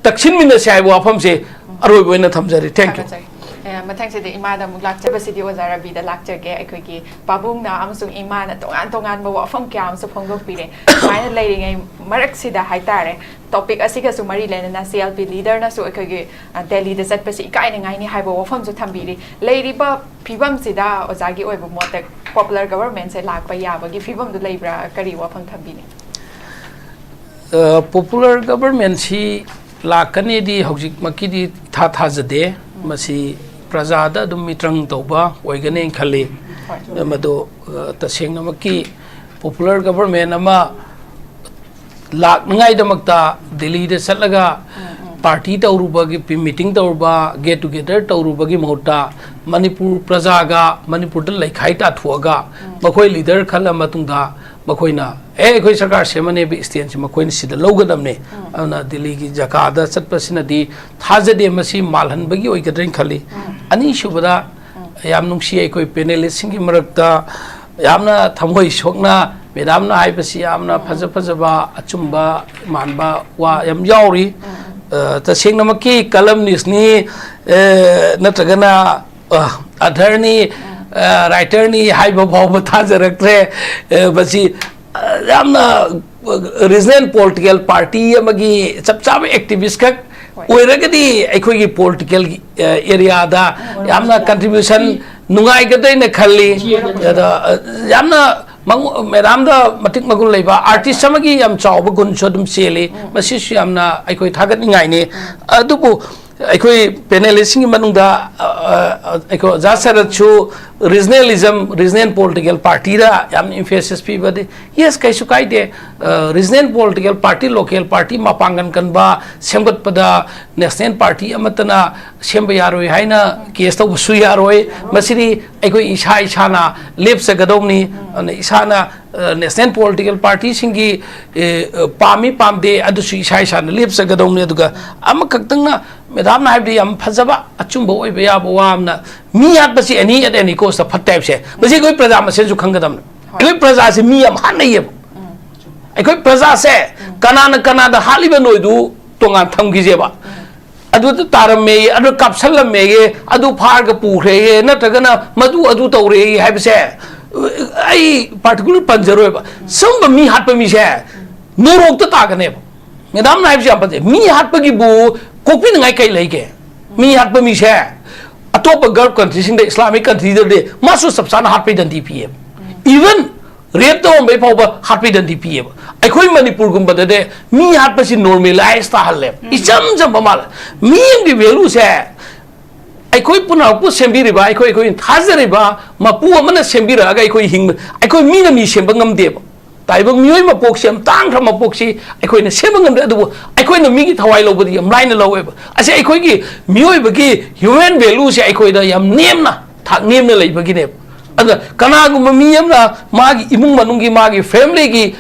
ꯇꯛꯁꯤꯟꯃꯤꯟꯅꯁꯦ ꯍꯥꯏꯕ ꯋꯥꯐꯝꯁꯦ ꯑꯔꯣꯏꯕ ꯑꯣꯏꯅ ꯊꯝꯖꯔꯤ꯫ Thank you꯫ ꯊꯥꯒꯠꯆꯔꯤ꯫ ꯑꯦ, ꯃꯊꯪꯁꯤꯗꯤ ꯏꯃꯥꯗ ꯑꯃꯨꯛ ꯂꯥꯛꯆꯕꯁꯤꯗꯤ ꯑꯣꯖꯥ ꯔꯕꯤꯗ ꯂꯥꯛꯆꯒꯦ꯫ ꯑꯩꯈꯣꯏꯒꯤ ꯄꯥꯕꯨꯡꯅ ꯑꯃꯁꯨꯡ ꯏꯃꯥꯅ ꯇꯣꯉꯥꯟ ꯇꯣꯉꯥꯟꯕ ꯋꯥꯐꯝ ꯀꯌꯥ ꯑꯃꯁꯨ ꯐꯣꯡꯗꯣꯛꯄꯤꯔꯦ꯫ ꯁꯨꯃꯥꯏꯅ ꯂꯩꯔꯤꯉꯩ ꯃꯔꯛꯁꯤꯗ ꯍꯥꯏꯇꯥꯔꯦ, ꯇꯣꯄꯤꯛ ꯑꯁꯤꯒꯁꯨ ꯃꯔꯤ ꯂꯩꯅꯅ ꯁꯤ ꯑꯦꯜ ꯄꯤ ꯂꯤꯗꯔꯅꯁꯨ ꯑꯩꯈꯣꯏꯒꯤ, ꯑ, ꯗꯦꯜꯂꯤꯗ ꯆꯠꯄꯁꯤ ꯏꯀꯥꯏꯅꯤꯡꯉꯥꯏꯅꯤ ꯍꯥꯏꯕ ꯋꯥꯐꯝꯁꯨ ꯊꯝꯕꯤꯔꯤ꯫ ꯂꯩꯔꯤꯕ ꯐꯤꯕꯝꯁꯤꯗ ꯑꯣꯖꯥꯒꯤ ꯑꯣꯏꯕ ꯃꯣꯠꯇ ꯄꯣꯄꯨꯂꯔ ꯒꯕꯔꯃꯦꯟꯁꯦ ꯂꯥꯛꯄ ꯌꯥꯕꯒꯤ ꯐꯤꯕꯝꯗꯨ ꯂꯩꯕ꯭ꯔꯥ? ꯀꯔꯤ ꯋꯥꯐꯝ ꯊꯝꯕꯤꯅꯤ? ꯑ, ꯄꯣꯄꯨꯂꯔ ꯒꯕꯔꯃꯦꯟꯁꯤ ꯂꯥꯛꯀꯅꯤꯗꯤ ꯍꯧꯖꯤꯛꯃꯛꯀꯤꯗꯤ ꯏꯊꯥ ꯊꯥꯖꯗꯦ꯫ ꯃꯁꯤ ꯄ꯭ꯔꯖꯥꯗ ꯑꯗꯨꯝ ꯃꯤꯇ꯭ꯔꯪ ꯇꯧꯕ ꯑꯣꯏꯒꯅꯤ ꯈꯜꯂꯤ꯫ ꯍꯣꯏ꯫ ꯃꯗꯨ, ꯑ, ꯇꯁꯦꯡꯅꯃꯛꯀꯤ ꯄꯣꯄꯨꯂꯔ ꯒꯕꯔꯃꯦꯟ ꯑꯃ ꯂꯥꯛꯅꯉꯥꯏꯗꯃꯛꯇ ꯗꯤꯜꯂꯤꯗ ꯆꯠꯂꯒ ꯄꯥꯔꯇꯤ ꯇꯧꯔꯨꯕꯒꯤ, ꯃꯤꯇꯤꯡ ꯇꯧꯔꯨꯕ, ꯒꯦꯠ ꯇꯨꯒꯦꯗꯔ ꯇꯧꯔꯨꯕꯒꯤ ꯃꯍꯨꯠꯇ ꯃꯅꯤꯄꯨꯔ ꯄ꯭ꯔꯖꯥꯒ ꯃꯅꯤꯄꯨꯔꯗ ꯂꯩꯈꯥꯏ ꯇꯥꯊꯣꯛꯑꯒ ꯃꯈꯣꯏ ꯂꯤꯗꯔ ꯈꯜꯂ ꯃꯇꯨꯡꯗ ꯃꯈꯣꯏꯅ, "ꯑꯦ, ꯑꯩꯈꯣꯏ ꯁꯔꯀꯥꯔ ꯁꯦꯝꯃꯅꯦꯕ" ꯏꯁꯇꯦꯟꯁꯤ ꯃꯈꯣꯏꯅ ꯁꯤꯗ ꯂꯧꯒꯗꯕꯅꯦ꯫ ꯑꯗꯨꯅ ꯗꯤꯜꯂꯤꯒꯤ ꯖꯒꯥꯗ ꯆꯠꯄꯁꯤꯅꯗꯤ ꯊꯥꯖꯗꯦ, ꯃꯁꯤ ꯃꯥꯜꯍꯟꯕꯒꯤ ꯑꯣꯏꯒꯗ꯭ꯔꯥꯅ ꯈꯜꯂꯤ꯫ ꯑꯅꯤꯁꯨꯕꯗ, ꯌꯥꯝ ꯅꯨꯡꯁꯤ ꯑꯩꯈꯣꯏ ꯄꯦꯅꯦꯂꯤꯁꯁꯤꯡꯒꯤ ꯃꯔꯛꯇ ꯌꯥꯝꯅ ꯊꯃꯣꯏ ꯁꯣꯛꯅ ꯃꯦꯗꯥꯝꯅ ꯍꯥꯏꯕꯁꯤ ꯌꯥꯝꯅ ꯐꯖ ꯐꯖꯕ, ꯑꯆꯨꯝꯕ ꯃꯥꯟꯕ ꯋꯥ ꯌꯥꯝ ꯌꯥꯎꯔꯤ꯫ ꯑ, ꯇꯁꯦꯡꯅꯃꯛꯀꯤ ꯀꯂꯝꯅꯤꯁꯅꯤ, ꯑ, ꯅꯠꯇ꯭ꯔꯒꯅ, ꯑ, ꯑꯊꯔꯅꯤ, ꯑ, ꯔꯥꯏꯇꯔꯅꯤ ꯍꯥꯏꯕ ꯐꯥꯎꯕ ꯊꯥꯖꯔꯛꯇ꯭ꯔꯦ꯫ ꯑ, ꯃꯁꯤ, ꯑ, ꯌꯥꯝꯅ ꯔꯤꯖꯅꯦꯜ ꯄꯣꯂꯤꯇꯤꯀꯦꯜ ꯄꯥꯔꯇꯤ ꯑꯃꯒꯤ ꯆꯞ ꯆꯥꯕ ꯑꯦꯛꯇꯤꯚꯤꯁ ꯈꯛ ꯑꯣꯏꯔꯒꯗꯤ ꯑꯩꯈꯣꯏꯒꯤ ꯄꯣꯂꯤꯇꯤꯀꯦꯜ, ꯑ, ꯑꯦꯔꯤꯌꯥꯗ ꯌꯥꯝꯅ ꯀꯟꯇ꯭ꯔꯤꯕ꯭ꯌꯨꯁꯟ ꯅꯨꯡꯉꯥꯏꯒꯗ꯭ꯔꯅ ꯈꯜꯂꯤ꯫ ꯑꯗ, ꯑ, ꯌꯥꯝꯅ ꯃꯉꯣ-, ꯃꯦꯗꯥꯝꯗ ꯃꯇꯤꯛ ꯃꯒꯨꯟ ꯂꯩꯕ ꯑꯥꯔꯇꯤꯁ ꯑꯃꯒꯤ ꯌꯥꯝ ꯆꯥꯎꯕ ꯒꯨꯟꯁꯨ ꯑꯗꯨꯝ ꯆꯦꯜꯂꯤ꯫ ꯃꯁꯤꯁꯨ ꯌꯥꯝꯅ ꯑꯩꯈꯣꯏ ꯊꯥꯒꯠꯅꯤꯡꯉꯥꯏꯅꯤ꯫ ꯑꯗꯨꯕꯨ ꯑꯩꯈꯣꯏ ꯄꯦꯅꯦꯂꯤꯁꯁꯤꯡꯒꯤ ꯃꯅꯨꯡꯗ ꯑ, ꯑ, ꯑꯩꯈꯣꯏ ꯑꯣꯖꯥ ꯁꯔꯠꯁꯨ ꯔꯤꯖꯅꯦꯂꯤꯖꯝ, ꯔꯤꯖꯅꯦꯜ ꯄꯣꯂꯤꯇꯤꯀꯦꯜ ꯄꯥꯔꯇꯤꯗ ꯌꯥꯝ ꯏꯝꯐꯦꯁꯤꯁ ꯄꯤꯕꯗꯤ, ꯌꯦꯁ, ꯀꯩꯁꯨ ꯀꯥꯏꯗꯦ꯫ Regional political party, local party ꯃꯄꯥꯡꯒꯜ ꯀꯟꯕ ꯁꯦꯝꯒꯠꯄꯗ ꯅꯦꯁꯅꯦꯜ ꯄꯥꯔꯇꯤ ꯑꯃꯠꯇꯅ ꯁꯦꯝꯕ ꯌꯥꯔꯣꯏ ꯍꯥꯏꯅ ꯀꯦꯁ ꯇꯧꯕꯁꯨ ꯌꯥꯔꯣꯏ꯫ ꯃꯁꯤꯗꯤ ꯑꯩꯈꯣꯏ ꯏꯁꯥ ꯏꯁꯥꯅ ꯂꯦꯞꯆꯒꯗꯧꯕꯅꯤ꯫ ꯑꯗꯨꯅ ꯏꯁꯥꯅ ꯅꯦꯁꯅꯦꯜ ꯄꯣꯂꯤꯇꯤꯀꯦꯜ ꯄꯥꯔꯇꯤꯁꯤꯡꯒꯤ ꯄꯥꯝꯃꯤ ꯄꯥꯝꯗꯦ ꯑꯗꯨꯁꯨ ꯏꯁꯥ ꯏꯁꯥꯅ ꯂꯦꯞꯆꯒꯗꯧꯅꯤ꯫ ꯑꯗꯨꯒ ꯑꯃꯈꯛꯇꯪꯅ ꯃꯦꯗꯥꯝꯅ ꯍꯥꯏꯕꯗꯤ ꯌꯥꯝ ꯐꯖꯕ ꯑꯆꯨꯝꯕ ꯑꯣꯏꯕ ꯌꯥꯕ ꯋꯥ ꯑꯃꯅ, ꯃꯤ ꯍꯥꯠꯄꯁꯤ ꯑꯦꯅꯤ ꯑꯦꯠ ꯑꯦꯅꯤ ꯀꯣꯁꯇ ꯐꯠꯇꯦ ꯍꯥꯏꯕꯁꯦ, ꯃꯁꯤ ꯑꯩꯈꯣꯏ ꯄ꯭ꯔꯖꯥ ꯃꯁꯦꯟꯁꯨ ꯈꯪꯒꯗꯕꯅꯤ꯫ ꯑꯩꯈꯣꯏ ꯄ꯭ꯔꯖꯥꯁꯤ ꯃꯤ ꯌꯥꯝ ꯍꯥꯠꯅꯩꯌꯦꯕ꯫ ꯑꯩꯈꯣꯏ ꯄ꯭ꯔꯖꯥꯁꯦ ꯀꯅꯥꯅ ꯀꯅꯥꯗ ꯍꯥꯠꯂꯤꯕ ꯅꯣꯏꯗꯨ ꯇꯣꯉꯥꯟ ꯊꯝꯈꯤꯁꯦꯕ꯫ ꯑꯗꯨꯗ ꯇꯥꯔꯝꯃꯦꯌꯦ, ꯑꯗꯨ ꯀꯥꯞꯁꯜꯂꯝꯃꯦꯌꯦ, ꯑꯗꯨ ꯐꯥꯔꯒ ꯄꯨꯈ꯭ꯔꯦꯌꯦ, ꯅꯠꯇ꯭ꯔꯒꯅ ꯃꯗꯨ ꯑꯗꯨ ꯇꯧꯔꯦꯌꯦ ꯍꯥꯏꯕꯁꯦ ꯑꯩ ꯄꯥꯔꯇꯤꯀꯨꯂꯔ ꯄꯟꯖꯔꯣꯏꯕ꯫ ꯁꯨꯝꯕ ꯃꯤ ꯍꯥꯠꯄ ꯃꯤꯁꯦ ꯅꯣꯔꯣꯛꯇ ꯇꯥꯒꯅꯦꯕ꯫ ꯃꯦꯗꯥꯝꯅ ꯍꯥꯏꯕꯁꯦ ꯌꯥꯝ ꯐꯖꯩ꯫ ꯃꯤ ꯍꯥꯠꯄꯒꯤꯕꯨ ꯀꯣꯛꯄꯤꯅꯤꯡꯉꯥꯏ ꯀꯩ ꯂꯩꯒꯦ? ꯃꯤ ꯍꯥꯠꯄ ꯃꯤꯁꯦ ꯑꯇꯣꯞꯄ ꯒꯜꯐ ꯀꯟꯇ꯭ꯔꯤꯁꯤꯡꯗ, ꯏꯁꯂꯥꯃꯤꯛ ꯀꯟꯇ꯭ꯔꯤꯗꯗꯤ ꯃꯥꯁꯨ ꯆꯞ ꯆꯥꯅ ꯍꯥꯠꯄꯩ ꯗꯟꯗꯤ ꯄꯤꯌꯦꯕ꯫ ꯏꯚꯟ ꯔꯦꯞ ꯇꯧꯔꯝꯕꯩ ꯐꯥꯎꯕ ꯍꯥꯠꯄꯩ ꯗꯟꯗꯤ ꯄꯤꯌꯦꯕ꯫ ꯑꯩꯈꯣꯏ ꯃꯅꯤꯄꯨꯔꯒꯨꯝꯕꯗꯗꯤ ꯃꯤ ꯍꯥꯠꯄꯁꯤ ꯅꯣꯔꯃꯦꯂꯥꯏꯁ ꯇꯥꯍꯜꯂꯦꯕ꯫ ꯏꯆꯝ ꯆꯝꯕ ꯃꯥꯜꯂꯦ꯫ ꯃꯤ ꯑꯃꯒꯤ ꯚꯦꯂꯨꯁꯦ ꯑꯩꯈꯣꯏ ꯄꯨꯝꯅꯃꯛꯄꯨ ꯁꯦꯝꯕꯤꯔꯤꯕ, ꯑꯩꯈꯣꯏ, ꯑꯩꯈꯣꯏꯅ ꯊꯥꯖꯔꯤꯕ ꯃꯄꯨ ꯑꯃꯅ ꯁꯦꯝꯕꯤꯔꯛꯑꯒ ꯑꯩꯈꯣꯏ ꯍꯤꯡꯕ, ꯑꯩꯈꯣꯏ ꯃꯤꯅ ꯃꯤ ꯁꯦꯝꯕ ꯉꯝꯗꯦꯕ꯫ ꯇꯥꯏꯕꯪ ꯃꯤꯑꯣꯏ ꯃꯄꯣꯛꯁꯦ ꯌꯥꯝ ꯇꯥꯡꯈ꯭ꯔ ꯃꯄꯣꯛꯁꯤ ꯑꯩꯈꯣꯏꯅ ꯁꯦꯝꯕ ꯉꯝꯗꯦ꯫ ꯑꯗꯨꯕꯨ ꯑꯩꯈꯣꯏꯅ ꯃꯤꯒꯤ ꯊꯋꯥꯏ ꯂꯧꯕꯗꯤ ꯌꯥꯝ ꯂꯥꯏꯅ ꯂꯧꯋꯦꯕ꯫ ꯑꯁꯤ ꯑꯩꯈꯣꯏꯒꯤ ꯃꯤꯑꯣꯏꯕꯒꯤ ꯍ꯭ꯌꯨꯃꯦꯟ ꯚꯦꯂꯨꯁꯦ ꯑꯩꯈꯣꯏꯗ ꯌꯥꯝ ꯅꯦꯝꯅ, ꯊꯥꯛ ꯅꯦꯝꯅ ꯂꯩꯕꯒꯤꯅꯦꯕ꯫ ꯑꯗꯨꯅ ꯀꯅꯥꯒꯨꯝꯕ ꯃꯤ ꯑꯃꯅ ꯃꯥꯒꯤ ꯏꯃꯨꯡ ꯃꯅꯨꯡꯒꯤ, ꯃꯥꯒꯤ ꯐꯦꯃꯤꯂꯤꯒꯤ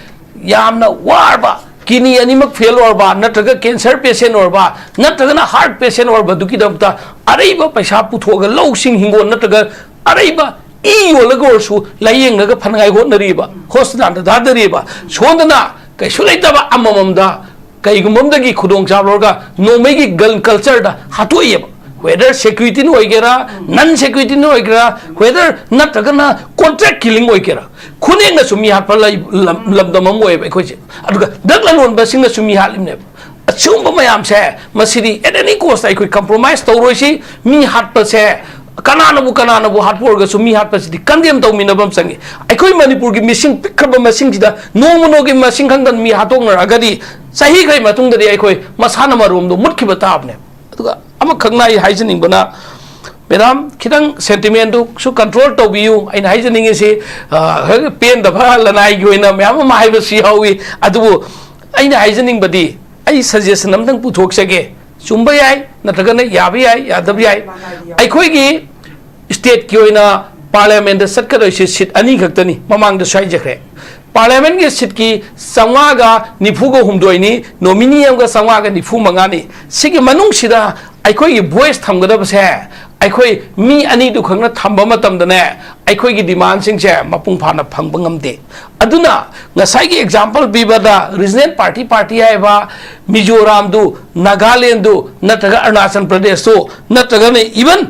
ꯌꯥꯝꯅ ꯋꯥꯔꯕ, ꯀꯤꯗꯅꯤ ꯑꯅꯤꯃꯛ ꯐꯦꯜ ꯑꯣꯏꯔꯕ, ꯅꯠꯇ꯭ꯔꯒ ꯀꯦꯟꯁꯔ ꯄꯦꯁꯦꯟ ꯑꯣꯏꯔꯕ, ꯅꯠꯇ꯭ꯔꯒꯅ ꯍꯥꯔꯠ ꯄꯦꯁꯦꯟ ꯑꯣꯏꯔꯕꯗꯨꯒꯤꯗꯃꯛꯇ ꯑꯔꯩꯕ ꯄꯩꯁꯥ ꯄꯨꯊꯣꯛꯑꯒ ꯂꯧꯁꯤꯡ ꯍꯤꯡꯒꯣꯜ ꯅꯠꯇ꯭ꯔꯒ ꯑꯔꯩꯕ ꯏ ꯌꯣꯜꯂꯒ ꯑꯣꯏꯔꯁꯨ ꯂꯥꯏꯌꯦꯡꯉꯒ ꯐꯅꯉꯥꯏ ꯍꯣꯠꯅꯔꯤꯕ, ꯍꯣꯁꯄꯤꯇꯥꯜꯗ ꯊꯥꯗꯔꯤꯕ, ꯁꯣꯝꯗꯅ ꯀꯩꯁꯨ ꯂꯩꯇꯕ ꯑꯃꯃꯝꯗ ꯀꯩꯒꯨꯝꯕ ꯑꯃꯗꯒꯤ ꯈꯨꯗꯣꯡꯆꯥꯕ ꯂꯧꯔꯒ ꯅꯣꯡꯃꯩꯒꯤ ꯒꯟ ꯀꯜꯆꯔꯗ ꯍꯥꯠꯇꯣꯛꯏꯑꯕ꯫ ꯋꯦꯗꯔ ꯁꯦꯀ꯭ꯌꯨꯔꯤꯇꯤꯅ ꯑꯣꯏꯒꯦꯔꯥ, ꯅꯟ ꯁꯦꯀ꯭ꯌꯨꯔꯤꯇꯤꯅ ꯑꯣꯏꯒꯦꯔꯥ, ꯋꯦꯗꯔ ꯅꯠꯇ꯭ꯔꯒꯅ ꯀꯣꯟꯇ꯭ꯔꯦꯛ ꯀꯤꯂꯤꯡ ꯑꯣꯏꯒꯦꯔꯥ, ꯈꯨꯗꯤꯡꯅꯁꯨ ꯃꯤ ꯍꯥꯠꯄ ꯂꯩ-, ꯂꯝ-, ꯂꯝꯗꯝ ꯑꯃ ꯑꯣꯏꯌꯦꯕ ꯑꯩꯈꯣꯏꯁꯦ꯫ ꯑꯗꯨꯒ ꯗ꯭ꯔꯒ ꯂꯂꯣꯟꯕꯁꯤꯡꯅꯁꯨ ꯃꯤ ꯍꯥꯠꯂꯤꯕꯅꯦꯕ꯫ ꯑꯁꯤꯒꯨꯝꯕ ꯃꯌꯥꯝꯁꯦ, ꯃꯁꯤꯗꯤ at any cost ꯑꯩꯈꯣꯏ ꯀꯝꯄ꯭ꯔꯣꯃꯥꯏꯁ ꯇꯧꯔꯣꯏꯁꯤ꯫ ꯃꯤ ꯍꯥꯠꯄꯁꯦ, ꯀꯅꯥꯅꯕꯨ, ꯀꯅꯥꯅꯕꯨ ꯍꯥꯠꯄ ꯑꯣꯏꯔꯒꯁꯨ, ꯃꯤ ꯍꯥꯠꯄꯁꯤꯗꯤ ꯀꯟꯗꯦꯝ ꯇꯧꯃꯤꯟꯅꯕ ꯑꯃ ꯆꯪꯉꯤ꯫ ꯑꯩꯈꯣꯏ ꯃꯅꯤꯄꯨꯔꯒꯤ ꯃꯤꯁꯤꯡ ꯄꯤꯛꯈ꯭ꯔꯕ ꯃꯁꯤꯡꯁꯤꯗ ꯅꯣꯡꯃ ꯅꯣꯡꯃꯒꯤ ꯃꯁꯤꯡ ꯈꯪꯗꯅ ꯃꯤ ꯍꯥꯠꯇꯣꯛꯅꯔꯛꯑꯒꯗꯤ, ꯆꯍꯤ ꯈꯔꯒꯤ ꯃꯇꯨꯡꯗꯗꯤ ꯑꯩꯈꯣꯏ ꯃꯁꯥꯅ ꯃꯔꯣꯝꯗꯣ ꯃꯨꯠꯈꯤꯕ ꯇꯥꯕꯅꯦ꯫ ꯑꯗꯨꯒ ꯑꯃꯈꯛꯅ ꯑꯩ ꯍꯥꯏꯖꯅꯤꯡꯕꯅ, ꯃꯦꯗꯥꯝ, ꯈꯤꯇꯪ ꯁꯦꯟꯇꯤꯃꯦꯟꯗꯨꯁꯨ ꯀꯟꯇ꯭ꯔꯣꯜ ꯇꯧꯕꯤꯌꯨ꯫ ꯑꯩꯅ ꯍꯥꯏꯖꯅꯤꯡꯉꯤꯁꯤ, ꯑ, ꯄꯦꯟꯗꯕ ꯂꯅꯥꯏꯒꯤ ꯑꯣꯏꯅ ꯃꯌꯥꯝ ꯑꯃ ꯍꯥꯏꯕꯁꯨ ꯌꯥꯎꯏ, ꯑꯗꯨꯕꯨ ꯑꯩꯅ ꯍꯥꯏꯖꯅꯤꯡꯕꯗꯤ, ꯑꯩ ꯁꯖꯦꯁꯟ ꯑꯝꯇꯪ ꯄꯨꯊꯣꯛꯆꯒꯦ꯫ ꯆꯨꯝꯕ ꯌꯥꯏ, ꯅꯠꯇ꯭ꯔꯒꯅ ꯌꯥꯕ ꯌꯥꯏ, ꯌꯥꯗꯕ ꯌꯥꯏ꯫ ꯑꯩꯈꯣꯏꯒꯤ ꯁ꯭ꯇꯦꯠꯀꯤ ꯑꯣꯏꯅ ꯄꯥꯔꯂꯤꯌꯥꯃꯦꯟꯗ ꯆꯠꯀꯗꯣꯏꯁꯤ ꯁꯤꯠ ꯑꯅꯤ ꯈꯛꯇꯅꯤ, ꯃꯃꯥꯡꯗꯁꯨ ꯍꯥꯏꯖꯈ꯭ꯔꯦ꯫ ꯄꯥꯔꯂꯤꯌꯥꯃꯦꯟꯒꯤ ꯁꯤꯠꯀꯤ ꯆꯥꯝꯃꯉꯥꯒ ꯅꯤꯐꯨꯒ ꯍꯨꯝꯗꯣꯏꯅꯤ, ꯅꯣꯃꯤꯅꯤ ꯑꯃꯒ ꯆꯥꯝꯃꯉꯥꯒ ꯅꯤꯐꯨ ꯃꯉꯥꯅꯤ꯫ ꯁꯤꯒꯤ ꯃꯅꯨꯡꯁꯤꯗ ꯑꯩꯈꯣꯏꯒꯤ ꯚꯣꯏꯁ ꯊꯝꯒꯗꯕꯁꯦ, ꯑꯩꯈꯣꯏ ꯃꯤ ꯑꯅꯤꯗꯨ ꯈꯛꯅ ꯊꯝꯕ ꯃꯇꯝꯗꯅꯦ, ꯑꯩꯈꯣꯏꯒꯤ ꯗꯤꯃꯥꯟꯁꯤꯡꯁꯦ ꯃꯄꯨꯡ ꯐꯥꯅ ꯐꯪꯕ ꯉꯝꯗꯦ꯫ ꯑꯗꯨꯅ ꯉꯁꯥꯏꯒꯤ ꯑꯦꯛꯖꯥꯝꯄꯜ ꯄꯤꯕꯗ, ꯔꯤꯖꯅꯦꯜ ꯄꯥꯔꯇꯤ, ꯄꯥꯔꯇꯤ ꯍꯥꯏꯕ ꯃꯤꯖꯣꯔꯥꯝꯗꯨ, ꯅꯥꯒꯥꯂꯦꯟꯗꯨ, ꯅꯠꯇ꯭ꯔꯒ ꯑꯔꯨꯅꯥꯆꯜ ꯄ꯭ꯔꯗꯦꯁꯇꯨ, ꯅꯠꯇ꯭ꯔꯒꯅ ꯏꯚꯟ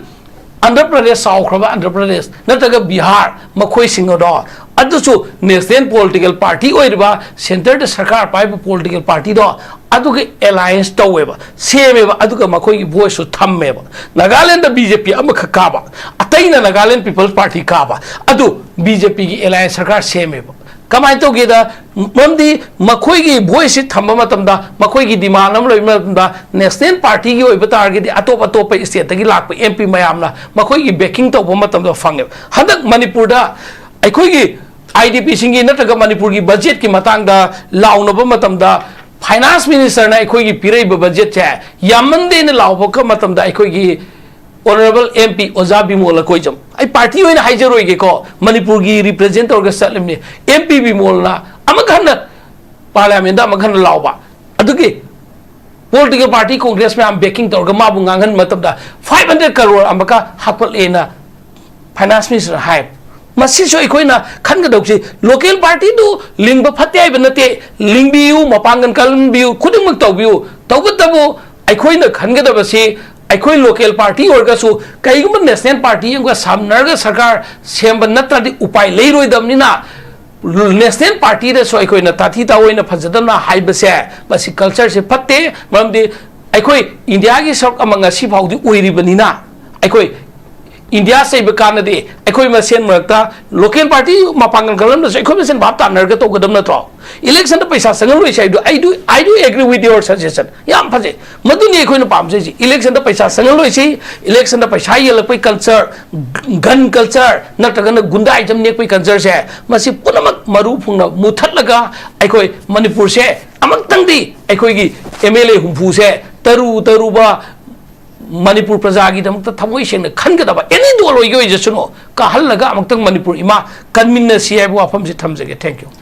ꯑꯟꯙ꯭ꯔ ꯄ꯭ꯔꯗꯦꯁ, ꯆꯥꯎꯈ꯭ꯔꯕ ꯑꯟꯙ꯭ꯔ ꯄ꯭ꯔꯗꯦꯁ, ꯅꯠꯇ꯭ꯔꯒ ꯕꯤꯍꯥꯔ, ꯃꯈꯣꯏꯁꯤꯡ ꯑꯗꯣ, ꯑꯗꯨꯁꯨ ꯅꯦꯁꯅꯦꯜ ꯄꯣꯂꯤꯇꯤꯀꯦꯜ ꯄꯥꯔꯇꯤ ꯑꯣꯏꯔꯤꯕ, ꯁꯦꯟꯇꯔꯗ ꯁꯔꯀꯥꯔ ꯄꯥꯏꯕ ꯄꯣꯂꯤꯇꯤꯀꯦꯜ ꯄꯥꯔꯇꯤꯗꯣ, ꯑꯗꯨꯒ ꯑꯦꯂꯥꯏꯌꯦꯟꯁ ꯇꯧꯋꯦꯕ, ꯁꯦꯝꯃꯦꯕ, ꯑꯗꯨꯒ ꯃꯈꯣꯏꯒꯤ ꯚꯣꯏꯁꯁꯨ ꯊꯝꯃꯦꯕ꯫ ꯅꯥꯒꯥꯂꯦꯟꯗ ꯕꯤ ꯖꯦ ꯄꯤ ꯑꯃꯈꯛ ꯀꯥꯕ, ꯑꯇꯩꯅ ꯅꯥꯒꯥꯂꯦꯟ ꯄꯤꯄꯜꯁ ꯄꯥꯔꯇꯤ ꯀꯥꯕ, ꯑꯗꯨ ꯕꯤ ꯖꯦ ꯄꯤꯒꯤ ꯑꯦꯂꯥꯏꯌꯦꯟꯁ ꯁꯔꯀꯥꯔ ꯁꯦꯝꯃꯦꯕ꯫ ꯀꯃꯥꯏꯅ ꯇꯧꯒꯦꯗ, ꯃꯔꯝꯗꯤ ꯃꯈꯣꯏꯒꯤ ꯚꯣꯏꯁꯁꯤ ꯊꯝꯕ ꯃꯇꯝꯗ, ꯃꯈꯣꯏꯒꯤ ꯗꯤꯃꯥꯟ ꯑꯃ ꯂꯩꯕ ꯃꯇꯝꯗ, ꯅꯦꯁꯅꯦꯜ ꯄꯥꯔꯇꯤꯒꯤ ꯑꯣꯏꯕ ꯇꯥꯔꯒꯗꯤ ꯑꯇꯣꯞ ꯑꯇꯣꯞꯄ ꯁ꯭ꯇꯦꯠꯇꯒꯤ ꯂꯥꯛꯄ ꯑꯦꯝ ꯄꯤ ꯃꯌꯥꯝꯅ ꯃꯈꯣꯏꯒꯤ ꯕꯦꯀꯤꯡ ꯇꯧꯕ ꯃꯇꯝꯗ ꯐꯪꯉꯦꯕ꯫ ꯍꯟꯗꯛ ꯃꯅꯤꯄꯨꯔꯗ ꯑꯩꯈꯣꯏꯒꯤ ꯑꯥꯏ ꯗꯤ ꯄꯤꯁꯤꯡꯒꯤ ꯅꯠꯇ꯭ꯔꯒ ꯃꯅꯤꯄꯨꯔꯒꯤ ꯕꯖꯦꯠꯀꯤ ꯃꯇꯥꯡꯗ ꯂꯥꯎꯅꯕ ꯃꯇꯝꯗ, ꯐꯥꯏꯅꯥꯟꯁ ꯃꯤꯅꯤꯁꯇꯔꯅ ꯑꯩꯈꯣꯏꯒꯤ ꯄꯤꯔꯛꯏꯕ ꯕꯖꯦꯠꯁꯦ ꯌꯥꯝꯃꯟꯗꯦꯅ ꯂꯥꯎꯕ ꯃꯇꯝꯗ, ꯑꯩꯈꯣꯏꯒꯤ ꯑꯣꯅꯔꯦꯕꯜ ꯑꯦꯝ ꯄꯤ ꯑꯣꯖꯥ ꯕꯤꯃꯣꯜ ꯑꯀꯣꯏꯖꯝ, ꯑꯩ ꯄꯥꯔꯇꯤ ꯑꯣꯏꯅ ꯍꯥꯏꯖꯔꯣꯏꯒꯦꯀꯣ, ꯃꯅꯤꯄꯨꯔꯒꯤ ꯔꯤꯄ꯭ꯔꯖꯦꯟ ꯇꯧꯔꯒ ꯆꯠꯂꯤꯕꯅꯤ꯫ ꯑꯦꯝ ꯄꯤ ꯕꯤꯃꯣꯜꯅ ꯑꯃꯨꯛ ꯍꯟꯅ ꯄꯥꯔꯂꯤꯌꯥꯃꯦꯟꯗ ꯑꯃꯨꯛ ꯍꯟꯅ ꯂꯥꯎꯕ, ꯑꯗꯨꯒꯤ ꯄꯣꯂꯤꯇꯤꯀꯦꯜ ꯄꯥꯔꯇꯤ ꯀꯣꯡꯒ꯭ꯔꯦꯁ ꯃꯌꯥꯝ ꯕꯦꯀꯤꯡ ꯇꯧꯔꯒ ꯃꯥꯕꯨ ꯉꯥꯡꯍꯟꯕ ꯃꯇꯝꯗ, ꯐꯥꯏꯚ ꯍꯟꯗ꯭ꯔꯦꯠ ꯀꯔꯣꯔ ꯑꯃꯨꯛꯀ ꯍꯥꯞꯀꯠꯂꯦꯅ ꯐꯥꯏꯅꯥꯟꯁ ꯃꯤꯅꯤꯁꯇꯔꯅ ꯍꯥꯏ꯫ ꯃꯁꯤꯁꯨ ꯑꯩꯈꯣꯏꯅ ꯈꯟꯒꯗꯧꯁꯤ, ꯂꯣꯀꯦꯜ ꯄꯥꯔꯇꯤꯗꯨ ꯂꯤꯡꯕ ꯐꯠꯇꯦ ꯍꯥꯏꯕ ꯅꯠꯇꯦ, ꯂꯤꯡꯕꯤꯌꯨ, ꯃꯄꯥꯡꯒꯜ ꯀꯜꯍꯟꯕꯤꯌꯨ, ꯈꯨꯗꯤꯡꯃꯛ ꯇꯧꯕꯤꯌꯨ꯫ ꯇꯧꯕꯇꯕꯨ ꯑꯩꯈꯣꯏꯅ ꯈꯟꯒꯗꯕꯁꯤ, ꯑꯩꯈꯣꯏ ꯂꯣꯀꯦꯜ ꯄꯥꯔꯇꯤ ꯑꯣꯏꯔꯒꯁꯨ ꯀꯩꯒꯨꯝꯕ ꯅꯦꯁꯅꯦꯜ ꯄꯥꯔꯇꯤ ꯑꯃꯒ ꯁꯝꯅꯔꯒ ꯁꯔꯀꯥꯔ ꯁꯦꯝꯕ ꯅꯠꯇ꯭ꯔꯗꯤ ꯎꯄꯥꯏ ꯂꯩꯔꯣꯏꯗꯕꯅꯤꯅ, ꯅꯦꯁꯅꯦꯜ ꯄꯥꯔꯇꯤꯗꯁꯨ ꯑꯩꯈꯣꯏꯅ ꯇꯥꯊꯤ ꯇꯥꯑꯣꯏꯅ ꯐꯖꯗꯅ ꯍꯥꯏꯕꯁꯦ, ꯃꯁꯤ ꯀꯜꯆꯔꯁꯦ ꯐꯠꯇꯦ꯫ ꯃꯔꯝꯗꯤ ꯑꯩꯈꯣꯏ ꯏꯟꯗꯤꯌꯥꯒꯤ ꯁꯔꯨꯛ ꯑꯃ ꯉꯁꯤ ꯐꯥꯎꯗꯤ ꯑꯣꯏꯔꯤꯕꯅꯤꯅ, ꯑꯩꯈꯣꯏ ꯏꯟꯗꯤꯌꯥ ꯆꯩꯕ ꯀꯥꯟꯅꯗꯦ꯫ ꯑꯩꯈꯣꯏ ꯃꯁꯦꯟ ꯃꯔꯛꯇ local party ꯃꯄꯥꯡꯒꯜ ꯀꯜꯂꯝꯗ꯭ꯔꯁꯨ ꯑꯩꯈꯣꯏ ꯃꯁꯦꯟ ꯚꯥꯞ ꯇꯥꯟꯅꯔꯒ ꯇꯧꯒꯗꯕ ꯅꯠꯇ꯭ꯔꯣ? Electionꯗ ꯄꯩꯁꯥ ꯆꯪꯍꯜꯂꯣꯏꯁꯦ ꯍꯥꯏꯗꯣ, I do, I do agree with your suggestion. ꯌꯥꯝ ꯐꯖꯩ꯫ ꯃꯗꯨꯅꯤ ꯑꯩꯈꯣꯏꯅ ꯄꯥꯝꯖꯩꯁꯤ꯫ Electionꯗ ꯄꯩꯁꯥ ꯆꯪꯍꯜꯂꯣꯏꯁꯤ, electionꯗ ꯄꯩꯁꯥ ꯌꯦꯜꯂꯛꯄꯩ culture, gun culture, ꯅꯠꯇ꯭ꯔꯒꯅ ꯒꯨꯟꯗꯥꯏꯖꯝ ꯅꯦꯛꯄꯩ cultureꯁꯦ, ꯃꯁꯤ ꯄꯨꯝꯅꯃꯛ ꯃꯔꯨ ꯐꯪꯅ ꯃꯨꯊꯠꯂꯒ ꯑꯩꯈꯣꯏ ꯃꯅꯤꯄꯨꯔꯁꯦ ꯑꯃꯨꯛꯇꯪꯗꯤ ꯑꯩꯈꯣꯏꯒꯤ MLA ꯍꯨꯝꯐꯨꯁꯦ ꯇꯔꯨ ꯇꯔꯨꯕ ꯃꯅꯤꯄꯨꯔ ꯄ꯭ꯔꯖꯥꯒꯤꯗꯃꯛꯇ ꯊꯃꯣꯏ ꯁꯦꯡꯅ ꯈꯟꯒꯗꯕ, ꯑꯦꯅꯤ ꯗꯣꯜ ꯑꯣꯏꯒꯦ ꯑꯣꯏꯖꯁꯅꯨ, ꯀꯥꯍꯜꯂꯒ ꯑꯃꯨꯛꯇꯪ ꯃꯅꯤꯄꯨꯔ ꯏꯃꯥ ꯀꯟꯃꯤꯟꯅꯁꯤ ꯍꯥꯏꯕ ꯋꯥꯐꯝꯁꯤ ꯊꯝꯖꯒꯦ꯫ Thank you꯫